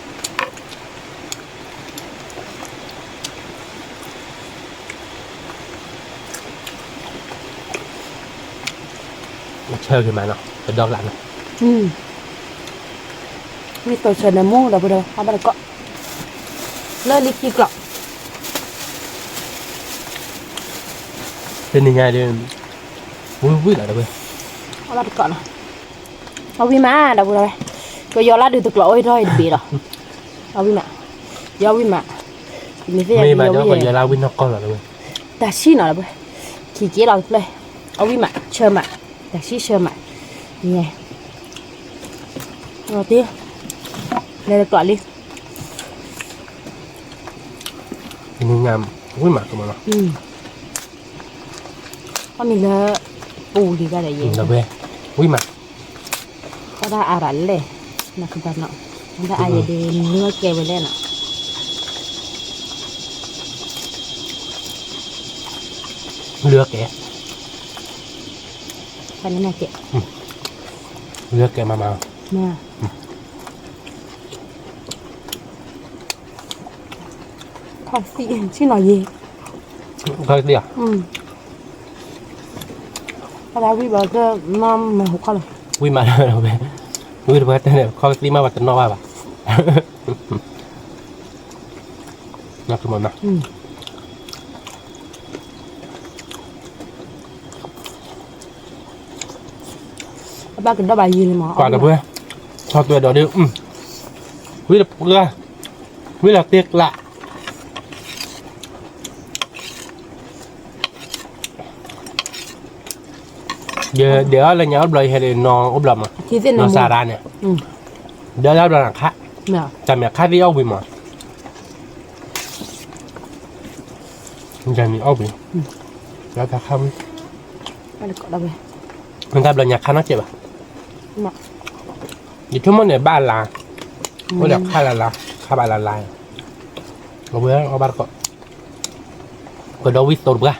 ၤ, ဝံၣ်သိးဆၢနၢမူဒီပုၢ်ဝဲၢ် အီၣ်ဘၣ်တကိး, လၢလံခံကျိး, တနံၤညါဒီး, ဝံၣ်ဝံၣ်လီၤဒီပုၢ်ဝဲၢ်, အီၣ်ဘၣ်တကိးနီၤ, အီၣ်ဝံၣ်မးဒီပုၢ်ဝဲၢ်, ကယီလၢဒုးတကျိးအိၣ်ထီၣ်အံၤတဘ့ၣ်လီၤ, အီၣ်ဝံၣ်မး, ယီၢ်ဝံၣ်မး, မ့ၢ်သ့ၣ်ညါကယီဝံၣ်, ကယီလၢဝံၣ်နီၢ်ကီၢ်လီၤဒီပုၢ်ဝဲၢ်, တၢ်ဆံၣ်နီၤဒီပုၢ်ဝဲၢ်, ခံက့လီၤတဖျၢၣ်, အီၣ်ဝံၣ်မး ဆၢမး, တၢ်ဆံၣ်ဆၢမး, ယဲ, တ့, လဲၤတကျိးလံ, ဝံၣ်မးကမီၤလီၤ, အီၣ်မ့ၤလၢ, ပူၤလံၤဂၤဒီးယဲ, ဝံၣ်မး, အီၣ်တၢ်အါရၤလဲၣ်, နကဘၣ်နီၤ, အီၣ်တၢ်အါယဲဒ်နွံကဲဝဲလဲၣ်နီၤ, လွံၢ်ကဲ, ဖဲန့ၣ်ကဲ, လွံၢ်ကဲမးမး, ခီၣ်သံၣ်ဆံၣ်နီၤယံၤ, ခီၣ်သံၣ်ဧါ, အဝံၣ်ဘၣ်ကမၤဟူခီၣ်လီၤ, ဝံၣ်မးလၢဝဲ, ဝံၣ်တပှၢ်တဲန့ၣ် ခီၣ်သံၣ်မးပှၤတနီၣ်ဘၣ်ဘၣ်, နီၢ်ကမီၤနီၤ အဘၣ်ကဒီးဘၣ်ယံၤန့ၣ်မး, ပှၤဒီပုၢ်ဝဲၢ်, ထီၣ်သွဲဒီးဒုး, ဝံၣ်တပှၢ်, ဝံၣ်လီၤတ့ကျး, ဒ်အီၣ်လၢညါအီၣ်ဘျီယဟဲဒ်နီၢ်အိၣ်ဘျီမး, နီၢ်စၤရါန့ၣ်, ဒ်လၢဘျီနခါ, တၢ်မ့ၢ်ခါသံအီၣ်ဝံၤမး, တၢ်မ့ၢ်အီၣ်ဝံၤ, လၢတၢ်ခါဝံၤ, တၢ်ဘျီညါခါနီတစဲးဘၣ်, ယဆိကမိၣ်န့ၣ်ဘၣ်လါ, အိၣ်ဒီးခါလၢလါ, ခါဘၣ်လၢလါ, အဝဲအီၣ်ဘၣ်တကိး, ကဒီးဝံၣ်သိတပှၢ်,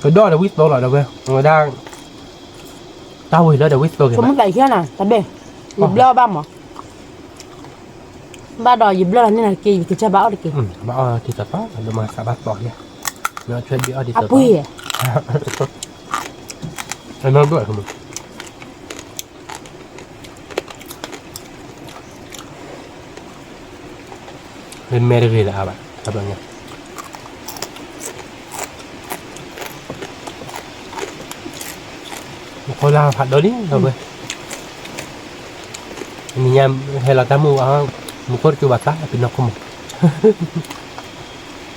ကဒီးဒီးဝံၣ်သိလီၤ ဒီပုၢ်ဝဲၢ်, ဝဲဒၣ်, တၢ်ဝံၤလၢဒီးဝံၣ်သိက့ၤဘၣ်, တဘ့ၣ်, ယဘျၢအီၣ်ဘၣ်မး ဘၣ်ဒီးယဘျၢလီၤန့ၣ်နၤတက့ၢ် ယကစၢ်ဘၣ်အီၣ်တက့ၢ်, ဘၣ်အီၣ်တံၤသီသီ, လၢမၤသးဘၣ်သီလံ, အပှ့ၤ, အနီၢ်ဒိၣ်, မ့ၢ်တဂ့ၤလၢအါဘၣ်, တဘျီညါ မူခိၣ်လၢ်ဖးဒိၣ်လံ ဒီပုၢ်ဝဲၢ်, နံၤညါဟဲလီၤတၢ်မုၢ်ဝါ, မူခိၣ်တကၠိဘၣ်သး ပနီၢ်ခိၣ်မး,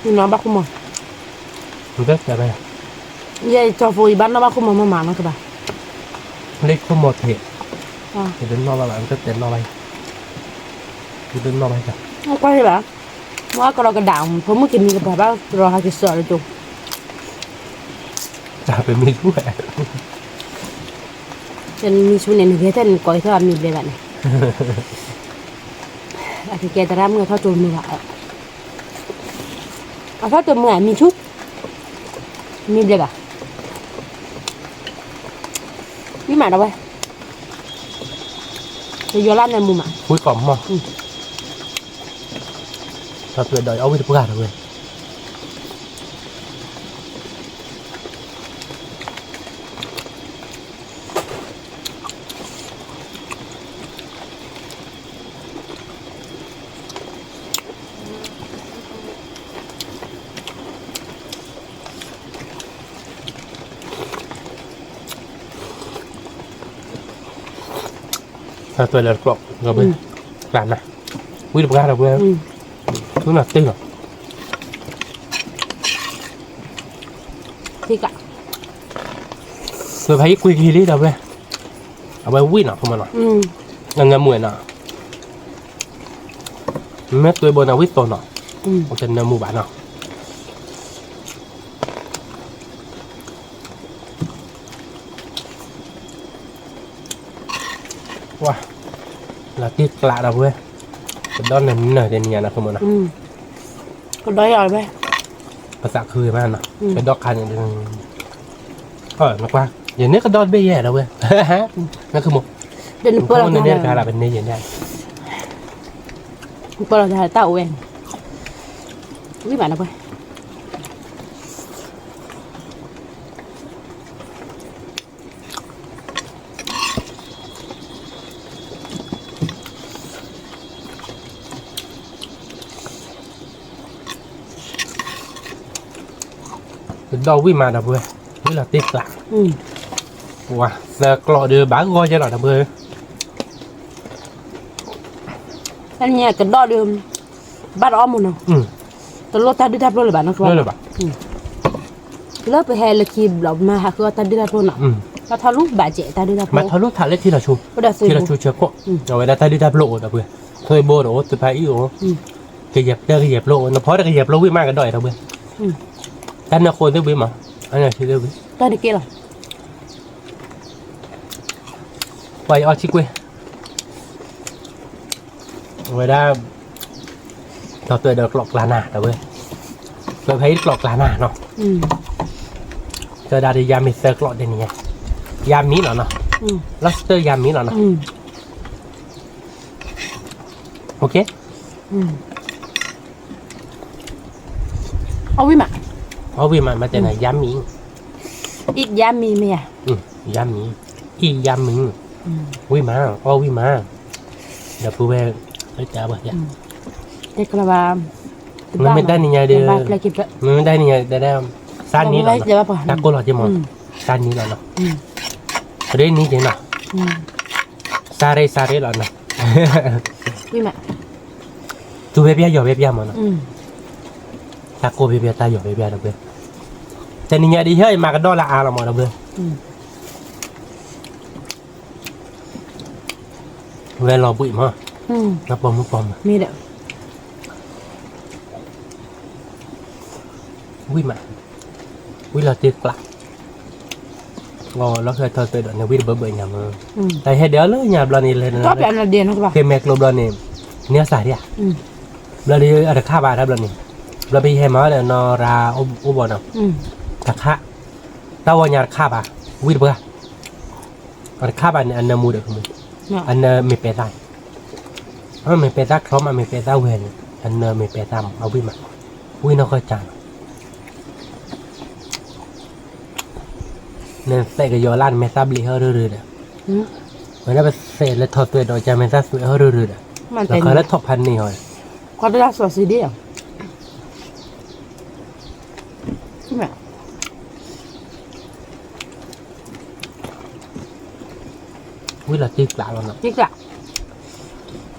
ယနီၢ်ဘၣ်ခိၣ်မး, ယဲကၠီဖိယဘၣ်နီၢ်ဘၣ်ခိၣ်မးမးမးနီၢ်ကဘၣ်, လၢခိၣ်မးထံး, ယတနီၢ်ဘၣ်ဘၣ် ယတတဲနီၢ်ဘၣ်, ယတနီၢ်ဘၣ်, ကွၢ်ဘၣ်, မ့ၢ်ကရီကဒး, ဖိမုၣ်ကမံၤကပှၤဘၣ်ကရီဟးက့ၤစၢၤလၢကၠိ တၢ်ပမံၤဆူၣ်, တမံၤဆူၣ်န့ၣ် နဂဲၤထဲန့ၣ် နကိးက့ၤထီၣ်အမံၤဘျဲဘၣ်န့ၣ်, အကကဲသရၣ်မုၣ်အထီၣ်ကၠိမုၢ်ဘၣ်, အထီၣ်ကၠိမုၢ်အမံၤဆူၣ်, မံၤဘျဲဘၣ်, မံမးဒီပုၢ်ဝဲၢ်, ယယီၤလၢနမူမး, ဝံၣ်ကီးမီၢ်, တၢ်ပျဲၢ်ဒီးအီၣ်ဝံၣ်တပှၢ်ဒီပုၢ်ဝဲၢ် တၢ်သွဲၣ်လၢကျိး, ကျါနၤ, ဝံၣ်တပှၢ်ဒီပုၢ်ဝဲၢ်, ဆူနၤတ့ၢ်လီၤ, သွဲၣ်ဖးယံာ်ကွံာ်ကဟံးလံဒီပုၢ်ဝဲၢ်, အဝဲဝံၣ်နီၤ ဖိမးနီၤ, နနၢမူနီၤ, မ့ၢ်သွဲၣ်ဘိန့ၣ်ဝံၣ်သိနီၤ, တနၢမူဘၣ်နီၤ ဝါ, လီၤတံၢ်ကျးဒီပုၢ်ဝဲၢ်, ကဒီးနၢၤနၢၤတနံၤညါနီၤ ဖိမးနီၤ, ကဒီးယၤဝဲ, ပသးခုဂ့ၤမးနီၤ, ကဒီးခါန့ၣ်, နကွၢ်, ယန့ၢ်ကဒီးတဘ့ၣ်ယဲဒီပုၢ်ဝဲၢ်, နခမ, နပၢလီၤတၢ်လၢ, ပၢလီၤတၢ်လၢတၢ်အိၣ်ဝဲ, ဝံၣ်ဘၣ်ဒီပုၢ်ဝဲၢ် ကဒီးဝံၣ်မးဒီပုၢ်ဝဲၢ်, ဝံၣ်လီၤတံၢ်ကျး, ပှၤသၢကျိးဒီးဘၣ်ဂီၤယဲလီၤဒီပုၢ်ဝဲၢ်, တနံၤညါကဒီးဒီး, ဘၣ်တအီၣ်မးနီၤ, တလိၣ်တၢ်ဒုၣ်တၢ်ပျိၢ်လၢၤဘၣ်နီၤ, လၢပဟဲလၢခံဘျီမၤဟးဃုအီၣ်တၢ်ဒုၣ်တၢ်ပျိၢ်နီၤ, ဘၣ်ထီၣ်လူၤဘၣ်စဲးတၢ်ဒုၣ်တၢ်ပျိၢ်, ဘၣ်ထီၣ်လူၤထးလၢထံလီၤဆူ, ထံလီၤဆူဆၢခိၣ်, အဝဲဒၣ်တၢ်ဒုၣ်တၢ်ပျိၢ်အိၣ်ဒီပုၢ်ဝဲၢ်, ထွဲဘိဒီးအိၣ် သ့ၣ်ဖးအံၣ်အိၣ်, ကယဲၢ်ပျဲၢ်ကယဲၢ်ပျိၢ်အိၣ် နဖီတကယဲၢ်ပျိၢ်ဝံၣ်မးကဒီးအံၤဒီပုၢ်ဝဲၢ်, တၢ်နၢဃိသ့ၣ်ဝံၣ်မး, တၢ်နၢဃိသ့ၣ်ဝံၣ်, တၢ်တက့ၢ်လီၤ, ပှၤအံၤအီၣ်ဆံကွ့ၢ် အဝဲဒၣ်, ဒီးသွဲၣ်ဒီးကျိးကျါနၤဒီပုၢ်ဝဲၢ်, သွဲၣ်ဖးယံာ်ကျိးကျါနၤနီၤ, သၢဒၣ်ဒီးယါမံၤသၢကျိးဒ်န့ၣ်, ယါမံၤလီၤနီၤ, လီၤစတၢၢ်ယါမံၤလီၤနီၤ, အီၣ်ဝံၣ်မး, အီၣ်ဝံၣ်မး မ့ၢ်တဲနၤ ယါမံၤ, အံၣ်ယါမံၤမ့ၢ်ဧါ, ယါမံၤ, အံၣ်ယါမံၤ, ဝံၣ်မး အီၣ်ဝံၣ်မး, ဒီပုၢ်ဝဲၢ်, တဲဘၣ်, မ့မ့ၢ်တၢ်နံၤညါဒီး, မ့မ့ၢ်တၢ်နံၤညါဒီး, စၢ်နံၤလီၤနီၤ, တၢ်ကိၢ်လီၤက့ၤမး, စၢ်နံၤလီၤနီၤ, ပဒ့နံၤက့ၤနီၤ, စၢ်ရ့ၣ်စၢ်ရ့ၣ်လီၤနီၤ, ဝံၣ်မး, သူဖဲပျၢ်ယီၤဖဲပျၢ်မးနီၤ, တၢ်ကိၢ်ဖဲပျၢ်တၢ်ယီၤဖဲပျၢ်ဒီပုၢ်ဝဲၢ်, တနံၤညါဒ်ဟဲအံၤမၤကဒီးလၢအါလီၤမးဒီပုၢ်ဝဲၢ်, ဝဲလီၤဘှံးမး, တၢ်ပိာ်မုၣ်ပိာ်မး, မ့ၢ်ဒီး, ဝံၣ်မး, ဝံၣ်လီၤတ့ၢ်ကျး, လီၤဃဲထီၣ်သွဲဒီးန့ၣ် ဝံၣ်တဘၢဘၢညါမး, တၢ်ဟဲဒၣ်လၢညါဘျီန့ၣ်လဲၤ, ဃ့မဲာ်ကျိဘျီန့ၣ်, န့ၢ်အီၣ်စၢ်ဒံးဧါ, ဘျီဒီးအတခါဘၣ်တၢ်ဘျီန့ၣ်, ဘျီပဟဲမၤအီၣ်ဒီးနီၢ်ရၤအိၣ်ဘၣ်နီၤ, တခါ, တၢ်ဝီညါတခါဘၣ်, ဝံၣ်တပှၢ်, အတခါဘၣ်န့ၣ် အနၢမူဒီး, အနၢမ့ၢ်ပဲာ်သၣ်, အမ့ၢ်ပဲာ်သၣ်ချီမး မ့ၢ်ပဲာ်သၣ်ဝဲန့ၣ် အနၢမ့ၢ်ပဲာ်သၣ်မး အဝံၣ်မး, ဝံၣ်နီၢ်ကီၢ်ကၢ်နီၤ နသဲးကယီၤလၢ်န့ၣ် မ့ၢ်သၣ်ဘျ့ဟီၣ်ရၢၢ်ရၢၢ်ဒီး, ဝဲဒၣ်ပသဲးလၢထီၣ်သွဲဒီးကၢ် မ့ၢ်သၣ်သွဲဟီၣ်ရၢၢ်ရၢၢ်ဒီး, လီၤဃဲလၢထီၣ်ဖးန့ၢ်ဟီၣ်, ဝံၣ်လီၤတ့ၢ်ကျးလီၤနီၤ,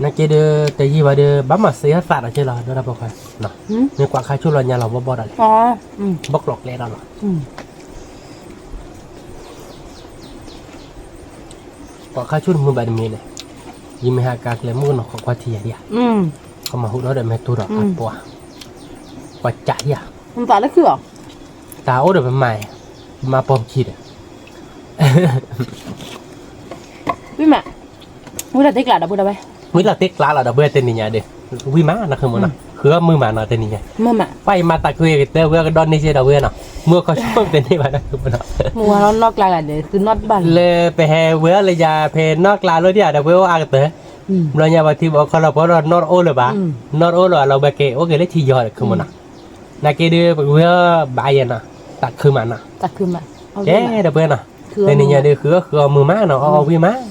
နာ်က့ဒီး တယံာ်ဘၣ်ဒီး ဘၣ်မၤစ့ဟီၣ်သးဒီးက့လီၤ ဒိၣ်တၢ်ပိာ်ခွါ, မ့ၢ်ကွၢ်ခါဆူၣ်လီၤညါလီၤဘီဘီဒီးလဲၣ်, ဘီကျိးကျဲဒီးလီၤ, ကွၢ်ခါဆူၣ်တမုာ်ဘၣ်တမံၤန့ၣ်, ယမ့ၢ်ဟးကါကျဲမုၣ်ကနီၤ ခိးကွၢ်ထံယၤဒံးဧါ, ကမၤဟူးထီၣ်ဒီးမဲာ်တူၢ်ဒီးအပှၤ, ကွၢ်ကးယၤ, တၢ်အိၣ်ဒီးပမၤ, ပမၤပိာ်ပခံဒီး ဝံၣ်မး, ဝံၣ်လီၤတ့ၢ်ကျးဒီးပှၤဒီးဝဲ, ဝံၣ်လီၤတ့ၢ်ကျးလီၤဒီးပှၤတနံၤညါဒီး, ဝံၣ်မးနီၤ ဃုမုၢ်နီၤ, ဃုအီၣ်မုၢ်မးနီၤ တနံၤညါ, ပှၤအံၤမၤသးခုအံၤကတၢၢ်ဝဲကဒီးန့ၢ်က့ဒီးဝဲနီၤ, မုၢ်အခီၣ်ဆူၣ်တန့ၢ်ဘၣ်နီၤ ဃုမုၢ်နီၤ, လၢပဟဲဝဲအီၤလၢယၤ ဖဲနီၢ်ကျးလိာ်ဒံးဧါဒီးပှၤအိၣ်အါကတၢၢ်, ဘျီညါပှၤထံဘၣ်ခီလီၤပှၤဒီးနီၣ်တအိၣ်လၢၤဘၣ်, နီၣ်တအိၣ်လၢၤဘၣ်လီၤဘၣ်က့ၤ အိၣ်က့ၤလၢထံယီၤဒီး ဃုမုၢ်နီၤ, နာ်က့ဒီး ပကဝဲဘၣ်ယဲနီၤ, တၢ်ခုမးနီၤ, ကဲဒီးပှၤနီၤ, တနံၤညါဒီး ဃုအီၣ်ဃုအီၣ်မုၢ်မးနီၤ, အီၣ်အီၣ်ဝံၣ်မး,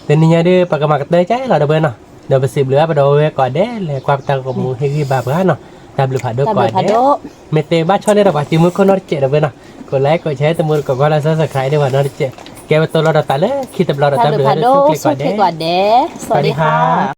တနံၤညါဒီး ပကမၤကတၢၢ်ကဲလီၤဒီးပှၤနီၤ, ဒီးပစံးဘျုးဘၣ်ပဒီပုၢ်ဝဲၢ်ကိးဂၤဒဲး လဲၤကွၢ်ပတၢ်ဂီၤမူဟ့ၣ်ဂံၢ်ဘါပှၤနီၤ, တၢ်ဘျုးဖးဒိၣ်ကိးဂၤဒဲး, မ့ၢ်သ့ဘၣ်ဆီၣ်န့ၢ်ဒီးပှၤစုမုၢ်ခိၣ်နီတစဲးဒီးပှၤနီၤ, ကိးlikeကိးshare တမူတကိးကွၢ်လၢ် subscribe ဒ်ပှၤနီတစဲး, ကဲပတိၢ်လီၤဒီးသးလၢခံတဘျီဒီး တၢ်ဘျုးဖးဒိၣ်ဆိၣ်ဂ့ၤကိးဂၤဒဲး, စဝၤဒံဟါ